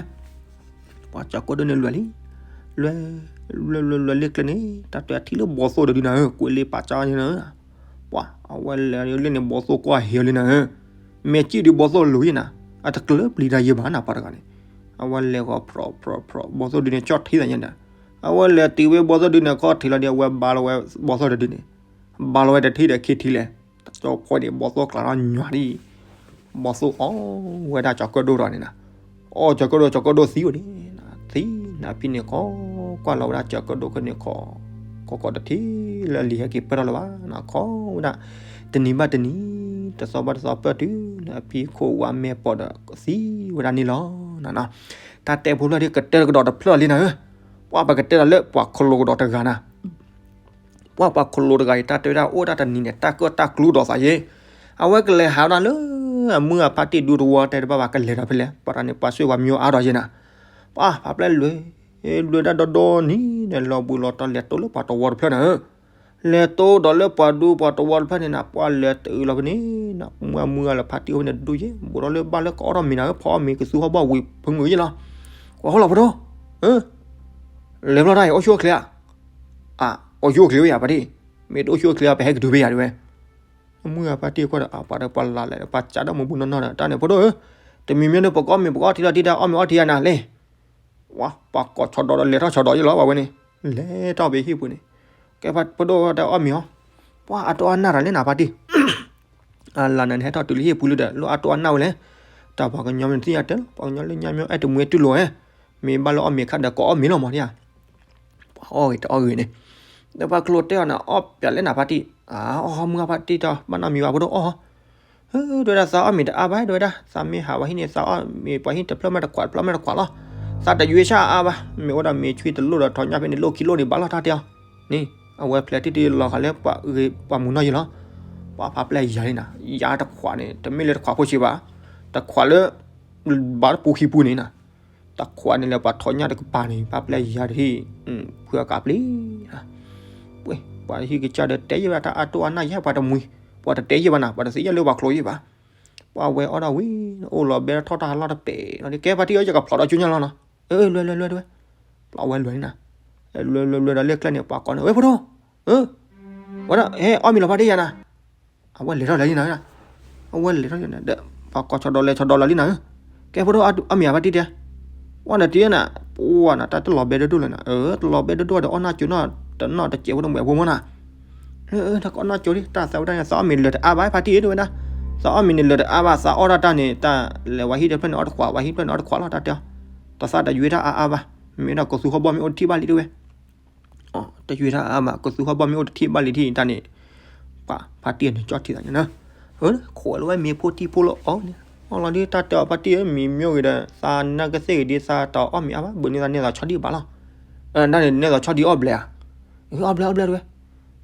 ပှၤကၠီၤကၢၣ်ဒိၣ်န့ၣ်လွဲၢ်လံ လွဲၢ် လွဲၢ် လွဲၢ် လွဲၢ်လံကျဲန့ၣ် တၢ်တဲအထံၣ်လၢဘီသိၣ်ဒီးဒုးနၤဧၢ ကွဲးလံပာ်ကၢန့ၣ် ပှၤ အဝဲလဲၤလံန့ၣ် ဘီသိၣ်ကွၢ်ဟ့ၤလံနၤဧၢ မ့ၢ်ကံၣ်ဒုးဘီသိၣ်လူၤယဲၢ်နၤ အတကျၢၤပျံၤတၢ်ယဲၢ်ဘၣ်နၤပှၤတဂၤန့ၣ် အဝဲလဲၤဂီၤဖြီဖြီဖြီ ဘီသိၣ်ဒုးန့ၣ် ကၠီၣ်ထံသးညါနၤ အဝဲလဲၤတုၤဝဲဘီသိၣ်ဒုးန့ၣ် ခီၣ်ထံးလီၤဒီး အဝဲဘါလီၤဝဲဘီသိၣ်တဒုးန့ၣ် ဘါလီၤဝဲတထံၣ်ဒီးခံထံၣ်လဲၣ် တကၠီဖီန့ၣ် ဘီသိၣ်ကျးထီၣ်ညွၤဒံး ဘီသိၣ်အီၣ်ဝဲဒၣ်ကၠီၤကၢၣ်ဒိၣ်ဒီးန့ၣ်နၤ အီၣ်ကၠီၤကၢၣ်ဒိၣ် ကၠီၤကၢၣ်ဒိၣ်သံဝဲန့ၣ် သံနၤဖံန့ၣ်ခီ ကွၢ်လီၤဝဲဒၣ်ကၠီၤကၢၣ်ဒိၣ်ခဲန့ၣ်ခီ ခီခီတထံၣ်လၢလံာ်ဟဲက့ၤပၢၢ်ထီၣ်လၢၤဘၣ်နၤ ခီဝဲဒၣ် တနံၤဘၣ်တနံၤ တသီဘၣ်တသီပၢၢ်တုၤလၢအဖံခိၣ်ဝါမဲာ်ပိာ်ဒီးသံဝဲဒၣ်န့ၣ်လီၤနၤ တၢ်တဲဖိဖျၢၣ်ဒ်ကတၢၢ်ကဒီးတဖျၢၣ်လံနၤဧၢ ပှၤပကတဲဒီးလၢပှၤခလိာ်ကဒီးတဂၤနၤ ပှၤပှၤခလိာ်တဂၤအံၤ တၢ်တဲဝဲဒၣ်အိၣ်ဒၣ်တနံၤန့ၣ် တၢ်ကၢၣ်တၢ်ကျူဒီးသးယဲၢ် အဝဲကလဲၤဟးဝဲဒၣ်လၢ အမုၢ်အဖါတံၢ်ဒူသဝီတဲတဘၣ်ဘၣ် ကလဲၤဒီးဖဲလဲၣ် ပှၤတၢ်န့ၣ် ပှၤဆွေပှၤမံၤအါဒီးယဲၢ်နၤ ပှၤဖးဖျဲၣ်လွဲၢ် လွဲၢ်ဒၣ်ဒီဒီနံၤန့ၣ် လီၤဘှံးလီၤတီၤလဲၤတိၢ်လၢပှၤတဝီတဖျၢၣ်နၤဧၢ လဲၤတိၢ်ဒီးလၢပှၤဒူပှၤတဝီတဖျၢၣ်န့ၣ်နၤ ပှၤလဲၤတုၤလီၤဖဲန့ၣ်နၤ မုၢ်အမုၢ်အလၢဖါတံၢ်အိၣ်ဖဲန့ၣ်ဒူယဲ ဘူးထီၣ်လၢဘၣ်လၢကအီၣ်ထီၣ်မ့ၤနၤဧၢ ဖီအီၣ်မ့ၤကသူဟီၣ်ဘီၣ်ဝံၤဖုမုာ်ယဲလီၤ. ကွၢ်ဟီၣ်လီၤဖိဒိၣ်, လဲၤဘျီတၢ်အံၤ အိၣ်ဆူၣ်အိၣ်ချ့ဧါ, အိၣ်ဆူၣ်အိၣ်ချ့ဝဲယၤဖါတံၢ်, မ့ၢ်တအိၣ်ဆူၣ်အိၣ်ချ့အပဟဲကတုၤဖဲယၤတဝဲ မုၢ်အဖါတံၢ်ကွၢ်ဒီး အပှၤဒီးပှၤလၢ်လဲၣ် ပှၤစးဒီးမူဘူးနီၢ်နီၢ်ဒီး တၢ်န့ၣ်ဖိဒိၣ်ဧၢ, တမံၤမံၤန့ၣ် ပကအီၣ်မ့ၤ ပကအီၣ်ထံလီၤတံၢ်တၢ် အီၣ်မ့ၤအီထံယၤနၤလဲၣ်. ဝါ ပှၤကိးဆီဒီးဒီးလဲၤထီၣ်ဆီဒီးယလီၤ ပှၤဝဲန့ၣ်, လဲၤထီၣ်ဖဲဟံၣ်ပူၤန့ၣ်, ကဲဖါဖိဒိၣ်တၢ်အီၣ်မ့ၤဟီ, ပှၤအတိၢ်အနၢ်တၢ်လဲၣ်နၤဖါတံၢ် အလၢနၤန့ၣ်ဟဲထီၣ်တုၤလၢဟံၣ်ပူၤလံဒီး လိၣ်အတိၢ်အနၢ်ဝဲလဲၣ်, တၢ်ပှၤကညီမ့ၢ်သ့ၣ်ညါတဲလီၤ ပှၤကညီလၢညါမ့ၢ်အဲၣ်တမှံၤတုၤလိာ်ဝဲ, မ့ၢ်ဘၣ်လၢအီၣ်မ့ၤခါဒီးကိးအီၣ်မ့ၤလီၤမးဒ်ဧါ, ပှၤအီၣ်ဂ့ၤတအီၣ်ဂ့ၤန့ၣ်, ဒီးပှၤကျိတဲအီၤနၤ အီၣ်ပၠးလဲၣ်နၤဖါတံၢ်, အီၣ်ဟီမုၢ်အဖါတံၢ်တၢ် ဘၣ်နီတမံၤဘၣ်ဖိဒိၣ်အီၣ်ဟီ ဒဝဲဒၣ်သးအီၣ်မ့ၤတအါဘၣ် ဒဝဲဒၣ် သးမ့ၢ်ဟးဝဲဟံၣ်န့ၣ် သးအီၣ်မ့ၤပှၤဟံၣ်တဖျၢၣ်မ့ၢ်တခွး တဖျၢၣ်မ့ၢ်တခွးလီၤ, သးတယွ့ဆၣ်အါဘၣ် မ့ၢ်အိၣ်ဒီးမ့ၤဆွံတလိၣ်ဒီးထီညၣ်ဖဲန့ၣ် လိၣ်ခံလိၣ်န့ၣ်ဘၣ်လီၤတၢ်တဲအီၤ, န့ၣ် အဝဲဖျဲးတံၢ်တံၢ်လီၤခါလၢပှၤဂ့ၤပှၤမုာ်နီၢ်ယံၤလီၤ, ပှၤဖးပျဲၢ်ယၤလံနၤ ယၤတခွးန့ၣ် တမ့ၢ်လၢတခွးဖိဆံးဘၣ်, တခွးလၢ ဘၣ်တပူၤခံပူၤန့ၣ်နၤ တခွးန့ၣ်လၢပှၤထီညၣ်တကပၤန့ၣ် ဖးပျဲၢ်ယၤတဟံၣ်, ဖုအကးပျံၤ ပှၤဟံၣ်ကစၢ်ဒီးတဲယဲၢ်ဘၣ်တၢ်အတိၢ်အနၢ်ယဲၢ်ပှၤတမှံၤ, ပှၤတတဲယဲၢ်ဘၣ်နၤ ပှၤတသ့ၣ်ညါလၢပှၤကျိယဲၢ်ဘၣ်, ပှၤဝဲအီၣ်ဒၣ်ဝံၤ အိၣ်လီၤဘဲထီၣ်တၢ်ဟးလီၢ်တပဲာ်လီၤ ကဲဖါတံၢ်ဧၢ ယကဖျိးဒီးကၠိညါလီၤနီၤ, လွဲလွဲလွဲလွဲ, ပှၤဝဲလွဲန့ၣ်နၤ, လွဲလွဲလွဲဒီးလၢကျဲန့ၣ် ပှၤကိးန့ၣ် ဝဲဖိဒိၣ်, ဝဲဒၣ် ဟဲအီၣ်မ့ၤလီၤဖါတံၢ်ယၤနၤ အဝဲလဲၤထီၣ်လၢာ်လံနၤ, အဝဲလဲၤထီၣ်လၢာ်ဒီး ပှၤကိးဆီဒီးလဲၤဆီဒီးလီၤလံနၤဧၢ, ကဲဖိဒိၣ်အမ့ၢ်အဖါတံၢ်တဲ, ဝဲနတံၢ်နၤ, ပှၤနၤတၢ်တလီၤဘဲဒိၣ်ဒိၣ်လၢနၤ, တလီၤဘဲဒိၣ်ဒိၣ်ဒီးအီၣ်နၢ်ကၠိနီၢ်တနီၢ်တစဲးဖိတမှဲးဖိမ့ၢ်နၤ, တကအီၣ်နၢ်ကၠိလံ တၢ်သးဝဲဒၣ်န့ၣ် သးအီၣ်မ့ၤလၢာ်တအါဘၣ်ဖါတံၢ်ဧၢ တဝဲဒၣ်, သးအီၣ်မ့ၤန့ၣ်လၢာ်တအါဘၣ် သးအီၣ်ဒၣ်တၢ်န့ၣ် တၢ်လဲၤဝဲဟံၣ်တဖျၢၣ်န့ၣ်အီၣ်တခွး ဝဲဟံၣ်တဖျၢၣ်န့ၣ်အီၣ်တခွးလီၤ တၢ်တဲအီၤ, တသးတယွ့တၢ်အါအါဘၣ်, မ့ၢ်ဒီးကသူဟီၣ်ဘီၣ်မ့ၢ်အိၣ်တထံၣ်ဘၣ်လံတဝဲ တယွ့တၢ်အါဘၣ် ကသူဟီၣ်ဘီၣ်မ့ၢ်အိၣ်တထံၣ်ဘၣ်လံထံၣ်တၢ်န့ၣ်, ပှၤဖါတံၢ်န့ၣ်ကၠီထံသးညါနၤ, ခိးလၢဝဲမ့ၤဖိထံဖိလီၤအီၣ်န့ၣ်, အီၣ်လီၤဒ်တၢ်တဲအီၤဖါတံၢ်ဧၢ မံၤမ့ၢ်ဂ့ၤဒီး သးနၢ်ကသ့ၣ်ဂ့ၤဒ်သးတအီၣ်မ့ၤအါဘၣ် ဘုးန့ၢ်သးန့ၢ်သးဆီဒံၣ်ဘၣ်လီၤ, တၢ်န့ၣ်န့ၢ်သးဆီဒံၣ်အီၣ်ဘျဲၣ်ဧါ, အီၣ်ဘျဲၣ်အီၣ်ဘျဲၣ်တဝဲ,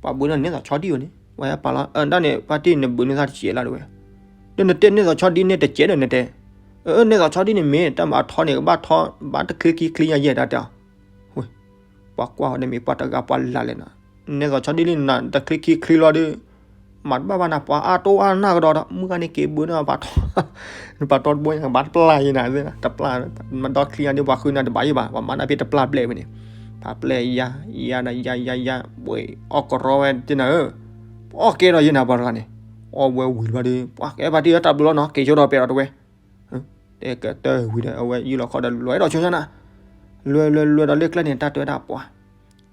ပှၤဘုးန့ၢ်သးဆီဒံၣ်ဝဲန့ၣ် ဝဲပာ်လီၤ တၢ်န့ၣ်ဖါတံၢ်န့ၣ်ဘုးန့ၢ်သးတစဲးလီၤတဝဲ, ဒီးနတဲန့ၢ်သးဆီဒံၣ်န့ၣ်တစဲးဒီးနတဲ, န့ၢ်သးဆီဒံၣ်န့ၣ်မ့ၢ် တၢ်မၤအထီန့ၣ် ကဘၣ်ထီ ဘၣ်တချ့ခံချ့ညါယဲၢ်တၢ်တဲအီၤ ပှၤကွၢ်ဝဲန့ၣ်မ့ၢ်ပှၤတဂၤပှၤလၢ်လဲၣ်နီၤ, နဲသိးဆီဒံၣ်လံနၤ တချ့ခံချ့လီၤဒီး, မၤတဘၣ်ဘၣ်နၤ ပှၤအါတိၢ်အါနၢ်ကဒီးဒီး မုၢ်ဂၤန့ၣ်က့ၤဘုးန့ၢ်ပှၤထီ, ပှၤတီတဘိညါ ကဘၣ်တပျၢ်ယဲနၤ, တပျၢ်, မၤဒီချံညါဒီးပှၤဃုနၤတဘၣ်ယဲဘၣ် ပှၤမၤနၤဖဲတပျၢ်ဘျဲၣ်ဝဲန့ၣ်, ဖးပျဲၢ်ယါ, ယါဒီးယါယါယါ, ဘှံးအီၣ်ကရီဝဲတနၤဧၢ, ပအီၣ်ကဲဒီးယဲနၤပှၤတဂၤန့ၣ်, အီၣ်ဝဲဝံၤဘျီဒီး ပှၤကဲဖါတံၢ်တၢ်ဘျုးလီၤနီၤ က့ၤဆိဒီးပဲာ်ဒီးတဝဲ တဲကတၢၢ်ဝံၤဒီး အဝဲယုၢ်လီၤခီဒီးလွဲဒီးဆိညါနၤ, လွဲလွဲလွဲဒီးလၢကျဲန့ၣ် တၢ်တဲဝဲဒၣ်ပှၤ,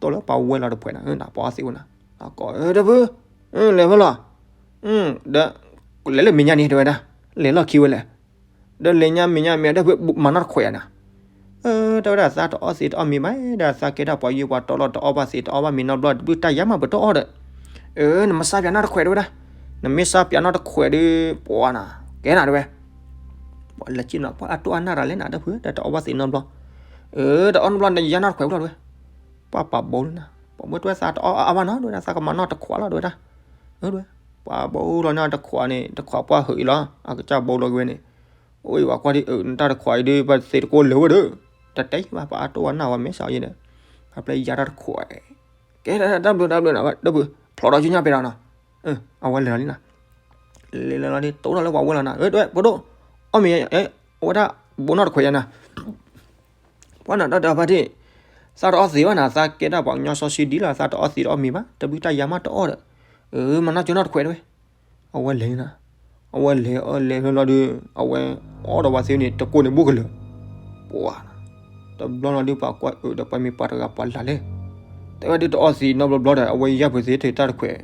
တိၢ်လၢပှၤဝဲလီၤတဖှဲးနၤ နပှၤအီၣ်သ့ဝဲနၤ, ကိးတဖု, လဲၤဖဲလီၤ, ဒီး, လဲၤလၢမဲာ်ညါန့ၣ် တဲဝဲဒၣ်, လဲၤလီၢ်ခံဝဲလဲၣ်, ဒီးလဲၤညါမဲာ်ညါမဲာ်ဒီးဖု မၤနီၢ်တခွဲးယၤနၤ တဲဝဲဒၣ်သးတအီၣ်သ့တအီၣ်မ့ၤဘၣ် ဒီးသးကဲဒၣ်ပှၤယိၤပှၤတီလီၤ တအီၣ်ဘၣ်သ့တအီၣ်ဘၣ်မ့ၤနီတဘျီ တဘုၣ်တၢ်ယါမးပတအီၣ်ဒီး, နမ့ၢ်စါပၠးနီၢ်တခွဲးတဲဝဲဒၣ်, နမ့ၢ်စါပၠးနီၢ်တခွဲးဒီး ပှၤနၤ, ကဲနၤတဲဝဲ, ပှၤလဲၤက့ၤနီၤ ပှၤအတိၢ်အနၢ်တၢ်လဲၣ်နၤ ဒီးဖု ဒီးတအီၣ်ဘၣ်သ့နီတဘျီ, ဒီးအီၣ်နီတဘျီ နယါနီၢ်တခွဲးဘျီတဲဝဲ, ပှၤပာ်ဘိလံနၤ, ပှၤမ့ၢ်တဲဝဲသးတအီၣ်အါဘၣ်နီၤ တဲဝဲဒၣ် သးကမၤနီၢ်တခွဲးလီၤတဲဝဲဒၣ်, ပှၤဘိလီၤနီၢ်တခွဲးန့ၣ် တခွဲးပှၢ်ဟုးအံၤလီၤ အကစၢ်ဘိလီၤက့ၤဝဲန့ၣ် အိၣ်အံၤပှၤကွၢ်ဒ်အၢ နတၢ်တခွဲးအံၤဒီး ပသ့တကိးလၢာ်ဝဲဒီး, တတဲယံၤဘၣ် ပှၤအတိၢ်အနၢ်ဝဲမ့ၢ်စးအီၤယဲဒီး, ဖးပျဲၢ်ယါတၢ်တခွဲး, ကဲတၢ်ဘျုးတၢ်ဘျုးနၤ ဒီးဖု ဖျိးဒီးကၠိညါပဲာ်ဒီးနီၤ, အဝဲလဲၤလီၤလံနၤ, လဲၤလီၤလီၤဒီး တိၢ်ထီၣ်လၢပှၤဝဲလီၤနၤ ဒီး ဖိဒိၣ်, အီၣ်မ့ၤ, အဝဲဒၣ်ဘိနီၢ်တခွဲးယါနၤ ပှၤနၤဒီးဒီးဖါတံၢ်, သးတအီၣ်သ့ဘၣ်နၤ သးကဲဒၣ်ပှၤကညီစီဆှံဒ်လီၤ သးတအီၣ်သ့တအီၣ်မ့ၤဘၣ် တဘုၣ်တၢ်ယါမးတအီၣ်ဒီး, မၤနီၢ်ကၠိနီၢ်တခွဲးတဲဝဲ, အဝဲလဲၤနၤ, အဝဲလဲၤအီၣ်လဲၤလီၤဒီး အဝဲအီၣ်ဒီးပှၤသ့န့ၣ် တကိးန့ၣ်ဘိကလၢာ်, ပှၤ, တဘျီလီၤဒီးပှၤကွၢ်အၢဒီးပှၤမ့ၢ်ပှၤတဂၤပှၤလၢ်လဲၣ်, တဲဝဲဒ်တအီၣ်သ့နီတဘျီဘျီဒီး အဝဲယါဖုးသ့ထဲတၢ်တခွဲး,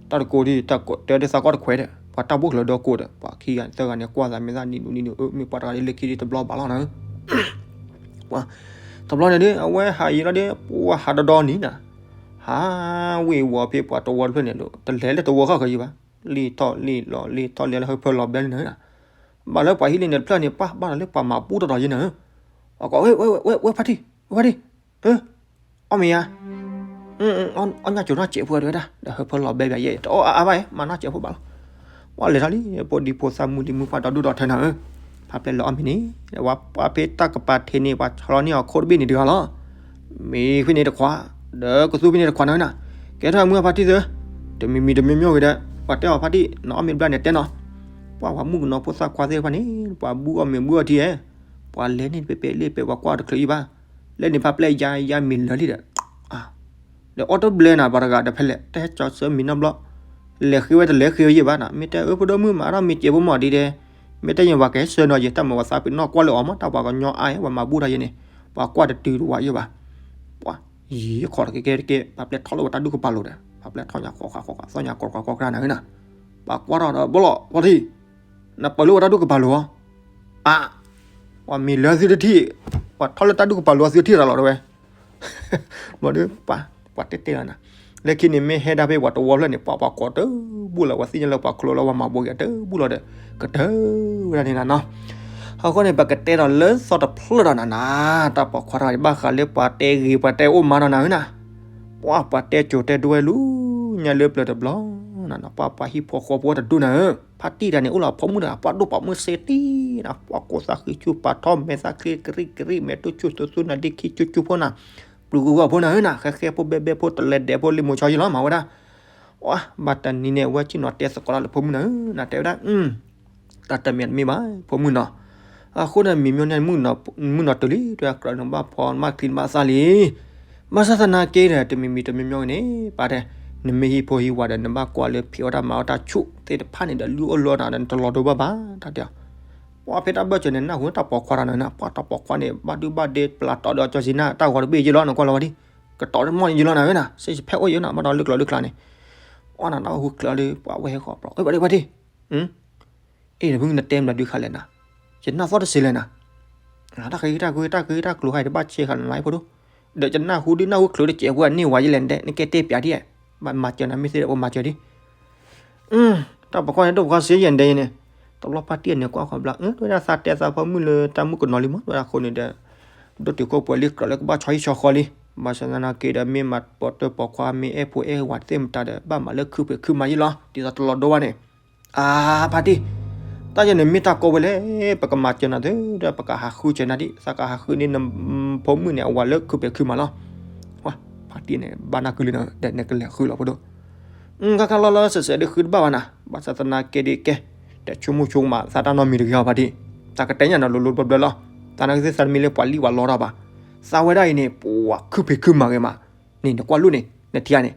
တၢ်တကိးဒ်တၢ်ကိးတဲဒ်သးကီၢ်တခွဲးဒီး ပှၤတၢ်ဘိကလၢာ်ဒီးကိးဒီး ပှၤခံဂၤသၢဂၤန့ၣ် ကွၢ်သးမ့ၢ်သးနံၤနူနံၤနူ အၢ မ့ၢ်ပှၤတဂၤဒ်လၢခံဒ်တဘျီဘၣ်လီၤနၤ ပှၤ, တဘျီန့ၣ်ဒီး အဝဲဟးယံၤလီၤဒီး ပှၤဟးဒီဒီနံၤနၤ, ဟးဝ့ၤဝီၤဖဲပှၤတဝီတဖျၢၣ်န့ၣ်ဒီး တလဲၤလၢတဝီဃီဃီယံၤဘၣ်, လံၣ်ထီၣ်လံၣ်လီၤလံၣ်ထီၣ်လဲၤလၢဟၢဖၢလီၤဘဲလံနၤ, ဘၣ်လၢပှၤဟံၣ်လံန့ၣ်တဖျၢၣ်န့ၣ် ပှၤဘၣ်လီၤလၢပှၤမၤပူထီၣ်ဒီးယဲနၤ, ပှၤကိး ဝဲဝဲဝဲဖါတံၢ် ဝဲဖါတံၢ် အၢ အီၣ်မ့ၤယါ, အီၣ်ညၣ်ကၠိနီၢ်စဲးဖိတဲဝဲဒၣ် ဒီးဟၢဖၢလီၤဘဲဘၣ်ယဲ တအီၣ်အါအါဘၣ် မၤနီၢ်စဲးဖိဘၣ်လီၤ, ပှၤလဲၤထီၣ်လံ ဖိဒံဖိသၣ်မုၢ်လံၤမုၢ်ပှၢ်ဒီဒူၣ်ဒီထၢနၤဧၢ, ဖးပျဲၢ်လၢအီၣ်မ့ၤန့ၣ်, ပှၤဖဲတၢ်ကပၤထံးန့ၣ် ပှၤဆီလီၤန့ၢ်အီၤခိၣ်တဘ့ၣ်န့ၣ်တဂၤလီၤ, မ့ၢ်ဖဲန့ၣ်တခွး, ဒီးကသူဖဲန့ၣ်တခွးနၤနၤ, ကဲထီၣ်မုၢ်ဖါတံၢ်သၢ, တမံၤမံၤတမံၤမံၤဂ့ၤဒီး ပှၤတဲအီၤဖါတံၢ် နအီၣ်မ့ၤတဘျီန့ၣ်တဲနီၤ, ပှၤပှၤမုၣ်ကနီၤဖိသၣ်ခွါသ့ၣ်တဖၣ်န့ၣ် ပှၤဘူၣ်အီၣ်မ့ၤဘူၣ်အီၣ်ထံဧဲ, ပှၤလဲၤန့ၣ်တပဲာ်ပဲာ်လ့ပဲာ်ပှၤကွၢ်တချုးအံၤဘၣ်, လဲၤန့ၣ်ဖါပျဲၢ်ယါယါမ့ၤလၢာ်လံဒီး ဒီးအီၣ်တဘျဲနၤ ပှၤတဂၤဒီးဖဲလဲၣ် တဟဲကၠီဆၢမံၤနီတဘျီ, လဲၤဃ့ဝဲတလဲၤဃ့ဝဲယဲၢ်ဘၣ်နီၤ, မ့ၢ်တဲအၢဖိဒိၣ်မုၣ်မၤထီၣ်မ့ၤစဲးဖိမီၤဒ်တဲ, မ့ၢ်တဲယဲၢ်ပှၤကဟဲဆှၢနီၤယဲၢ် တၢ်မၤပှၤသးပ့ၤနီၣ်ကွၢ်လၢအီၤမး တၢ်ပှၤကညီအါဝဲမၤဘူၣ်ထီၣ်ယဲၢ်န့ၣ်, ပှၤကွၢ်တတုၤတဝၤယဲၢ်ဘၣ်, ပှၤ ယံာ်ခီတကဲကဲတကဲ ပှၤပျဲၢ်ထီၣ်လၢပှၤတၢ်ဒူၣ်ကပၤလိၤဒီး ပှၤပျဲၢ်ထီၣ်ညါဃီဃီဃီဃီ သီၣ်ညါကီကီကီကရၢနၤဧၢနၤ, ပှၤကွၢ်ထီၣ်ဒီးဘီလီၤဖီထံၣ်, နပၢၤလၢပှၤတၢ်ဒူၣ်ကပၤလိၤဧါ, အါ ပှၤမ့ၤလၢသုတထံၣ်, ပှၤထီၣ်လၢတၢ်ဒူၣ်ကပၤလိၤသုတထံၣ်ရၤလီၤတဲဝဲ, ဘျီဒီး ပှၤတဲတဲလီၤနၤ, လၢခံန့ၣ်မ့ၢ်ဟဲဒၣ်ဖဲပှၤတဝီဖျၢၣ်န့ၣ် ပှၤပှၤကိးတဘူၣ်လီၤ ပှၤသ့ၣ်ညါလၢပှၤချိးလၢပှၤမၤဘိးက့ၤတဘူၣ်လီၤဒီး ကတၢၢ်ဝဲဒၣ်န့ၣ်နၤနီၤ, အဃိန့ၣ် ပကတဲဒီးလၢသီတဖျၢၣ်ဒီးနၤနၤ, တၢ်ပိာ်ခွါတဂၤန့ၣ် ဘၣ်ဃးလၢပှၤတဲဂ့ၤပှၤတဲအိၣ်မးနီၤနၤဧၢနၤ, ပှၤပှၤတဲကိၤတဲဒိဝဲလူၤညါလၢပျၢၤတဘျီနၤနီၤ, ပှၤပှၤဟံၣ်ဖိဃီဖိတဒူၣ်နၤဧၢ, ဖါတံၢ်တဂၤန့ၣ် အိၣ်လီၤဖိမုၣ်တဂၤ ပှၤဒိၣ်ပှၤမုၢ်စ့တံၢ်နၤ, ပှၤကိးသးဃံဆူၣ်ပာ်ထီၣ် မဲာ်သၣ်ချ့ကရံၣ်ကရံၣ် မဲာ်တူၢ်ဆူၣ်သူသူနၤ ဒ့ခံကၠူကၠူဖိနၤ, ပျုၤဂီၤဖိနၤဧၢနၤ, ဃဲဃဲဖိဘဲဘဲဖိ တလဲၤဒဲးဖိ လံာ်မိၤဆီယံလီၤ မၤဝဲဒၣ်, ပှၤဘၣ်တနံၤန့ၣ် အဝဲက့ၤနီၤတဲသကိးတၢ်လၢဖိမုၣ်နၤဧၢ, နတဲဝဲဒၣ် တၢ်တမံၤတမ့ၢ်ဘၣ် ဖိမုၣ်နီၤ, အဃိန့ၣ် မံၤမ့ၢ်န့ၣ် မုၣ်နီၤတုၤလံ တဲကြၢးနဘၣ်ဖီနဘၣ်ချံနဘၣ်သၣ်လံ, ဘၣ်ဆၣ်သနာ်က့ဒီး တမံၤမံၤတမံၤမံၤန့ၣ် ပၢ်တဲ, နမ့ၢ်ဟံၣ်ဖိဟံၣ်ဝၤဒီး နဘၣ်ကွၢ်လၢဖံးအီၣ်တၢ်မၤအီၣ်တၢ်ဆူၣ်သ့ၣ်တဖၣ်န့ၣ်ဒီး လုၢ်အီၣ်လီအီၣ်နၤဒီး နတလီၤဒိဘၣ်ဘၣ် တၢ်တဲအီၤ, ပှၤဖဲတၢ်ဘၢၣ်စၢၤန့ၣ် နၢ်ဟူတၢ်ပိာ်ခွါတဂၤန့ၣ်နၤ, ပှၤတၢ်ပိာ်ခွါန့ၣ် ဘၣ်ဒုဘၣ်ဒ့ပျၢ်တီဒီးကၠီၤစံနၢ် တၢ်ဂီၤတဘ့ၣ်ယံလီၤ နကွၢ်လီၤဝဲဒၣ်, ကတီၤတမီၢ်န့ၣ်ယံလီၤနၤဧၢနၤ, စ့ၣ်ဖဲအိၣ်ယံနၤ ဘၣ်ဒီးလၢကျိၤလၢကျါန့ၣ်, အီၣ်နၤတၢ်အိၣ်ဟူချၢလၢ ပှၤဝဲဟဲဃီၤဘျီ အၢ ပှၤဒ့ပှၤဒ့ အ့ၣ် နဖုနတဲမနုၤဒုးခါလဲၣ်နၤ, ယနၢ်သီၣ်တစ့လဲၣ်နၤ, တၢ်ဃ့တၢ်ကွ့တၢ်ဃ့တၢ်ကျိၤဟဲတဘၣ်ဆဲးဃာ်နၤလၢဖိဒိၣ်, ဒီးယနၢ်ဟူဒုးနၢ်ဟူချၢတစဲးဝဲန့ၢ်ဝဲယဲလဲၣ်နတဲ နကဲတဲပျးဒ်, ဘၣ်မၤစၢၤနၤမ့ၢ်သ့ဒီးပမၤစၢၤဒ်, တၢ်ပိာ်ခွါန့ၣ် တပိာ်ခွါစ့ယဲၢ်နတဲယဲန့ၣ်, တဘျီဖါတံၢ်န့ၣ်ကွၢ်ဃီၤဘျီ အၢ တဝဲဒၣ်သးတဲသးဖိမုၣ်လၢတၢ်မုၣ်ကနီၤလံမး တဝဲဒၣ်အဃိန့ၣ်ဒီး, ဒိၣ်တုာ်ခိၣ်ပှဲၤလံ ကြၢးလၢကဘၣ်ဆီဟံၣ်ဆီဃီလံ, ဘၣ်ဆၣ်သနာ်က့ဒီး မ့ၢ်မၤပိာ်တၢ်ပိာ်ခွါ မ့ၢ်အဲၣ်ဖိအဲၣ်ဝၤသ့ၣ်မတၤဒီး ဘၣ်မၤလၢခုဖံးခုမၤယံလီၤ ဒ်သိးတလီၤဒိဘၣ်န့ၣ် အါ ဖါတံၢ်, တၢ်ယဲန့ၣ်မ့ၢ်တၢ်ကိးဝဲလဲၣ်, ပကမၤစၢၤနၤသုဒီး ပကဟးဃုစၢၤနၤဒ်, သးကဟးဃုန့ၢ်နဖိမုၣ်န့ၣ် အဝၤလၢခုဖံးခုမၤလီၤ. ပှၤ ဖါတံၢ်န့ၣ် ဘၣ်နၢ်ကုလံနၤ ဒီးနကလဲၤဃုလီၤဖိဒိၣ်, ခါခါလီၤလီၤစဲးစဲးဒုးဃုတဘၣ်ဘၣ်နၤ, ဘၣ်ဆၣ်သနာ်က့ဒ်ကဲ, ဒီးဆိကမိၣ်ဆိကမးသးတၢ်နီတမံၤတဂ့ၤအီၤဖါတံၢ်, သးကတဲညါနၤလိၤလိၤဘျီဘျီလီၤ, သးနာ်က့သးတမ့ၢ်လၢပှၤလံၣ်ပှၤလီတၢ်ဘၣ်, သးဝဲဒၣ်အံၤန့ၣ် ပှၤခုဖံးခုမၤဂ့ၤမး, န့ၣ်နကွၢ်လိၣ်န့ၣ် နထံဧါန့ၣ်,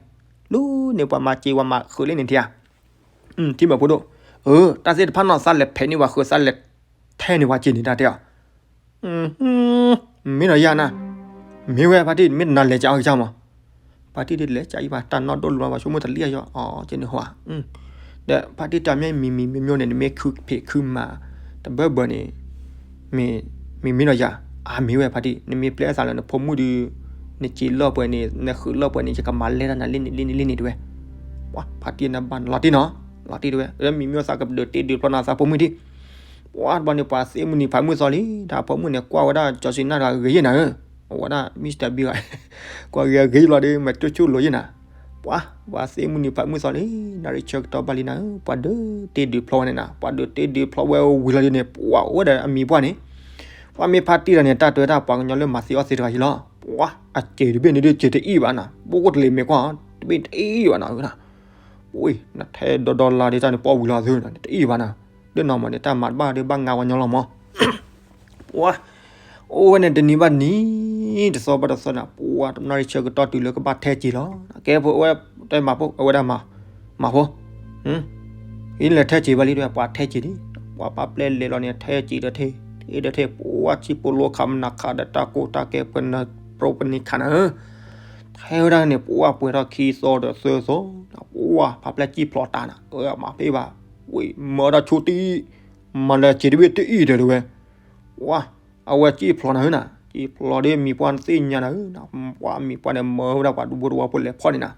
လိၣ်န့ၣ်ပှၤမၤစ့ဝဲမၤဃုာ်လံန့ၣ်ထံဧါ ထံမးဖိဒိၣ်, အၢ တၢ်သ့ၣ်တဖၣ်နီၤ သးလဲၤဖဲးန့ၢ်ပှၤဃုာ် သးလဲၤထဲန့ၢ်ပှၤစ့န့ၣ်တၢ်တဲအီၤ, မ့ၢ်နီၤယၤနၤ, မ့ၢ်ဝဲဖါတံၢ် မ့ၢ်နၤလဲၤကးအီၤကစၢ်မး, ဖါတံၢ်ဒ်လဲၤကးအံၤဘၣ် တၢ်နီၣ်ဒိၣ်လီၤဘၣ် ဆိကမိၣ်တလံၣ်အယီၤ အီၤကန့ၣ်ဟီဧါ, ဒီးဖါတံၢ်တၢ်မ့ၢ်မံၤမံၤမ့ၢ်မ့ၢ်န့ၣ် နမ့ၢ်ခုဖံးခုမၤ တဘၢဘၢန့ၣ် မ့ၢ်မ့ၢ်နီၤယၤ, အါမ့ၢ်ဝဲဖါတံၢ် နမ့ၢ်ပျဲသးလၢနဖိမုၣ်ဒုး နစ့လီၢ်ပှဲၤန့ၣ် နဃုာ်လီၢ်ပှဲၤန့ၣ် ယကမၤလဲၢ်တၢ်နၤလံန့ၣ်လံန့ၣ်လံန့ၣ်တဲဝဲ, ပှၤဖါတံၢ်နဘၣ်နလီၤတံၢ်နီၤ, လီၤတံၢ်တဲဝဲ လၢမံၤမ့ၢ်သးကဒုးတ့ဒုးဖျီနၤသးဖိမုၣ်ဒံး, ပှၤတဘျီန့ၣ် ပှၤသ့ၣ်မုၢ်နံၤဖးမုၢ်သီလံ တၢ်ဖိမုၣ်န့ၣ် ကွၢ်ဝဲဒၣ်ကၠီၤစံနၢ်တဂၤဂ့ၤယဲၢ်နၤဧၢ, အဝဲဒၣ် Mister Bean ကွၢ်ဂ့ၤဂ့ၤလီၤဒီး မၤကၠိၣ်ကၠိၣ်လိာ်ယဲၢ်နၤ, ပှၤ ပှၤသ့ၣ်မုၢ်နံၤဖးမုၢ်သီလံ နၣ်ရံၣ်ဆၢကတီၢ်ဘၣ်လံနၤဧၢ, ပှၤဒုးတ့ဒုးဖျီဝဲန့ၣ်နၤ, ပှၤဒုးတ့ဒုးဖျီဝဲဝံၤလီၤဒ်န့ၣ် ပှၤအိၣ်ဝဲဒီးအမံၤပှၢ်န့ၣ်, ပှၤမ့ၢ်ဖါတံၢ်တဂၤန့ၣ် တၢ်တဲဝဲဒၣ်ပှၤကညီလၢမၤသံအီၣ်သံတဂၤယံၤလီၤ, ပှၤ အစ့တဘ့ၣ်န့ၣ်ဒုးစ့တအံၣ်ဘၣ်နၤ, ဘိၣ်တလ့ၤမ့ၢ်ကွၢ် တဘ့ၣ်တအံၣ်ဘၣ်နၤဧၢနၤ, ပှၤ နထဲဒီဒီလါဒ်တၢ်န့ၣ် ပီၣ်ဝံၤလီၤသု တအံၣ်ဘၣ်နၤ, ဒ်နီၢ်မးန့ၣ် တၢ်မၤတဘၣ်ဒီးဘၣ်ငါပှၤညီလီၤမး ပှၤ အိၣ်ဝဲန့ၣ်တနံၤဘၣ်တနံၤ တသီဘၣ်တသီနၤ, ပှၤတနၣ်ရံၣ်ဆၢကတီၢ်တုၤလၢကဘၣ်ထဲစ့လီၤ, ကဲဖိဝဲ တဲမၤဖိ အဝဲဒၣ်မၤ မၤဖိ အံၤလဲၤထဲစ့ဘၣ်လံ ပှၤထဲစ့လံ, ပှၤပာ်ပျဲလဲၤလီၤန့ၣ် ထဲစ့ဒီးထဲ ထဲဒီးထဲ ပှၤ စံၣ်ဖိလိခးမနၤခးဒီးတၢ်ကိၢ်တၢ်ကဲပှဲၤနၢ်ပြိပနံၤခးနၤဧၢ, ထဲဝဲဒၣ်န့ၣ် ပှၤပှဲၤထီၣ်ခံသီဒီးသၢသီ, ပှၤဖးပျဲစံၣ်ဖျိးတၢ်နၤ, အမၤဖဲဘၣ်, ဝံၤမၤဒၣ်ဆိတအံၣ်, မၤလၢစ့တဘ့ၣ်တအံၣ်ဒီးတဲဝဲ ပှၤ အဝဲစံၣ်ဖျိးနၤဧၢနၤ, စံၣ်ဖျိးဒီးမံၤပှၢ်သ့ၣ်ညါနၤဧၢ, ပှၤမံၤပှၢ်န့ၣ် မၢဝဲဒၣ်ပှၤဒူဖိတဝီဖိလဲၤဖီၣ်န့ၣ်နၤ,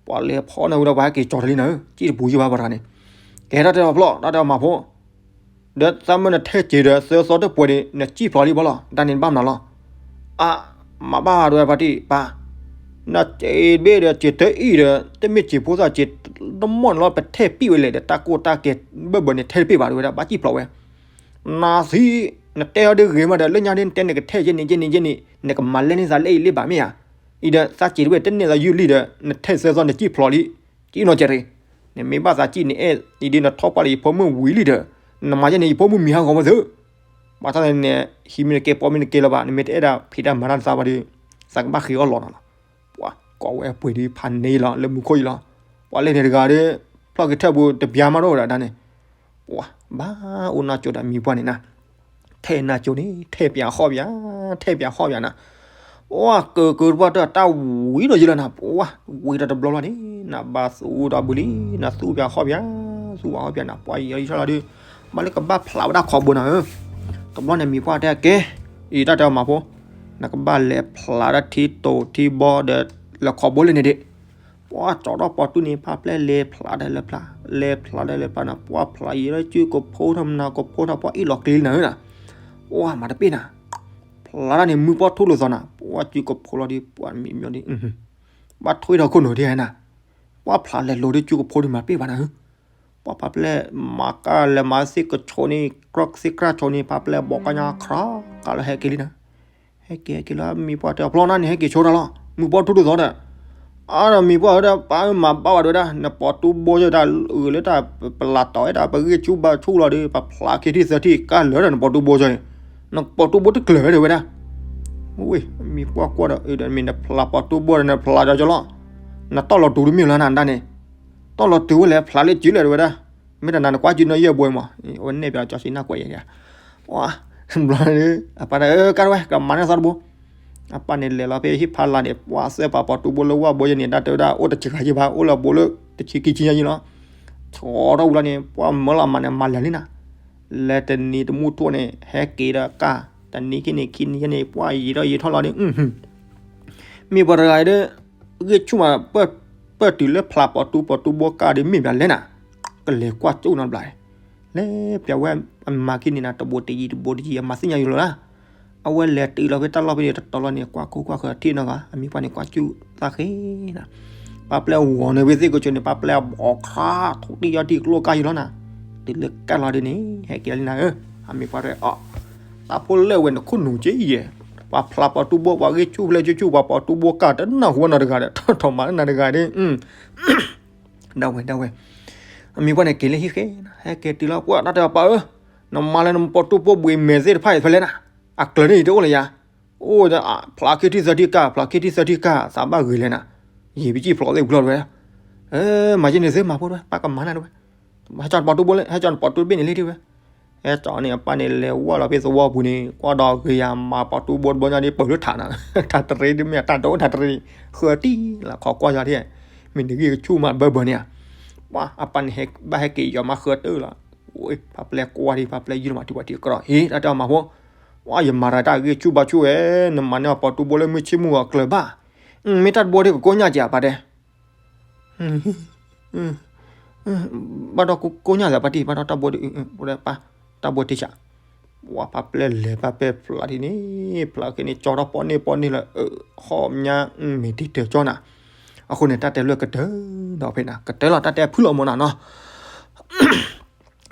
ပှၤလဲၤဖီၣ်န့ၢ်ဝဲဒၣ်ပှၤဟဲက့ၤကၠီၤတလံနၤဧၢ, စံၣ်တပူၤယံၢ်ဘၣ်ပှၤတဂၤန့ၣ်, ကဲတၢ်တဲအီၤဖျီၣ် တၢ်တဲအီၤမၤဖိ, ဒီးသးမ့ၢ်နထဲစ့ဒီးသၢသီတပှဲၤန့ၣ် နစံၣ်ဖျိးလံဘၣ်လီၤ, တၢ်န့ၣ်ဘၣ်မနုၤလီၤ, အ မၤဘၣ်ဒဝဲဖါတံၢ်ပၢ်, နစ့တဘ့ၣ်ဒီးစ့တအံၣ်ဒီး တမ့ၢ်စ့ဖိသၣ်စ့တမီၢ်န့ၣ်လီၤ, ပထဲပံၣ်ဝဲလဲၣ်ဒီး တၢ်ကိၢ်တၢ်ကဲဘၢၣ်ဘၢၣ်န့ၣ်ထဲတပ့ၣ်ဘၣ် တဲဝဲဒၣ် ဘၣ်စံၣ်ဖျိးဝဲ နသံ, နတဲအီၤဒ်ဂ့ၤမးဒီး လၢညါဒ်နတဲန့ၣ် ကထဲယဲၢ်န့ၣ်ယဲၢ်န့ၣ်ယဲၢ်န့ၣ် နကမၤလဲၢ်န့ၢ်သးလၢအံၤလံဘၣ်မ့ၢ်ဧါ, အ အံၤဒီးသးစံးတဝဲ တန့ၢ်သးယုၢ်လံဒီး နထဲးစၢၤသီနစံၣ်ဖျိးလံ, စံၣ်နီၢ်ကဲးရ့ၣ်, နမ့ၢ်ဘၣ်သးစံၣ်န့ၣ်အဲၣ်အံၤဒီး နထီၣ်ပှၢ်လၢယဖိမုၣ်ဝံၤလံဒီး နမၤယဲန့ၣ် ယဖိမုၣ်မံၤဟးဂီၤမးသု, ဘၣ်ဆၣ်န့ၣ် ဟံးမ့ၢ်နကဲ ပိာ်မ့ၢ်နကဲလၢၤဘၣ်, နမ့ၢ်တအဲၣ်ဒိးဖံးတၢ်မၤတၢ်နသးဘၣ်ဒီး သးကဘၣ်ဃ့အီၣ်လီၤနၤလီၤ. ပှၤကိးဝဲအပှ့ၤဒီးဖးန့ၢ်လီၤ လၢမူခိၣ်အံၤလီၤ. ပှၤလဲၣ်န့ၣ်တဂၤဒီး ဖျီၣ်က့ၤထၢၣ်ပူၤတပျါမးဒီးဝဲဒၣ်န့ၣ်, ပှၤဘၣ်အိၣ်နၢ်ကၠိဒီးမံၤပှၢ်န့ၣ်နၤ, ထဲးနၢ်ကၠိန့ၣ် ထဲးပၠးဃီၣ်ပၠး, ထဲးပၠးဃီၣ်ပၠးနၤ, ပှၤကကတပှၢ်တၢ်တၢ်ဝံၤဒီးယံၤလီၤနၤ, ပှၤဝံၤဒီးတဘျီလီၤန့ၣ် နဘၣ်သူဒီးဘုလံ, နသူပၠးဃီၣ်ပၠး, သူပၠးဃီၣ်ပၠးနၤ, ပှၤယံၤလီၤယံၤထီၣ်လီၤဒီး ဘၣ်လၢကဘၣ်ဖျးဝဲဒၣ်ခီဘိနၤဧၢ, တဘျီန့ၣ်မံၤပှၢ်တဲကဲ, အံၤတၢ်တဲအီၤမၤဖိ, နကဘၣ်လဲၤဖျးဒၣ်ထံတိာ်ထံဘီဒီး လဲၤခီဘိလၢန့ၣ်ဒံး ပှၤကၠီထီၣ်ပီၤတူၢ်န့ၣ် ဖးပျဲၢ်လဲၤဖျးတၢ်လၢဖျး, လဲၤဖျးတၢ်လၢဖျးနၤ, ပှၤဖျးယံၤလၢစုကဖိထီၣ်မနၤကဖိထီၣ် ပှၤအ့ၣ်လီၤကျ့လံနၤဧၢနၤ, ပှၤမၤတပ့ၢ်နၤ, ဖျးတၢ်န့ၣ် မုၢ်ပှၢ်ထူၣ်လိာ်သီနၤ, ပှၤစုကဖိလီၤဒီး ပှၤမံၤမံၤဒီး ဘၣ်ထွံထီၣ်ခိၣ်နူာ်ဒ်နၤ, ပှၤဖျးလဲၤလိၤဒီးစုကဖိဒီးမၤတပ့ၢ်ဘၣ်နၤဧၢ, ပှၤဖးပျဲၢ်မၤကၢ်လဲၤမၤသ့ၣ်ကဆိးန့ၣ် ကြၢးသ့ၣ်ကြၢ်ဆိးန့ၣ် ဖးပျဲၢ်ဘီကညါခရၣ်ကၢ်လၢဟဲက့ၤလံနၤ ဟဲက့ၤဟဲက့ၤလီၤ မံၤပှၢ်တဲအဖျီနၤန့ၣ် ဟဲက့ၤဆိတၢ်လီၤ မုၢ်ပှၢ်ထူၣ်ထူၣ်သီဒီး, အါဒီးမံၤပှၢ်ဝဲဒၣ် ပၢ်မၤဘၣ်ဝဲဒၣ် နပီၤတူဘိယတၢ်အုးလၢတၢ်ပလးတီၤဝဲဒၣ် ပဂံၢ်ဆူၣ်ဘါဆူၣ်လီၤဒီး ပဖျးခံထံၣ်သၢထံၣ်ကၢ်လၢာ်ဒီး နပီၤတူဘိကၠီန့ၣ်, နပီၤတူဘိတကျၢၤဝဲဒၣ်ဝဲဒၣ်, ဝ့ၢ် မံၤပှၢ်ကွၢ်ဒီး အၢဒီးမ့ၢ်နဖျးပီၤတူဘိဒီး နဖျးဒီးကၠီလီၤ, နတီၢ်လီၤတူၤတမ့ၢ်လီၤနၤဒၣ်န့ၣ်, တီၢ်လီၤတူၤဝဲလဲၣ် ဖျးလၢစုလဲၣ်တဲဝဲဒၣ်, မ့ၢ်တနၤနကွၢ်စုနီၢ်ယဲၢ်ဘိမး, အဝဲနဲၣ်ပၠးကၠီစံနၢ်ကွဲးယဲၢ်, ပှၤ ဘျီ အပၢ်တဲ ကါဝဲ ကမၤန့ၢ်သီတဘိ, အပၢ်န့ၣ်လဲၤလီၤဖဲဟံၣ်ဖးလၢ်န့ၣ် ပှၤသဲပှၤပီၤတူဘိလၢဝၢ်ဘိယဲန့ၣ် တၢ်တဲဝဲဒၣ် အိၣ်တဆံးခါယံၢ်ဘၣ် အိၣ်လၢဘိလၢတဆံခံဆံညါယံၢ်လီၤ, ဆီထီၣ်ဝံၤလီၤန့ၣ် ပှၤမၢလီၤမၤန့ၣ် မၤလဲၤလံနၤ, လဲၤတနံၤတမူထူၣ်န့ၣ် ဟဲက့ၤဒီးကၢ် တနံၤခံနံၤခံနံၤယဲန့ၣ် ပှၤယံၤထီၣ်ယံၤထီၣ်လီၤဒီး မ့ၢ်ပှၤတဂၤဒီး ဂံၢ်ဆူၣ်မး ပၢၢ်တုၤလၢဖျးပီၤတူပီၤတူဘိကၢ်ဒီးမ့ၢ်ဘၣ်လဲၣ်နၤ, ကလဲၤကွၢ်ကၠိနီတဘျီ, လဲၤပၠးဝဲအမၤခံန့ၣ်နၤ တဘိတယံၤတဘိတယံၤ အမၤသ့ၣ်ညါယိာ်လီၤလၢ်, အဝဲလဲၤတုၤလီၤဖဲတၢ်လီၢ်ဖဲန့ၣ် တတီၤလီၤန့ၣ် ကွၢ်ခိၣ်ကွၢ်ဃၢၤထံၣ်နီတဂၤ အမံၤပှၢ်န့ၣ် ကွၢ်စူၣ်သးဃ့နၤ, ပၢ်ပျဲၢ်ဝီၤန့ၣ် ဝဲသ့ၣ်ကဆိးန့ၣ် ပၢ်ပျဲၢ်အဘီခါ ထူၣ်တံၢ်ယီၢ်တံၢ်ကျိၣ်ကၢ်ယံၤလီၤနၤ, တုၤလၢကၢ်လီၤဒ်န့ၣ် ဟဲက့ၤလံနၤဧၢ, အမံၤပှၢ်တဲအီၤ သးဖိလဲၣ်ဝဲနခိၣ်နူာ်က့ယဲၢ်, ပှၤဖျးပီၤတူဘိ ပှၤဂံၢ်ဆူၣ်ဖျဲၣ်ဆူၣ်ဆူၣ် ပှၤပီၤတူဘိကၢ် တနၢ်ဟူဝဲနီတဂၤဒီး ထီၣ်ထီၣ်မၤလၢနၤတဂၤဒီး ဒၣ်ဝဲ ဒၣ်ဝဲ, အမံၤပှၢ်န့ၣ်က့ၤလၢဟံၣ်ဃဲနၤ ဟဲက့ၤတုၤလီၤ ပှၤတၢ်တဲအီၤပၢ်ဧၢ, နမၤလၢနပီၤတူဘိဘှံးမဲာ်သ့ၣ်တဖၣ်အံၤဖဲလဲၣ်နၤ, အကျၢၤန့ၣ်ယတအိၣ်လၢၤယၤ, အိၣ်ဒီးဖျးခံထံၣ်သၢထံၣ်ကၢ် ဖျးခံထံၣ်သၢထံၣ်ကၢ် သးဘၣ်ဂ့ၤလဲၣ်နၤ, ယံာ်ပစံၣ်ဖျိးသ့ၣ်ဘျီတဝဲ မၤယဲန့ၣ်သ့မၤဖိတဝဲ ပၢ်ကမၤနၤတဝဲ, ဟဲကၠီနပီၤတူဘိလၢ ဟဲကၠီနပီၤတူဘ့ၣ်န့ၣ်လံတဝဲ, ဟဲကၠီန့ၣ် အပၢ်န့ၣ်လဲၤဝဲလီၤဖဲသဝီပူၤန့ၣ် ကွၢ်ဒီးဂ့ၤယၤမၤပီၤတူဘိတဘိညါဒ်ပၢၢ်လၢထးနၤ, ထးတရံးဒ်မ့ၢ်တၢ်ဒိၣ်ထးတရံး, ဃၢၤတံၢ်လီၤ ခိးကွၢ်ယၤဒ်, မ့ၢ်နဂံၢ်ကဆူၣ်မးဘၢဘၢန့ၣ်ဧါ, ပှၤအပၢ်န့ၣ်ဘၣ်ဟဲက့ၤယီၤမးဃၢၤတၢၢ်လီၤ, ဖးပျဲၢ်ကွၢ်ဒ် ဖးပျဲၢ်ယုၢ်လီၤမးထံပှၤထံကရီၢ် ဟ့ၣ် တၢ်တဲအီၤမၤဖိ, ပှၤယမၤတၢ်တၢ်ဂ့ၢ်ဆူၣ်ဘၣ်ဆူၣ်ဝဲ, နမၤန့ၢ်အပီၤတူဘိလၢမုၢ်ဆ့ၣ်မုၢ်ဂီၤကျၢၤဘၣ်, မ့ၢ်တၢ်တဘိဒ်ကကိးညါက့ၤအပၢ်တဲ ဘၣ်ဒီးကိးညါသးပၢ်တံၢ် ဘၣ်ဒီးတၢ်ဘိ, တၢ်ဘိတံၢ်ဆး, ပှၤဖးပျဲၢ်လဲၤဖးပျဲၢ်ဖျးထံန့ၣ် ဖျးခဲန့ၣ် ကၠီထီၣ်ပီၣ်န့ၢ်ပီၣ်န့ၢ်လၢ ဟီၣ်ညါ မ့ၢ်တံၢ်တၢ်ကၠီနၤ, အဃိန့ၣ် တၢ်တဲလၢကတၢၢ်ဒီးဖဲနၤ ကတၢၢ်လီၤ တၢ်တဲဖုလီၤမးနၤနီၤ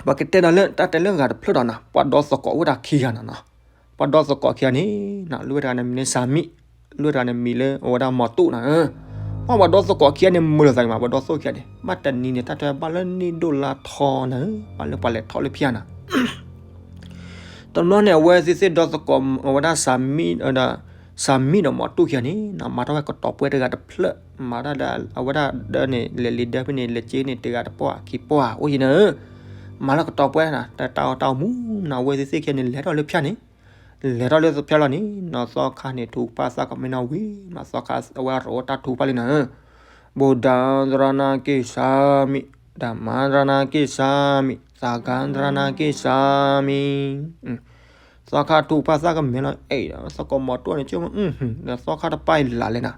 ပှၤကတဲဒီးလၢတၢ်တဲလၢဂၤတဖျၢၣ်ဒီးနၤ ပှၤဒီသကိးအိၣ်ဝဲဒၣ်ခံဂၤနၤနီၤ, ပှၤဒီသကိးခံဂၤန့ၣ် လွံၢ်တဂၤန့ၣ်မံၤလၢစၤမံၣ်, လွံၢ်တဂၤန့ၣ်မံၤလၢအဝဲဒၣ်မီၤတူၣ်နၤဧၢ, ပှၤဒီသကိးခံဂၤန့ၣ် မုာ်လိာ်သးမး ပှၤဒီသကိးခံဂၤန့ၣ် ဘၣ်တနံၤန့ၣ် တၢ်တဲဘၣ်လၢန့ၣ်ဒိၣ်လါထီနၤဧၢ, ဘၣ်လၢပှၤလဲၤထီၣ်လၢဖၠါနၤ တဘျီန့ၣ် အဝဲသ့ၣ်သ့ၣ်ဒီသကိး အဝဲဒၣ်စၤမံၣ်ဒီး စၤမံၣ်ဒီးမီၤတူၣ်ခံဂၤန့ၣ် မၤထီၣ်ဝဲကတီၤပှဲၤတဂၤတဖျၢၣ်, မၤတၢ်ဒီးအဝဲဒၣ်ဒၢန့ၣ် လဲၤလံဒၢဖဲန့ၣ် လဲၤက့န့ၣ် တဂၤတပှၢ်ခံပှၢ်အိၣ်ယံၤနၤဧၢ, မၤလၢကတီၤပှဲၤနၤ တၢ်အီၣ်တၢ်အီမူနၤ အဝဲသ့ၣ်သ့ၣ်ခံဂၤန့ၣ် လဲၤထီၣ်လၢဖၠါန့ၣ် လဲၤထီၣ်လၢဖၠါလီၤန့ၣ် နီၢ်သီခါန့ၣ် ထုကဖၣ်သးကမဲနီၣ်ဝံၤ နီၢ်သီခါအဝဲရိးတၢ်ထုကဖၣ်လံနၤဧၢ, ဗုဒ္ဓံ သရဏံ ဂচ্ছಾမိ, ဓမ္မံ သရဏံ ဂচ্ছাမိ, သံဃံ သရဏံ ဂচ্ছাမိ, သီခါထုကဖၣ်သးကမဲလီၤ အဲၣ်ဒီး သကိးမီၤတူၣ်န့ၣ် ဆိကမိၣ် ဒီးသီခါတပၢ်အံၤလၢ်လဲၣ်နၤ,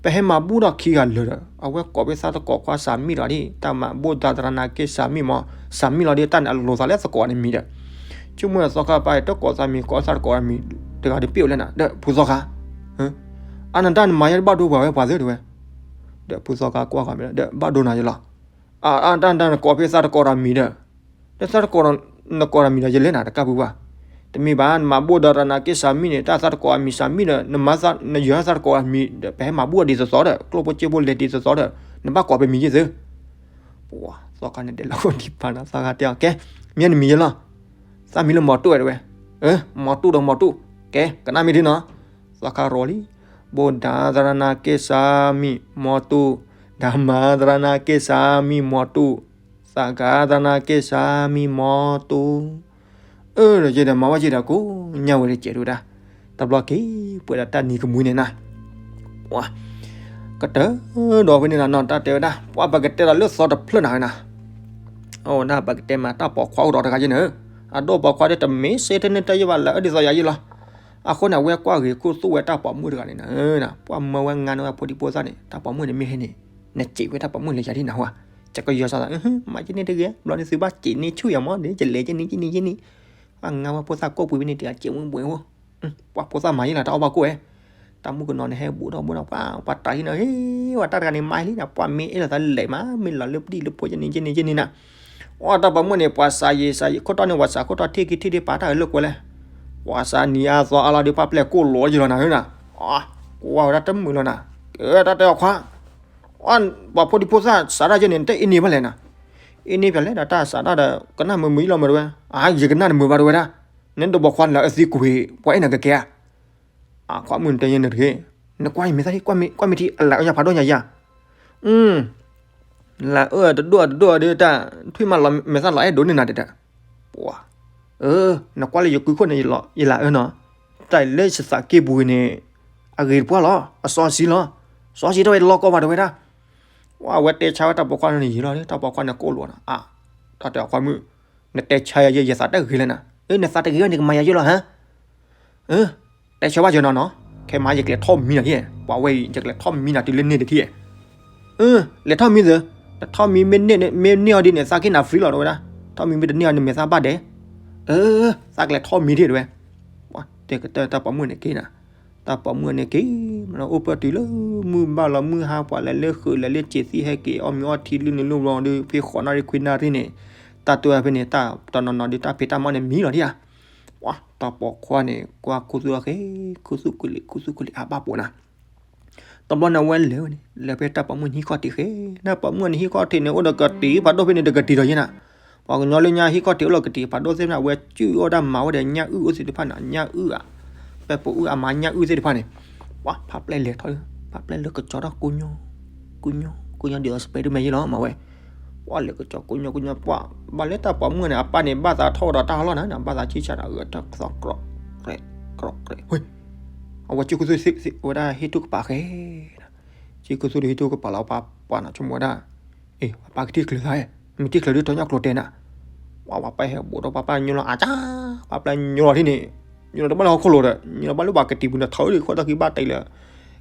ပဟဲမၤဘူၣ်ဒီးခံဂၤလၢာ်ဒီး အဝဲကိးဖဲသးသကိးခွါစၤမံၣ်လီၤဒ် တၢ်မၤဘူၣ်သး သရဏံ ဂচ্ছাမိ မး စၤမံၣ်လီၤဒ် တၢ်န့ၣ်အလိၤသးလၢသကိးန့ၣ်မံၤဒီး ဆိကမိၣ်သီခါပၢ်အံၤ တကိးသးမံၤ ကိးသးသကိးမံၤ တဂၤတပ့ၢ်အီၤလဲၣ်နၤ ဒီးဖုသီခါ အါနတၢ်နမၤယဲတဘၣ်ဒိပှၤဝဲပှၤသ့ၣ်တဝဲ, ဒီးဖုသီခါကွၢ်ဃီၤမ့ၢ်ဒီး ဘၣ်ဒိနၤယလီၤ, အါတၢ်နကိးဖဲသးတကိးဒီးမံၤဒီး, ဒီးသးတကိးဒီး နကိးဒီးမံၤဒီးယလဲၣ်နၤတကးပူၤဘၣ်, တမ့ၢ်ဘၣ် နမၤဘူၣ်ဒီးရၤနၤက့ၢ်စၤမံန့ၣ် တၢ်သးတကိးအမံၤစၤမံဒီး နမၤသး နယၢၤသးတကိးအမံၤဒီး ပဟဲမၤဘူၣ်အီၤဒ်သိးသိးဒီး ကျိၣ်ဖိစ့ဖိလဲၤဒ်သိးသိးဒီး နဘၣ်ကိးပမံၤယ့ၢ်သု. ပှၤသီခါန့ၣ်ဒဲးလီၤဒံးပာ်နီၤ သီခါတဲအီၤ ကဲ မ့ၢ်နမံၤယ့ၢ်လီၤ. သးမံၤလၢမီၤတူၣ်ဝဲတဲဝဲ. မီၤတူၣ်ဒီးမီၤတူၣ် ကဲ ကနၣ်မ့ၢ်ဒ်နီၤ. သီခါရီၤလံ ဘိၣ်ဒါသရၣ်နၤက့ၢ်စၤမံမီၤတူၣ် ဒါမၤသရၣ်နၤက့ၢ်စၤမံမီၤတူၣ် သးကါသရၣ်နၤက့ၢ်စၤမံမီၤတူၣ် အၢဒီးယဲဒီးမၤဝဲယဲဒီးကိးညါဝဲတကဲးတဝဲဒၣ် တဘျီက့ၤပှဲၤဒီးတၢ်နံၤကမှံန့ၣ်နၤ ကတၢၢ်ဒီးဖဲန့ၣ်နၤနီၤ တၢ်တဲဝဲဒၣ် ပှၤပကတဲဒီးလၢသီတဖျၢၣ်နၤဝဲနၤ အိၣ်ဒၣ်ပကတဲမးတၢ်ပိာ်ခွါအိၣ်ဒီးတဂၤယဲန့ၣ် အဒိၣ်ပိာ်ခွါဒီးတမ့ၢ်စ့တန့ၢ်တၢ်ယဲဘၣ်လၢအဒ်သိးယၤယဲလီၤ. အဃိန့ၣ် အဝဲကွၢ်ဂ့ၤခူသူၣ်ဝဲတၢ်ပိာ်မုၣ်တဂၤန့ၣ်နၤ ပှၤမၢဝဲငါန့ၢ်ဝဲဖိဒံဖိသၣ်န့ၣ် တၢ်ပိာ်မုၣ်န့ၣ်မ့ၢ်ဟဲန့ၣ် နစံးဝဲတၢ်ပိာ်မုၣ်လၢယၤဒ်နၤဟူဧါ ကကယီၤစးသး မၤကန့ၢ်တဂ့ၤ ဘျီန့ၣ်သုဘၣ်စံးန့ၢ်ဆူၣ်ယၤမ့ၢ်ဒီး ယလဲၤကန့ၢ်ကန့ၢ်ကန့ၢ် ပှၤငါဝဲဖိသၣ်ကိၢ်ပှ့ၤဝဲန့ၣ် တဂၤစံးဝဲဘှဲးအိၣ် ပှၤဖိသၣ်မၤယဲလီၤ တၢ်အီၣ်ဘၣ်ကိၢ်ဝဲ တၢ်မုၣ်ကနီၤန့ၣ် ဟဲဘူးဒီးဘူးဒီး ပှၤပှၤတၢ်ဟံးနီၤ ဟ့ၣ်ဝဲတၢ်တဂၤန့ၣ် မၤလံနၤ ပှၤမ့ၢ်အဲၣ်လိာ်သးလဲၤမး မ့ၢ်လီၤလၢပဒံၣ်လၢဖိကန့ၢ်ကန့ၢ်ကန့ၢ်နၤ အီၣ်တၢ်ပိာ်မုၣ်န့ၣ် ပှၤစးယံာ်စးယံာ် ခိၣ်တီန့ၣ် ပှၤစးခိၣ်တီထံၣ်က့ၤထံၣ်ဒ်ပာ်တၢ်အၢလၢကွဲလဲၣ် ပှၤစးနံၤအါသီအါလီၤဒီး ပၢ်ပျဲၢ်ကိၢ်လီၤယဲလီၤနၤဧၢနၤ ကွၢ်ဝဲဒၣ်တမုာ်လီၤနၤ ကဲတၢ်တဲအီၤခွါ ပှၤဖိဒံဖိသၣ်စးတၢ်ယဲန့ၣ် နတအ့န့ၢ်ဘၣ်လဲၣ်နၤ အ့န့ၢ်ပျဲလဲၣ်ဒီးတၢ်စးတၢ်ဒီး ကနၣ်မုာ်မုာ်ယလီၤမုာ်တဝဲ အါ ယကနၣ်တမုာ်ဘၣ်တဝဲဒၣ် နဒိးပိာ်ခွါလၢအသံကွံာ် ပှၤအဲၣ်နၤကကဲဧါ အခွါမုၣ်နတဲယဲန့ၣ်တဂ့ၤ နကွၢ်ယမဲာ်သၣ်ထံ ကွၢ်မ့ၢ်ထံ အလၢအအၢညါဖးဒိၣ်ညါယၤ လၢအအၢတဒိၣ်တဒိၣ်ဒီးတၢ် ထွံၣ်မးလီၤမဲာ်သၣ်လီၤအဲၣ်ဒိးန့ၢ်နၤတဲဒၣ် ပှၤ နကွၢ်လၢယကုခိၣ်န့ၣ် ယလၢအၢနီၤ တၢ်လၢယသးက့ပူၤန့ၣ် အဂ့ၤတပှၢ်လီၤ အစီဆှံလီၤ စီဆှံထီၣ်ဝဲတလီၢ်ကီၢ်ဘၣ်တဝဲဒၣ် ဝဲတဲဆါဝဲတၢ်ပိာ်ခွါန့ၣ်ယံာ်လီၤ တၢ်ပိာ်ခွါန့ၣ်ကိၢ်လိာ်နီၤ အါ တၢ်တဲအခွါမုၣ် နတဲဆါယၤယဲ ယသးတဂ့ၤလဲၣ်နၤ နသးတဂ့ၤဘၣ်န့ၣ်ကမၤယၤယဲလီၤဟါ တဲဆၢဘၣ်ယနီၤနီၤ ခဲမၤယကလဲၤထီၣ်မံနၤထံၣ် ပှၤဝဲအံၤ ယကလဲၤထီၣ်မံနၤတုၤလၢန့ၣ်တထံၣ် လဲၤထီၣ်မံသၢ နထီၣ်မံမ့ၢ်န့ၢ်အီၤဒ်န့ၣ် သးက့ၤနၤ free လီၤတဝဲဒၣ် ထီၣ်မံမ့ၢ်တန့ၢ်အီၤန့ၣ် မဲာ်သၣ်ဘၣ်ဒဲး သးကလဲၤထီၣ်မံထံၣ်တဝဲ တဲကတၢၢ်တၢ်ပိာ်မုၣ်န့ၣ်က့ၤနၤ တၢ်ပိာ်မုၣ်န့ၣ်က့ၤ မ့ၢ်အိၣ်ပၢၢ်တုၤလၢ မုၢ်ဘၣ်လီၤမုၢ်ဟါပှၤလဲၤလၢဃုာ်လဲၤလၢစံာ်သံၣ်ဟဲက့ၤအီၣ်မ့ၤအီထံလုၢ်နုာ်လုၢ်ဘျီဒီး ဖဲဃိးနၣ်ရံၣ်ခွံနၣ်ရံၣ်န့ၣ် တၢ်တဲဝဲဖဲန့ၣ် တၢ်တနီၤနီၤဒီးတၢ်ဖံးတၢ်မၤန့ၣ်မံလီၤဒံးဧါ တၢ်ပိာ်ခွါန့ၣ် ကွၢ်ခူသူၣ်အီၤဃဲ ခူသူၣ်ကွံာ်လံ ခူသူၣ်ကွံာ်လံ အဘၣ်ပိာ်နၤ တဘျီန့ၣ်ဝဲလဲၤဝဲန့ၣ် လဲၤဖဲတၢ်ပိာ်မုၣ်နဟံၣ်ခီၣ်ထံးဃဲ တၢ်ပိာ်မုၣ်နဟံၣ်ခီၣ်ထံးန့ၣ် အိၣ်ဒီးကတံၤဖးဒိၣ်ဖဲန့ၣ် တကတံၤဒီးယဲနၤ ပှၤကညီလၢညါဟံၣ်ခီၣ်ထံးအိၣ်လီၤကတံၤဖးဒိၣ်သ့ၣ်မနၤ အဝဲစုၣ်အီၣ်တၢ်မၤဝဲဒီးညၣ်အုၣ်အိၣ်သ့ၣ်တဖၣ်န့ၣ် ညၣ်အုၣ်ဧါ ပဲပအိၣ်အမၤညၣ်အုၣ်သ့ၣ်တဖၣ်န့ၣ် ပှၤဖးပျဲၢ်လဲၤထီၣ် ဖးပျဲၢ်လဲၤကစီၤထီၣ်ကိညိ ကိညိ ကိညိဒ်သိး Spiderman ယဲလီၤ မၤဝဲ ပှၤလဲၤကစီၤကိညိကိညိ ပှၤ ဘၣ်လၢတၢ်ပိာ်မုၣ်န့ၣ် အပၢ်န့ၣ် ဘၣ်သးထီၣ်ဒီးတၢ်ဟီလီၤနၤ ဘၣ်သးဆံၣ်ဆါဒီး အသီၣ်ကြီး ကြီး ကြီး အဝဲစုၣ်ခူသူၣ်ဝဲဒၣ်ဟံၣ်ထူၣ်ကပၤဃဲ စုၣ်ခူသူၣ်ဒီးဟံၣ်ထူၣ်ကပၤလီၤ ပှၤပှၤနီၤဆိကမိၣ်ဝဲဒၣ် အ့ ပၢ်ကထံၣ်ချုးသး မ့ၢ်ထံၣ်ချုးဒ်ထီၣ်ညၣ်ကျိၤတဲနၤ ပှၤပၢ်ဟဲဘူးဒီးပှၤပၢ်ညိလီၤ အကၢ် ပှၤပၢ်ညိလီၤထံၣ်န့ၣ် ညိလီၤတဘၣ်လၢဟီၣ်ခိၣ်လိၤဒီး ညိလီၤဘၣ်လၢပှၤကတံၤပူၤန့ၣ် ထီၣ်ဒီးခိၣ်တီၢ်ခံဘၣ်တဲလၢ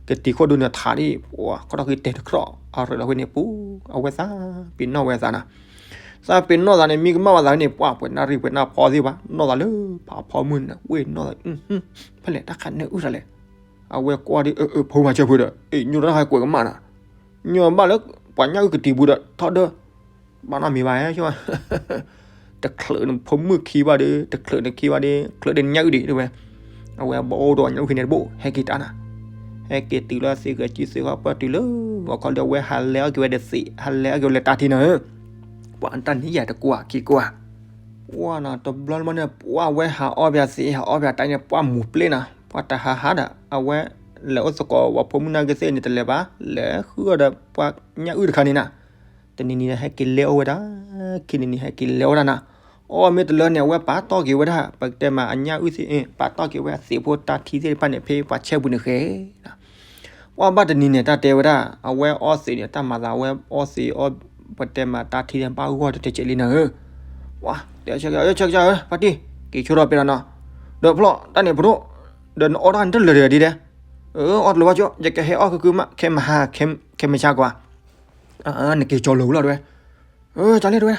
ကတံၤခိၣ်ဒိၣ်န့ၣ်ထးဒ် ပှၤခိၣ်တီၢ်ခံတဲတကြၢး အရၢးလီၤဝဲန့ၣ်ပူၤ အဝဲသးပ့ၤနီၣ်ဝဲသးနၤ သးပ့ၤနီၣ်သးန့ၣ် မ့ၢ်ကမၣ်ဝဲသးန့ၣ် ပှၤပှဲၤနၣ်ရံၣ်ပှဲၤနၣ်ဖီသ့ၣ်ဘၣ် နီၣ်သးလၢဖးဖီမုၢ်န့ၣ် ဝ့ၢ်နီၣ်သး ဖဲလဲၣ်တၢ်ခးနၢအုၣ်သးလဲၣ် အဝဲကွၢ်ဒ်အၢအၢဖိမၤစၢၤဖုဒီး အ့ၣ် ညိတၢ်ဟဲကွဲးကမၣ်နၤ ညိဘၣ်လၢ ပှၤညၣ်အုၣ်ကတံၤပူၤဒီး ထီၣ်ဒၢ ဘၣ်နီတမံၤဘၣ် တချုးနဖိမုၣ်ခံဘၣ်ဒီး တချုးနခံဘၣ်ဒီး ချုးဒီးနညၣ်အုၣ်ဒံးတဲဝဲ အဝဲဘၣ်အိၣ်ဒီးညၣ်အုၣ်ခံန့ၣ်တဘိ ဟဲက့ၤတၢ်နၤ ဟဲက့ၤတုၤလၢသ့ၣ်ဂဲၤကံသ့ၣ်ဂီၢ်ပၢၢ်တုၤလၢ ဂီၤခီဒီးအဝဲဟးလဲၤအီၣ်က့ၤဝဲဒီးသံး ဟးလဲၤအီၣ်က့ၤဝဲလၢတၢ်ထံနၤဧၢ ပှၤတၢ်န့ၣ်ယၤတကွၢ်ခံကွၢ် ပှၤနီၤတဘျီလၢမီန့ၣ် ပှၤဝဲဟးအီၣ်ပၠးသံး ဟးအီၣ်ပၠးတၢ်န့ၣ် ပှၤမူၤပျဲၢ်နၤ ပှၤတဟးဟးဒီး အဝဲ လဲၤအိၣ်သကိးဝဲဖိမုၣ်နာ်က့သ့ၣ်န့ၣ် တလဲၤဘၣ် လဲၤဃုအီၣ်ဒီးပှၤညၣ်အုၣ်တခါန့ၣ်နၤ တနံၤနံၤဟဲက့ၤလဲၤအိၣ်ဝဲဒၣ် ခံနံၤနံၤဟဲက့ၤလဲၤအိၣ်ဝဲဒၣ်နၤ အီၣ်မ့ၢ်တလၢန့ၣ် အဝဲပာ်တီၢ်က့ၤဝဲဒၣ် ပကတဲမးအညၣ်အုၣ်သ့ၣ် ပာ်တီၢ်က့ၤဝဲအသံးဖိတၢ်ထံသ့ၣ်တဖၣ်န့ၣ် ဖဲပှၤဆဲပူၤန့ၣ်ဃဲ ပှၤဘၣ်တနံၤန့ၣ် တၢ်တဲဝဲဒၣ် အဝဲအီၣ်သံးန့ၣ် တၢ်မၤသးအဝဲအီၣ်သံးအီၣ် ပတဲမးတၢ်ထံန့ၣ် ဘၣ်ဂီၢ်တတဲကဲးလံနၤဧၢ ပှၤတဲဆၢကၢ ဆၢကၢ ဖါတံၢ် က့ၤဆိထီၣ်ပဲဒီးနီၤ ဒီးဖျီၣ်တၢ်န့ၣ်ပဒိၣ် ဒီးနအီၣ်တၢ်န့ၣ်တလၢာ်တဂၤဒ်လဲၣ် အၢ အီၣ်တလၢာ်ဘၣ်ကၠီ ယကဟဲအီၣ်ကကုမး ခဲမဟါ ခဲမဆါကွၢ် နက့ၤကၠီလၢာ်ဝံၤလီၤတဲဝဲ အၢ ကၠီလဲၣ်တဲဝဲ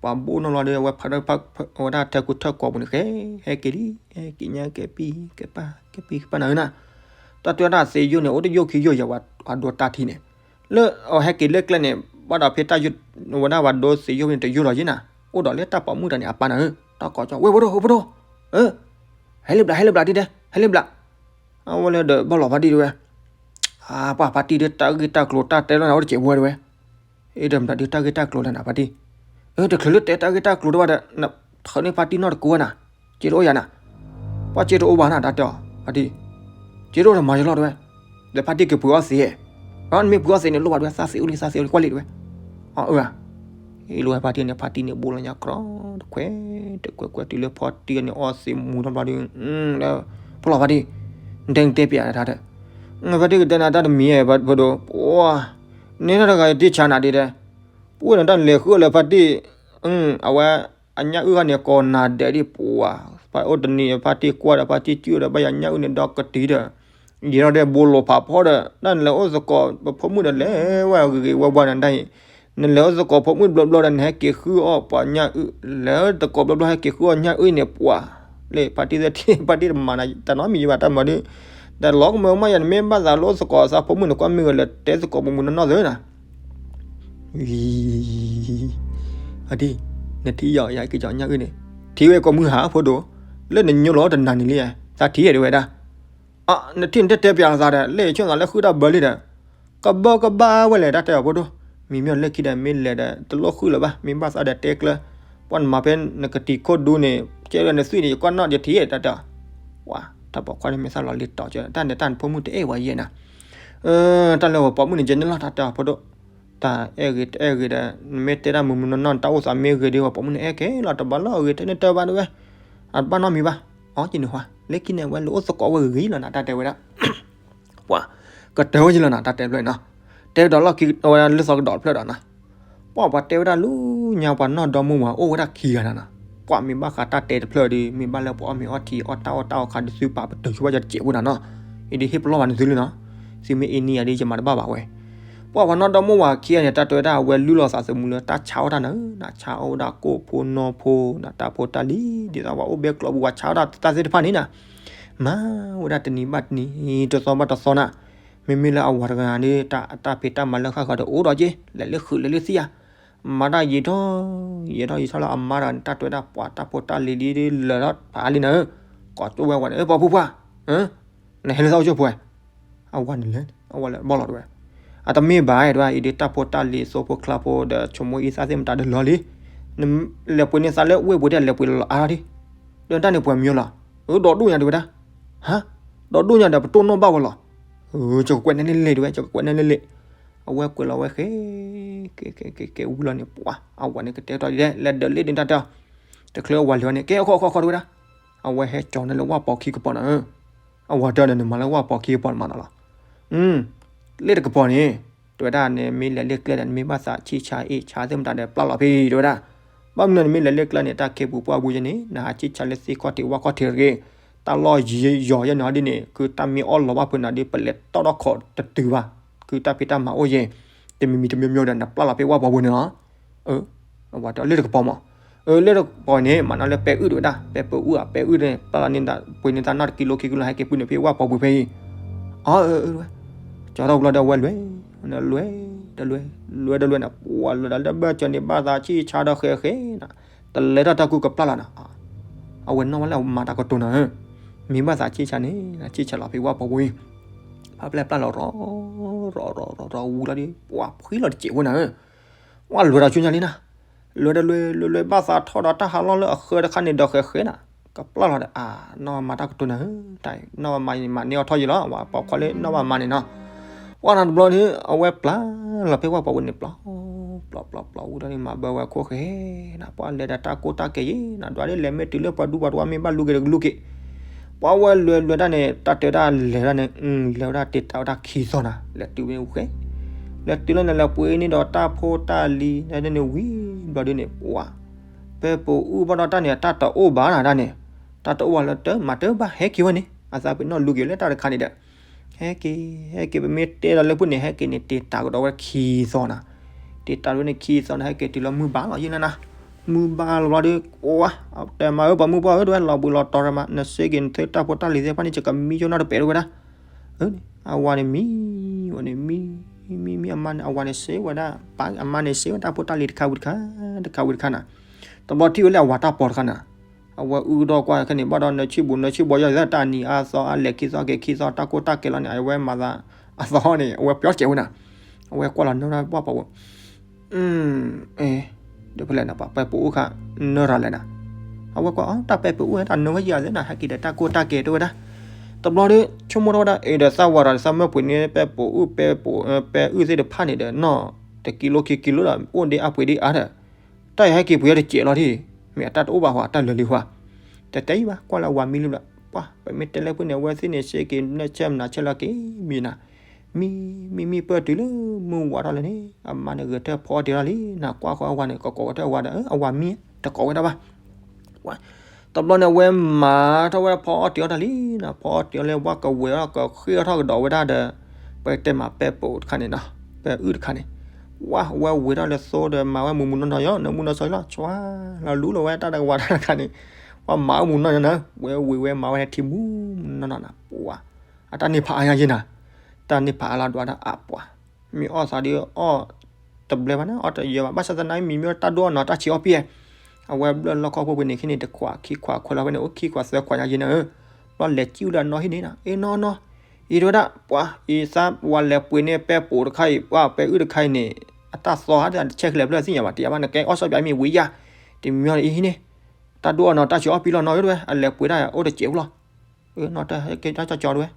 ပှၤဘိၣ်နီၢ်လီၤဒီး အဝဲဖးဒိၣ်ဖးဝဲဒၣ်ထဲကူထဲကီးပူၤန့ၣ်ဃဲ ဟဲက့ၤလံ ဟဲက့ၤညါကဲပံၤ ကဲပၢ် ကဲပံၤကပၢ်နၤဧၢနၤ တၢ်တဲဝဲဒၣ်သံးယိၣ်န့ၣ် အိၣ်တယိၣ်ခံယိၣ်ယၤဝဲအဒိတၢ်ထံန့ၣ် လၢအဟဲက့ၤလၢကျဲန့ၣ် ဘၣ်ဒီးဖဲတၢ်ယိၣ်ဝဲဒၣ်ဝဲဒိသံးယိၣ်န့ၣ် တယိၣ်လီၤယဲနၤ အိၣ်ဒီးလၢတၢ်ပိာ်မုၣ်တၢ်န့ၣ် အပၢ်နၤဧၢ တၢ်ကိးကၠီ ဝဲၢ်ဖိဒိၣ် ဖိဒိၣ် အၢ ဟဲလၢဘျး ဟဲလၢဘျးတံၢ်တဲ ဟဲလၢဘျး. အဝဲလၢဒီးဘၣ်လီၤဖါတံၢ်တဲဝဲ, အပှၤဖါတံၢ်ဒီးတၢ်ဂ့ၢ်တၢ်ကျိၤတၢ်တဲလီၤနၤအိၣ်တစဲးဖိတဲဝဲ, အ့ဒီးမတၤဒုးတၢ်ဂ့ၢ်တၢ်ကျိၤလဲၣ်နၤဖါတံၢ်, အတချုးလၢတဲတၢ်ဂ့ၢ်တၢ်ကျိၤတဘၣ်ဒီး ထၢန့ၢ်ဖါတံၢ်နီၢ်တကိးဝဲနၤ, စ့တအိၣ်ယၤနၤ, ပှၤစ့တအိၣ်ဘၣ်နၤတၢ်တဲအီၤ, ဖါတံၢ်, စ့တအိၣ်ဒီးမၤယလီၤတဲဝဲ, ဒီးဖါတံၢ်က့ၤပှ့ၤအီသံး, နမ့ၢ်ပှ့ၤအီသံးန့ၣ်လိၣ်ဘၣ်တဲဝဲ သးသံးအိၣ်လံ သးသံးအိၣ်လံ ကွၢ်လံတဲဝဲ, အၢ အ့လိာ်ဝဲဖါတံၢ်န့ၣ် ဖါတံၢ်န့ၣ်ဘိလီၤညါကြီတခွဲး, တခွဲးခွဲးတုၤလၢဖါတံၢ်န့ၣ် အီသံးမူထီၣ်ဘျီဒီး, လၢ, ဖီလီၤဖါတံၢ်, နတဲနတဲပျးတၢ်တဲ, ဖါတံၢ်ကတဲနၤတၢ်တမံၤဧါ ဖါဒိၣ်, ပှၤ, န့ၣ်တၢ်တဂၤယတ့ဆါနၤဒ်တဲ, ပှၤန့ၣ်တၢ်လဲၤဃုအီၤလၢဖါတံၢ်, အဝဲ, အညၣ်အုၣ်ဂၤန့ၣ် ကိးနၤဒဲးဒ်ပှၤ, ဖါအိၣ်တနံၤဖါတံၢ်ကွၢ်ဒီး ဖါတံၢ်စုၣ်ဒီး ဘၣ်ယၤညၣ်အုၣ်န့ၣ်ဒီကတံၤဒီး ယံာ်ထီၣ်ဒီးဘိလိာ်ဖးဖီဒီး တၢ်နလဲၤအိၣ်သကိးပဖိမုၣ်ဒီးလဲၤဝဲဂ့ၤဂ့ၤဝါဝါနၤတၢ်အံၤ, နလဲၤအိၣ်သကိးဖိမုၣ်ဘျီဘျီဒီး နဟဲက့ၤဃုအီၣ်ပှၤညၣ်အုၣ်, လဲၤအိၣ်သကိးဘျီဘျီဟဲက့ၤဃုအီၣ်ညၣ်အုၣ်န့ၣ်ပှၤ, လၢဖါတံၢ်သ့ၣ်ထံၣ် ဖါတံၢ်တမၤနၤတၢ်နီတမံၤဘၣ်တၢ်မၤဒီး, ဒီးလီၤကမၢကမၣ်ယၤ နမ့ၢ်ဘၣ်သးလၢအိၣ်သကိးသးဖိမုၣ်န့ၣ် ကွၢ်မ့ၢ်ဂ့ၤလဲၤတဲသကိးပမုၣ်နီၢ်နီၢ်သ့နၤ အဒံ, နထံၣ်ယီၤယၤက့ၤကီညၣ်အုၣ်န့ၣ်, ထံၣ်ဝဲကိးမုၢ်ဟါဖိဒိၣ်, လၢနညိလီၤတနၤန့ၣ်လံ, သးထံၣ်တဲဝဲဒၣ်, နထံၣ်နတဲတဲပျးသးဒီး လၢဆိသးလၢဃုတၢ်ဘၢလံဒီး, ကဘၢကဘၢဝဲလဲၣ်တၢ်တဲအီၤဖိဒိၣ်, မံၤမ့ၢ်လၢခံဒီးမ့ၢ်လဲၤဒီး တလိၣ်ဃုလၢၤဘၣ် မ့ၢ်ဘၣ်သးဒီးတဲကျၢ, ပှၤနမၤဖဲနကတံၤခိၣ်ဒူန့ၣ် ကဲလၢနသွံၣ်န့ၣ် ယကွၢ်နီၣ်ယထံၣ်တၢ်တဲအီၤ, ပှၤ, တၢ်ပိာ်ခွါန့ၣ်မ့ၢ်သးလီၤလံတီၤကၢ တၢ်န့ၣ်တၢ်နဖိမုၣ်တအဲၣ်ဝဲယဲနၤ တၢ်လၢပှၤပိာ်မုၣ်န့ၣ် ကဲန့ၣ်လီၤ တၢ်တဲအီၤဖိဒိၣ်, တၢ်အဲၣ်ဂ့ၤတအဲၣ်ဂ့ၤဒီး နမ့ၢ်တဲတၢ်မုာ်မုာ်နီၢ်နီၢ် တၢ်အိၣ်သးမ့ၢ်ဂ့ၤဒီး ပှၤပိာ်မုၣ်န့ၣ်အဲၣ်ကဲလီၤ တဘၣ်လီၤအဂ့ၤ တဲန့ၣ်တၢ်ဘၣ်ဒဝဲ, အတဘၣ်နီတမံၤဘၣ်, အီကန့ၣ်ဟါ, လၢခံန့ၣ် အဝဲလူၤအိၣ်သကိးဝဲဂ့ၤဂ့ၤလီၤနၤ တၢ်တဲဝဲဒၣ်, ပှၤ, ကတၢၢ်ဝဲယလီၤနၤ တၢ်တဲဖျၢၣ်နီၤ, တဲကဒီးလီၢ်ခံ အဝဲဒၣ်လၢသီကဒီးတဖျၢၣ်ဒီးနီၤ ပှၤပှၤတဲဝဲဒၣ်လၢညါပှၤနီၢ်ဒီမါဝၤအိၣ်ဝဲဒၣ်ခံဂၤနၤနီၤ, ပှၤမ့ၢ်ဘၣ်ဃးတၢ်တဲတဖျၢၣ်ဒီး မ့ၢ်ဘၣ်လၢပှၤအီၣ်မ့ၤအီထံအီၣ်တၢ်အီၣ်တၢ်အီခါဒီး သုပာ်ပတုာ်ဆိဝဲယတစဲးဖိနၤနီၤ, အံၤဒ်ဟ့ၣ်ပလီၢ်ဘၣ်န့ၣ်သုလံနီၤ, သုမ့ၢ်အ့န့ၢ်ယၤဒီး ယမၤတဘၣ်ဘၣ်ဝဲ, ပှၤပှၤနီၢ်ဒီမါဝၤခံဂၤန့ၣ် တၢ်တဲဝဲဒၣ်အဝဲလုၢ်လီၤသးသမူလၢတၢ်ဆါအီၣ်တၢ်နၤ, နဆါအီၣ်ဝဲဒၣ်ကိၣ်ဖိနီၢ်ဖိနၤ တၢ်ဖိတၢ်လံၤ ဒ်သိးပှၤအိၣ်ဘဲကျီပူၤ ပှၤဆါအီၣ်တၢ်သ့ၣ်တဖၣ်န့ၣ်နၤ မၤဝဲဒၣ်တနံၤဘၣ်တနံၤ တသီဘၣ်တသီနၤ, မ့မ့ၢ်လၢအဝၤတဂၤန့ၣ် တၢ်တၢ်ဖံးတၢ်မၤလၢဃၣ်ဃၣ်ဒီးအိၣ်ဒီးက့ၤ လဲၤလၢဃုာ်လဲၤလၢသံဧါ, မၤတၢ်ယံာ်ထီၣ် ယံာ်ထီၣ်ယံာ်ထီၣ်လၢအမါတဂၤန့ၣ် တၢ်တဲဝဲဒၣ်ပှၤတၢ်ဖိတၢ်လံၤလံလၢာ်ထီၣ်ဖးလံနၤဧၢ, ကိးကၠိဝဲဝၤန့ၣ် ပှၤဖိပှၢ် နဟဲလၢသးအိၣ်ကၠိဖိဧါ, အဝၤန့ၣ်လဲၤ အဝၤလဲၤဘီၣ်လီၤတဲဝဲ, အတမ့ၢ်ဘၣ်တဲဝဲ အံၤဒ်တၢ်ဖိတၢ်လံၤသိဖိချါဖိဒီး ဆိကမိၣ်အံသၣ်သ့ၣ်မတၤဒီးလီၤလံ, လဲၤပှ့ၤန့ၢ်သးလၢဝ့ၢ်ပူၤဒ်လဲၤပှ့ၤလီၤအါထီၣ်ဒံး, ဒီးတၢ်န့ၣ်ပှဲၤမံၤလီၤ, အၢ ဒီးဒိၣ်ညါတဲဝဲဒၣ်, ဟါ, ဒီးဒိၣ်ညါဒီးပတိၢ်နီၣ်ဘၣ်ဝဲလီၤ, ယကကွဲးန့ၢ်လံတဲဝဲ ယကကွဲးန့ၢ်လံ, အဝဲကွဲးလီၤဝဲဃဲ ကဲ ကဲ ကဲ ကဲ ဝံၤလီၤန့ၣ် ပှၤ အဝၤန့ၣ်ကတဲထီၣ်ဒ်လဲၣ် လဲၤဒၢးလ့ၣ်ဒ်တၢ်တဲအီၤ, တချုးအဝၤလဲၤဝဲန့ၣ် ကဲ အခီ အခီ အခီ တဲဝဲဒၣ်, အဝဲဟဲကၠီၤန့ၢ်လၢဝၣ်ပိာ်ခံကပီၤနၤဧၢ, အဝၤတဲဒီး နမၤလၢဝၣ်ပိာ်ခံကပီၤနမၤနီၤလီၤ, လ့ၣ်တကပီၤန့ၣ် တဲဝဲဒၣ် နမ့ၢ်လဲၤလ့ၣ်ကျဲဒီး နမ့ၢ်ဘၣ်သးဆံၣ်ဆါအ့ၣ်ဆါသ့ၣ်မတၤဒီး ပျၢ်လီၤဖဲတဲဝဲဒၣ်, ဘၣ်မနုၤနမ့ၢ်လဲၤလ့ၣ်ကျဲန့ၣ် တၢ်ခ့ပူၤပှၢ်ပူၤယဲန့ၣ် နဟးဆံၣ်ဆါလၢသ့ၣ်ခီၣ်ထံးဝၣ်ခီၣ်ထံးတဂ့ၤ, တၢ်လီၢ်ယံၤယီၤယဲန့ၣ်ဟီဒ်န့ၣ် ခုတၢ်မ့ၢ်အီၣ်လီၤဘၣ်ဖဲနၤဒီး ပလဲၤတီၣ်ထီၣ်ခီၣ်တတုၤဘၣ်, ခုတၢ်ဖံးတၢ်မၤအိၣ်ယဲ, တမံၤမံၤတမျိုးမျိုးဒီး နပျၢ်လီၤဖဲဝၣ်ပိာ်ပူၤန့ၣ်လီၤ အဝၤတဲလ့ၣ်တကပီၤမး, လ့ၣ်တကပီၤန့ၣ် မၤနီၤလၢပဲအုၣ်တဲဝဲဒၣ် ပဲပအုၣ် အပဲအုၣ်န့ၣ် ပျၢ်လီၤန့ၢ် ပှ့ၤန့ၢ်သးနီၢ်တကံလိခံကံလိ ဟဲက့ၤပှ့ၤန့ၢ်ဖဲဝၣ်ပိာ်ပူၤဖဲအံၤ, အၢ ကၠီထီၣ်ပူၤလီၤဒီး အဝဲလဲၤ, လဲၤ, လဲၤတလွဲ, လဲၤတလွဲန့ၣ် ပှၤလဲၤဒီးလၢဘၢၣ်စၢၤန့ၣ် ဘၣ်သးဆံၣ်ဆါဒီးဃဲဃဲနၤ, တလဲၤထီၣ်တၢ်ကူကပျၢ်လီၤနၤ, အဝဲနီၣ်ဝဲလၢအမၤတၢ်ကတိၤနၤဧၢ, မ့ၢ်ဘၣ်သးဆံၣ်ဆါန့ၣ် ဆံၣ်ဆါလီၤဖဲဝၣ်ပိာ်ပူၤအံၤ, ဖးပျဲၢ်ပျၢ်လီၤရီ ရီ ရီ ရီ ရီ ဝံၤလီၤဒီး ပှၤဖှံလီၤတစဲးဖိနၤဧၢ ဝဲလဲၤဒီးဆူညါလံနၤ, လဲၤတလွဲ လဲၤလွဲ ဘၣ်သးထီၣ်ဒီးတၢ်ဟးလီၢ်လၢအဃၢတခါန့ၣ်ဒီးဃဲဃဲနၤ, ကပျၢ်လီၤဒီး အါ နီၢ်မၤတၢ်ကတိၤနၤဧၢ, တၢ်နီၢ်မၤန့ၣ် မၤန့ၢ်အီၤထီၣ်ယံာ်လီၤ ဝဲပိာ်ခွါလၢနီၢ်မၤန့ၣ်နီၤ, ပှၤနၤတဘျီန့ၣ် အဝဲပျၢ်လီၤဖဲဝၣ်ပိာ်ပူၤန့ၣ် ပျီ ပျီ ပျီ ပျီ ဝံၤဒီးန့ၣ် မၤဘၢဝဲခိၣ်ဃဲနၤ, ပှၤလဲၤဒီးတၢ်ကိၢ်တၢ်ကဲယံၤနၤ, ဒွးဒ်လဲၤမ့ၢ်တုၤလၢပှၤဒူပှၤတဝါမ့ၢ်ဘၣ်လူၤက့ၤတကလူၤက့ၤ ပှၤဝဲလဲၤလဲၤတၢ်န့ၣ် တၢ်တဲဒၣ်လဲၤဒၣ်န့ၣ် လဲၤဝဲဒၣ်တ့တၢ်ဝဲဒၣ်ခံသီနၤ, လဲၤတုၤဝဲန့ၣ်ဝံၤဃဲ, လဲၤတုၤလၢန့ၣ် လဲၤပှ့ၤန့ၢ်ဒီးတၢ်ဖိတၢ်လံၤန့ၣ်ဝံၤဘျီဒ်န့ၣ် ပှၤ ဖဲပအိၣ်ဘၣ်ဒီးတၢ်န့ၣ် တၢ်တအိၣ်ဘၣ်နၤတၢ်န့ၣ်, တၢ်တအိၣ်ဘၣ်လၢတၢ် မၤတၢ်ဘၣ် ဟဲက့ၤဝဲန့ၣ် အသးပ့ၤနီၣ်လူၤက့ၤလၢတၢ်တခါန့ၣ်ဒီး ဟဲက့ၤ ဟဲက့ၤ ပမ့ၢ်တဲဒီးလၢပှၤန့ၣ် ဟဲက့ၤန့ၣ် တ့တၢ်ကဒီးဝဲခံသီနၤ, တ့တၢ်ဝဲန့ၣ်ခံသီနၤ ဟဲက့ၤတုၤလီၤမုၢ်ဘၣ်လီၤယံၤနၤနၤ, မုၢ်ဘၣ်လီၤဘျီဒီး အိၣ်ဝဲ တဲမၤဧၢ ပှၤမုၣ်ပှၢ်ဧၢ တဝဲလီၤဘှံးလီၤတီၤတမး နစ့က့ၤနသုတၢ်ဖိတၢ်လံၤသ့ၣ်တဖၣ်န့ၣ် ယကမံကၠိနီၣ်တပဲာ်တဝဲဒၣ် အဝၤန့ၣ်မံ, အဝၤန့ၣ်မံ, မံ မံ အမါန့ၣ် အဝၤန့ၣ်စ့ဝဲဒၣ်, ပၢ် အမါန့ၣ်စ့ဝဲတၢ်ဖိတၢ်လံၤတခါဝံၤတခါ, တခါဝံၤတခါနၤ, တဘျီထံၣ်ဝဲလၢအဝၤတၢ်ပီၤတခါနၤ, အဝဲအုၣ်ကဒီးကွၢ်ခဲန့ၣ် ဘၣ်ဒီးနၢဆံၣ်ဘူးနၢဆံၣ်ဘီယီၤသ့ၣ် တၢ်နံၤအါသီအါ လဲၤခံသီက့ၤခံသီ တၢ်ကိၢ်တၢ်ကဲလီၤန့ၣ် အဝဲမၤသးအသီန့ၣ် အဝဲပျီစဲးဝဲနၤ, အဝဲကွၢ်လီၤနၢထီၣ်ပှၢ်ပှၢ်ဝဲ အ့ ဒီးဖဲလဲၣ်နၤ ပှၤပဲပူၤအိၣ်ခါ နၢထီၣ်လဲၣ်နၤ, အဝဲကွၢ်အီၤ တၢ်ပဲပူၤအိၣ်ဝဲ တၢ်နၢဝဲယၤသ့ၣ်နၤ ဟဲက့ၤဒီးတၢ်ကိၢ်တၢ်ကဲတဝဲဒၣ်, တဘျီဒီး ဆိကမိၣ်ထီၣ်ဝဲဒၣ် အ့ဒီးသးဝၤဒီးသးမၢပှ့ၤန့ၢ် ပဲပူၤအိၣ် ပဲပူၤ ပဲအုၣ်သ့ၣ်တဖၣ်န့ၣ်ဒီး နီၢ်တကံလိခံကံလိဒီး အိၣ်ဒ့အါပှ့ၤဒ့အါဒီး တၢ်အံၤဟဲက့ၤပှ့ၤအီၤတစဲးလီၤဒ်, မ့ၢ်အတၢ်တအိၣ်ဘၣ်ဃီ တၢ်လၢာ်လံဟီ, တတဲအံၤဘၣ် ကွၢ်လၢအဝၤမံလံဘျီ, ပှၤ ပမ့ၢ်တဲလၢဖုန့ၣ် အဝဲသ့ၣ်န့ၣ် ဆ့က့ၤနၢဆဲမနၤဆဲလီၤက့ၤမံနၤ, မံ မံမံပၢၢ်တုၤလၢမုၢ်ဝါထီၣ်လၢန့ၣ် အမါန့ၣ်ဂဲၤထၢၣ်ဖီအီၣ်တ့ၢ်ထီၣ်လံနၤ, ကွၢ်ဃီအဝၤန့ၣ် ကကိးဝဲတၢ်အဝၤဒီး အဝၤမံ တကိးဝဲဒၣ်ဘၣ် တဘျီန့ၣ် အဝဲမၤထီၣ်ဝဲဒၣ်ဖီအီၣ်တ့ၢ်အီၣ်တၢ်လံနၤ, ဖီအီၣ်တ့ၢ်အီၣ်လၢ ဝဲကဝဲၤထီၣ်ကဃ့အီၣ်ထီၣ်ကဒီးဝဲဒၣ်ဒီး ပတဲမးပဲပူၤတခါန့ၣ်နီၤ, ပဲအုၣ်တခါန့ၣ်, ဝဲဝဲၤထီၣ်လၢသိဒီး မၤဝဲမုၢ်မုၢ်နီၢ်နီၢ်ယီၤ နၢမူနီၢ်စီလီၤ ဆွါလီၤလူလီၤဝဲတၢ်တကဝၤတၢ်တခါန့ၣ်, ပှၤမၤအုၣ်မုၢ်နီၢ်နီၢ်နၤ, ဝဲဝံၤဝဲမၤဝဲထံမူနီၢ်နီၢ်နၤ, ပှၤ အတၢ်န့ၢ်ဖးအါညါယဲနၤ, တၢ်န့ၢ်ဖးအါလီၤဒွးဒၣ်အပှၤ, မ့ၢ်အီၣ်သးဒီးအီၣ် တဘျဲဘၣ်န့ၣ် အီၣ်တယၢဘၣ်, ဘၣ်ဆၣ်သနာ်က့ မံမ့ၢ်တၢ်ဒိၣ်အီၣ်နီၤ တၢ်ဆံးအီၣ်ပံၣ်, အဝဲဘျၢၣ်လီၢ်ခီၣ်ခိၣ်ဖဲန့ၣ် ခံန့ၣ် တခွးခံခွးခွဲးလီၤဖဲန့ၣ် အိၣ်ခံခွးသၢခွးညါယဲနၤဧၢ, ဘျီလဲၤစံၣ်ဝဲလၢအနီၢ်ဟံၣ်န့ၣ်နၤ, အ့နီၢ်နီၢ်, အံၤတဝဲဒၣ် ပှၤ အံၤသးဝၤလဲၤပှ့ၤန့ၢ်ပဲပူၤတခါအံၤ ပှၤပဲအုၣ်တခါအံၤန့ၣ် အတၢ်သီဧါ တဆဲးကလဲာ်ဖျၢၣ်သ့ၣ်ညါဘၣ် တယၤဘၣ် နကဲအီၣ်စီပၠးမ့ၢ်ဝံၤယၤ, တမံၤအံၤဟံၣ်န့ၣ်, တၢ်ဒိၣ်အီၣ်နီၤ တၢ်ဆံးအီၣ်ပံၣ်လီၤနီၤဧၢတဝဲ အလဲၤပှ့ၤတၢ်အိၣ်တစဲးဖိလီၤ အနီၢ်တၢ်ဟဲက့ၤတၢ်ကၠီကၠီတဝဲ,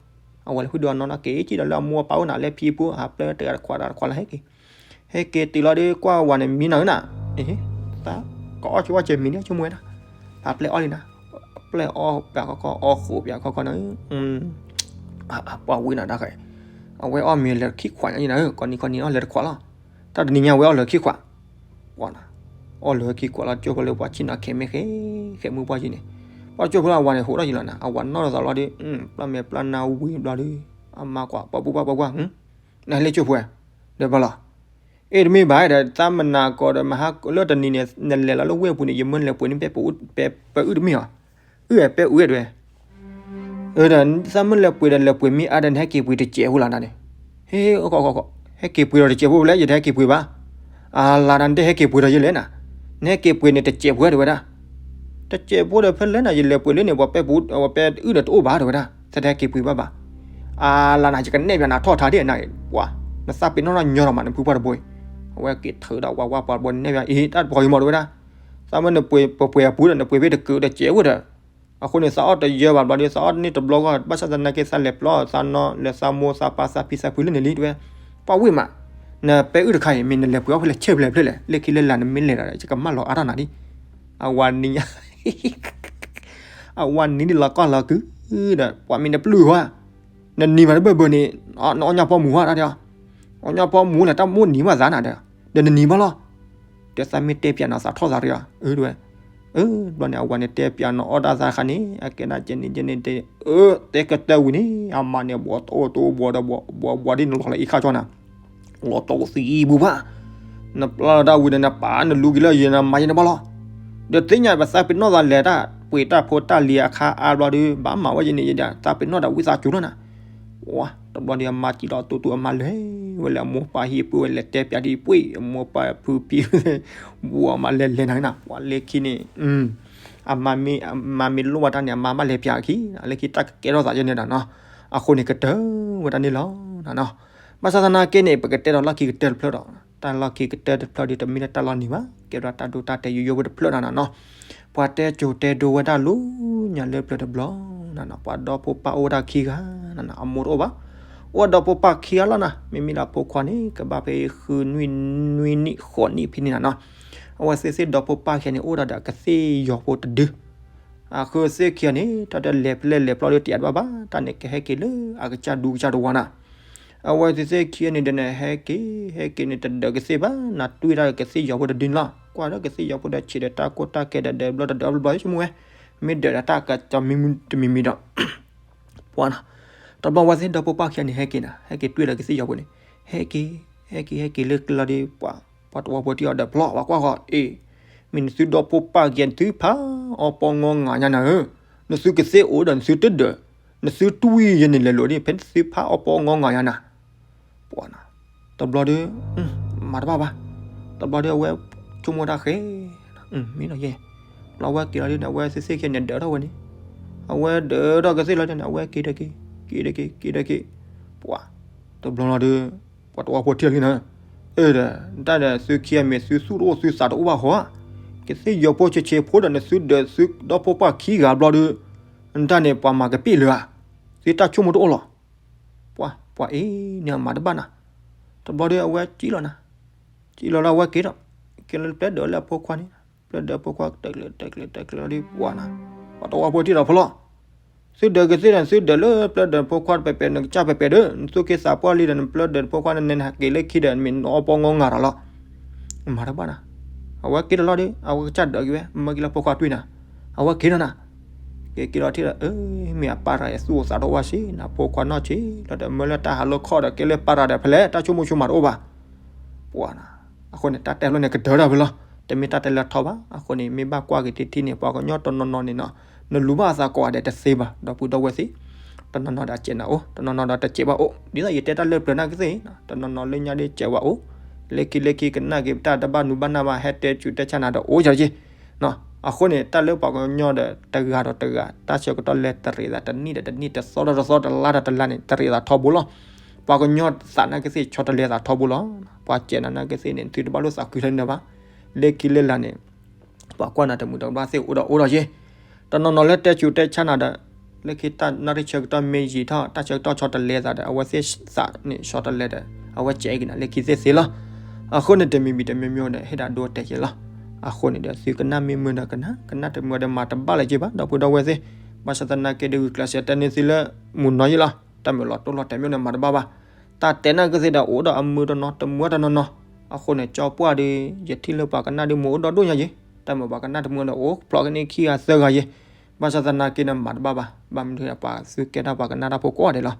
အဝဲလဲၤဖုဒုးအနီၢ်နီၢ်က့ၤကံဒီးလၢအမိၢ်အပၢ်အိၣ်နၤ လၢဖံဖိ ဟးပျဲတဂၤတခွးတဂၤတခွးလၢဟဲက့ၤ, ဟဲက့ၤတုၤလီၤဒီးကွၢ်ဝၤန့ၣ်မံနၤဧၢနၤ, သး ကအီၣ်ကၠီဝဲကဲမံန့ၣ်ဆိကမိၣ်ဝဲဒၣ်, ဖးပျဲၢ်အီၣ်လံနၤ, ပျဲၢ်အီၣ်ပၠးခီခီ အီၣ်ဃိးပၠးခီခီနၤ, ပှၤဝံၤနၤတၢ်ဃဲ, အဝဲအီၣ်မ့ၤလၢခံခွးညါနၤဧၢ ကိးနံၤကိးနံၤအီၣ်လၢတခွးလီၤ, တၢ်တနံၤညါဝဲအီၣ်လၢခံခွး ပှၤနၤ, အီၣ်လၢခံခွးလီၤ ကၠိဖိလၢပှၤဆ့ၣ်နီၤခဲမ့ၢ်ဃဲ ဃဲမုၢ်ပှၢ်ကံန့ၣ်, ပှၤကၠိဖိလၢအဝၤန့ၣ် ဟိးထီၣ်ယံၤလီၤနၤ အဝၤနီၢ်လီၤသးလီၤဒီး, ပျၢ်မဲာ်ပျၢ်နါဝံၤဘျီဒီး, အမါကွၢ် ပှၤပူၤပှၢ်ပှၤကွၢ်, နဟဲလၢကၠိဖိဧါ, ဒီးဘၣ်လီၤ, အ့ၣ်တမ့ၢ်ဘၣ်ဒီး သးမနၤကိးဒီးမဟါလၢတနံၤန့ၣ် နလဲၤလီၤလၢဝ့ၢ်ပူၤန့ၣ် ယမၢလဲၤပှ့ၤန့ၢ်ပဲပှဲၤအုၣ်တမ့ၢ်ဧါ, အုၣ်ပဲအုၣ်တဝဲ ဒီးသးမၢလဲၤပှ့ၤဒီး လဲၤပှ့ၤမ့ၢ်အါဒီး နဟဲက့ၤပှ့ၤတစဲးဖိလီၤနၤန့ၣ်, ဟ့ ဟဲက့ၤပှ့ၤဒီးတစဲးဖိလၢ ယတဟဲက့ၤပှ့ၤဘၣ်, အလါနၤ နတဟဲက့ၤပှ့ၤဒီးယလဲၣ်နၤ, နဟဲက့ၤပှ့ၤန့ၣ်တစဲးဖိတဝဲဒၣ်, တစဲးဖိဒီးဖဲလဲၣ်နၤ ယလဲၤပှ့ၤလၢန့ၣ် ပှၤပဲပှဲၤအုၣ်ဒီးတအိၣ်ဘၣ်တဝဲဒၣ် သတဟဲက့ၤပှ့ၤဘၣ်ဘၣ်, အလါနၤ ယကနဲၣ်ပၠးနၤထီၣ်ထါဒ်နၤ, ပှၤ နသးပ့ၤနီၣ်ထီၣ်ညီထီၣ်မး နဖုပှၢ်တဘိအံၤ, အဝဲက့ၤထုးဒီးဝၤဝါပှၤတဘိန့ၣ် နဲၣ်ပၠး အ့ တၢ်တပှီၤအံၤမးတဝဲဒၣ်, သးမၢနပှ့ၤပှဲၤအပူၤဒီး နပှ့ၤဖဲတကုးတစဲးဖိဒီး အဃိန့ၣ် သးအီၣ်တယၢဘၣ်ဘျီဒီး သးအီၣ်တန့ၢ်တဘျီဂီၢ် ဘၣ်ဆၣ်သနာ်က့ သးလဲၤပျီသးနီၢ် လဲၤသးမိၢ်သးပၢ်သးဖံသးဖုလၢန့ၣ်လံတဝဲ, ပှၤဝံၣ်မး, နပဲအုၣ်တခါအံၤ မ့ၢ်နလဲၤပှ့ၤအီၣ်ဖဲလဲၣ် ဆဲးဖဲလဲၣ်ဖဲလဲၣ် လၢခံလၢလာ်နမ့ၢ်လဲၤဒီး ယကမၢလီၤအါထီၣ်နၤဒ်, အဝၤနံၤညါ အဝၤနံၤဒ်လီၤကီၢ်လီၤကုဒီး ပှၤမ့ၢ်နပျုၢ်ဝဲ, နနံၤမးတဘၢၣ်ဘၢၣ်န့ၣ် နအီၣ်ညၣ်ဖီမူၤဝဲတၢ်ဒီး, အီၣ်ညၣ်ဖီမူၤလဲၣ် တၢ်မိၣ်နံၤမးသးနၤဒီး, ဒီးနနံၤမးလီၤ ဒီးသးမ့ၢ်တဲပၠးနီၤ သးထီၣ်သးတဂၤ, အၢ တဝဲ, အၢ ဘျီန့ၣ် အဝၤန့ၣ်တဲပၠးနီၤ အီၣ်တၢ်သးခါန့ၣ် အကဲဒၣ်ကဲန့ၣ်ကဲန့ၣ်တဲ, အၢ တဲကတၢၢ်ဝံၤန့ၣ် အမါန့ၣ် ဘှီးတိၢ်တိၢ်ဘှီးဒီး ဘှီးဘှီးဒ်နလီၤလၢအံၤခါကၠီနၤ, လီၤတိၢ်သံဘုဘၣ်, နပျၢ်တၢ်ဝံၤဒီး နပာ်နလူၤက့ၤလၢယၤ နမၤယဲန့ၣ်ဘၣ်လီၤ, ဒီးသ့ၣ်ညါပသးပ့ၤနီၣ်သးလဲၤတၢ် ပှ့ၤတၢ်ဖိတၢ်လံၤအခါအါဘျီဒီး ဘၣ်မၤဝဲယဲန့ၣ်ယဲဒၣ် သးပ့ၤနီၣ်ဒီးဝံသးစူၤလီၤနၤ ဝါ တဘျီဒီးအမါစံၣ်လီၤတူတူ အမါလဲၤဝဲလၢအမိၢ်ပၢ်ဟံၣ် ပှ့ၤဝဲလဲၤတဲပၠးဒ်ပှ့ၤ အမိၢ်ပၢ်ဖုဖံ ဝံၤအမါလဲၤလဲၤနၤနၤ ပှၤလၢခံန့ၣ် အမါမ့ၢ်လိၣ်ဘၣ်တၢ်န့ၣ် အမါဘၣ်လဲၤပၠးအခံ လၢခံတၢ်ကကဲထီၣ်သးယဲန့ၣ်ဒီးနီၤ အဃိန့ၣ်ကတၢၢ်ဝဲဒၣ်န့ၣ်လီၤနၤနီၤ ဘၣ်ဆၣ်သနာ်က့န့ၣ် ပကတဲဒီးလီၢ်ခံကတၢၢ်တဖျၢၣ်ဒီး တၢ်လီၢ်ခံကတၢၢ်တဖျၢၣ်ဒီး တမ့ၢ်လၢတၢ်လီၢ်နံၤဘၣ် ကဲဒီးတၢ်ဒိတၢ်တဲာ်ယိယိဖိတဖျၢၣ်နၤနၤနီၤ ပှၤတဲစိၤတဲဒိဝဲဒၣ်လၢညါလၢပျၢၤတဘျီနၤနီၤ ပှၤဒီဖိပၢ်အိၣ်ဝဲဒၣ်ခံဂၤနၤနီၤ အမိၢ်တအိၣ်ဘၣ် အိၣ်ဒီဖိပၢ်ခံဂၤလီၤနၤ မ့မ့ၢ်လၢအဖိခွါန့ၣ် ကဘၣ်ဖဲဃုနွံနွံနံၣ်ဃိးနံၣ်ဖဲန့ၣ်နၤနီၤ အဝဲသ့ၣ်သ့ၣ်ဒီဖိပၢ်ခံဂၤန့ၣ် အိၣ်ဒီးဒီးကသ့ၣ်ယီၤဖိတဒု အဃိသ့ၣ်ခံဂၤန့ၣ် တၢ်တလဲၤဖဲလဲၣ်လဲၤပျီဒီးတယးတဘၣ်ဘၣ် တၢ်န့ၣ်ကဟဲက့ၤလၢအကစၢ်ဒူကစၢ်တဝီနၤ အဝဲသ့ၣ်သ့ၣ်ခံဂၤန့ၣ်ဒီးန့ၣ် ဟဲက့ၤ ဟဲက့ၤန့ၣ် တဒၢးကသ့ၣ်ဘၣ် နတွံၢ်တၢ်ကသ့ၣ်ယီၤဖိတဒုန့ၣ်လီၤ ကွၢ်ဒီးကသ့ၣ်ယီၤဖိဒီးဆံးဒီးတၢ်ကိၢ်တၢ်ကဲဒီးဒၢးဘျီတဒၢးဘျီဘျီ ဆိကမိၣ်ဝဲ မ့ၢ်ဒၢးဒီးတၢ်ကစီၤမံမံတမံၤမံၤဒီး ပှၤနီၤ တဘျီဝဲသ့ၣ်ဒီဖိပၢ်ခံဂၤန့ၣ် ဟဲက့ၤနၤ ဟဲက့ၤတွံၢ်ဒီးကသ့ၣ်ယီၤဖိန့ၣ် ဟဲက့ၤ ဟဲက့ၤ ဟဲက့ၤလၢကျီဒီး ပှၤ ပှၤတဝီဖိတံၢ်အီၤဒီးဖျီ ပှၤကွၢ်ဃီ အ့ မ့ၢ်နသုဒီဖိပၢ်ခံဂၤ နသုဖးအီပီငီငၤညါနၤဧၢ နသုကသ့ၣ်အိၣ်ဒီးနသုတဒၢး နသုတွံၢ်ယဲန့ၣ်လဲၤလိာ်ဒ် ဖဲနသုဖးအီပီငီငၤညါနၤ ပှၤနီၤ တဘျီဒီး မၤတဘၣ်ဘၣ် တဘျီဒီးအဝဲ ဆိကမိၣ်တၢ်ဃဲ မ့ၢ်နီၤယဲ ပ ဘျီဝဲက့ၤလီၤဒ်န့ၣ် အဝဲသ့ၣ်သ့ၣ်ခံဂၤန့ၣ်ဒၢးထီၣ်ဝဲန့ၣ်, အဝဲဒၢးထီၣ်ကသ့ၣ်လီၤဒ်န့ၣ် အဝဲက့ၤဒီးက့ၤ, က့ၤဒီးက့ၤ, က့ၤဒီးက့ၤ, ပှၤ တဘျီလီၤဒီး ပှၤတဝီဖိထံၣ်လီၤက့ၤနီၤ, အၢ ဒီး တၢ်ဒီးသုခံဂၤမ့ၢ်သုသူၣ်တအိၣ်သုသးတအိၣ်ဘၣ်ဟီဧါ, ကသ့ၣ်ယီၤဖိဆံးဆံးဖိဒီးနသုဒၢးသုဒီဖိပှၢ်ခံဂၤဘျီဒီး တၢ်န့ၣ်ပှၤမၤကပ့ၢ်လၢၤဧါ, သုတၢ်ဆိကမိၣ်တအိၣ်လီၤ. ပှၤ ပှၤအံၤန့ၣ်မၤတဘၣ်နၤ, တဘျီဒီးအဝဲကံၣ်လီၤနၤ, ကံၣ်လီၤလၢအဝဲက့ၤဒီး က့ၤလၢပျဲၢ်ဒၢးလၢအဖိခွါန့ၣ်, ပျဲၢ်ဒၢးဖိခွါတကျၢၤတကျၢၤတကျၢၤလီၤဒီး ပှၤနၤ, ပှၤတဝီဖိထံၣ်ဒီးဖီလီၤ သုဒၢးကသ့ၣ်ဒီး သုဒၢးလၢပျဲၢ်ဒၢးဖိခွါတပဲာ်ပဲာ် နကစၢ်ပဲာ်ပဲာ်ဒီး နသူၣ်က့သးပှၢ်လံဒီး နပျဲၢ်ဒၢးဖိခွါန့ၣ် နဟးက့ၤလၢခံဒီး မ့ၢ်နအီပီငီငၤဒီးလီၤ. မၤတဘၣ်နၤ, အဝဲက့ၤဒီးလီၤဒီး အဝဲကစၢ်ဒၢးက့ၤဝဲ မၢက့ၤလၢဖိခွါတွံၢ်နၤ, အဝဲက့ၤဒီးနၤ, က့ၤက့ၤလီၤထံၣ်ဒီး အၢ မ့ၢ်အပၢ်ရၤအသူၣ်အိၣ်သးတအိၣ်ဘၣ်စ့ၢ်နၤ, ဖိခွါနီၢ်ဆံးလီၤဒီး မၢလၢတၢ်ဟးလိခီၣ်ဒီး ကဲလၢပၢ်ရၤဒီးဖဲလဲၣ် တၢ်ဆိကမိၣ်ဆိကမးတအိၣ်ဘၣ် ပှၤနၤ, အဃိန့ၣ် တၢ်တဲဖျိန့ၣ် ကတၢၢ်တၢ်ဖဲလီၤ, တမ့ၢ်တၢ်တဲလၢထီဘၣ်. အဃိန့ၣ် မ့ၢ်ဘၣ်ကွၢ်က့ၤတထံၣ်န့ၣ် ပှၤကညီတနီၤနီၤန့ၣ်နီၤ, နလူၤဘၣ်အသးကိးဂၤဒဲးတသ့ဘၣ် ဒီပုၢ်ဒီဝဲၢ်သ့ၣ်, တနီၤနီၤဒီးစဲးနၤအိၣ်, တနီၤနီၤဒီးတစဲးဘၣ်အိၣ်, ဒ်သိးယတဲတၢ်လၢပျၢၤနာ်ကသ့ၣ်, တနီၤနီၤလၢညါဒ်စဲးဝဲအိၣ်, လၢခံလၢခံကနၣ်က့ၤပတၢ်တဘၣ်နူဘၣ်နၢ်ဘၣ် ဟဲတဲဆူးတဲဆါနၤဒီးအိၣ်က့ၤ အဃိန့ၣ် တၢ်လၢပှၤကညီဒီးတဂၤဒီးတဂၤ တၢ်ဆၢကတီၢ်လဲၤတရံးသးတနံၣ်ဒီးတနံၣ် တသီဒီးတသီ တလါဒီးတလါန့ၣ် တရံးသးထီဘိလီၤ. ပှၤကညီသးနာ်ကသ့ၣ် ဆီတလဲသးထီဘိလီၤ. ပှၤစဲးနၤနာ်ကသ့ၣ်န့ၣ် သုတဘၣ်လိာ်သးခုလၢနၤဘၣ်. လၢခံလၢလာ်န့ၣ် ပှၤကွၢ်နၤတမုာ်တကဘၣ်သ့ၣ်အိၣ်ဒီးအိၣ်ဒီးက့ၤ တနီၤနီၤလၢတဲဆူးတဲဆါနၤဒီး လၢခံတၢ်နီၣ်တဆၢကတီၢ်မ့ၢ်ယံာ်ထီၣ် တၢ်ဆၢကတီၢ်ဆီတလဲသးဒီး အဝဲသ့ၣ်သးန့ၣ်ဆီတလဲဒီး အဝဲစဲးက့ၤနၤလၢခံသ့ၣ်သ့လီၤ. အဃိန့ၣ် တမံၤမံၤတမံၤမံၤဒီး ဟ့ၣ်ဒၣ်ဒိတဲက့ၤလီၤ. အဃိန့ၣ်ဒီး သုကနၣ်မ့ၢ်မုာ်ဒီးကနၣ်, ကနၣ်တမုာ်ဒီးမၤတဘၣ်လၢၤက့ၤဘၣ် ဒီပုၢ်ဒီဝဲၢ်သ့ၣ်. ဘၣ်ဆၣ်သနာ်က့ဒီး ဂုာ်ကျဲးစၢးတဲန့ၢ်သုလၢ မုာ်နီၢ်ယံၤလီၤ. တၢ်မုာ်လီၤတိၢ်လီၤတဲာ်မ့ၢ်န့ၣ်မၤတဘၣ်ဘၣ်. တၢ်တဲနာ်ကသ့ၣ်ဒီးအိၣ်ဒီးအမုာ်တနီၤတမုာ်တနီၤနီၤ. အဃိန့ၣ် ကၠီပှၢ်ဒီး ယထံၣ်လၢပှၤကနၣ်ဒီးမုာ်အိၣ်ဒီးဒိၣ်ညါယ့ၤ, တၢ်မုာ်ပှၤကနၣ်တမုာ်ဒီးအိၣ်ဖျိးကန့ၢ်ခံဂၤသၢဂၤယ့ၤ. ဘၣ်ဆၣ်သနာ်က့န့ၣ်မၤတဘၣ်ဘၣ်. ဘၣ်မနုၤဒီးပှၤသုကဲထီၣ်ပှၤကနၣ်တၢ်ဖိကိးဂၤဒဲးလီၤ.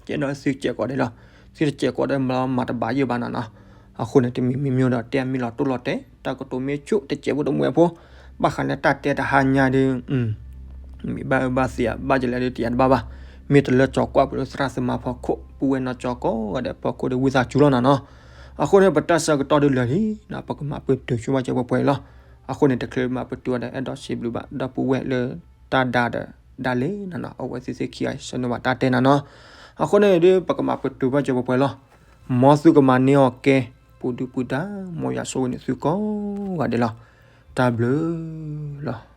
ကဲဒီးသုစဲးကိးဒဲးလီၤ. သုတစဲးကိးဒီးမၤလီၤမၤတဘၣ်ယံာ်ဘၣ်နီၤနီၤ. အဃိန့ၣ် တမံၤမံၤမံၤဒီးတဲအမ့ၢ်လီၤတိၢ်လီၤတဲာ်, တၢ်ကတိၤမ့ၢ်ဆူၣ်တစဲးဖိတမှဲၤဖိ, ဘၣ်ဃးလၢတၢ်တဲတဟါညါဒီး မ့ၢ်ဘၣ်အၢဘၣ်သီဘၣ်ယလဲၣ်ဒီးတယၤတဘၣ်ဘၣ်. မ့ၢ်တလၢကၠီၤကွၢ်ပူၤလၢသရၣ်သမါဖီခိၣ် ပုၢ်ဝဲၢ်နီၢ်ကၠီကိးဂၤဒဲးဖီခိၣ်ဒီးဝံသးစူၤလီၤနီၤနီၤ. အဃိန့ၣ် ပတၢ်ဆၢကတီၢ်ဒုးလၢာ်လံနီၤ, ပကမၤပတုာ်ဆူဘၣ်ကၠီပှဲၤပှဲၤလီၤ. အဃိန့ၣ် တချုးမၤပတုာ်ဝဲဒီး အဲၣ်ဒိးစံးဘျုးဘၣ်ဒီပုၢ်ဝဲၢ်လၢတၢ်ဒါဒီး ဒါလၢနီၤနီၤ, အဝဲသ့ၣ်သ့ၣ်ခံဂၤဆၢနုာ်ဘၣ်တၢ်တဲနီၤနီၤ. အဃိန့ၣ်ဒီး ပကမၤပတုာ်ဘၣ်ကၠီပှဲၤပှဲၤလီၤ. မ်သုကမၤန့ၢ်အီၤကဲ ပူၤဒုပူၤဒါ မ်ယွၤဆိၣ်ဂ့ၤန့ၢ်သုကိးဂၤဒဲးလီၤ. တၢ်ဘျုးလီၤ.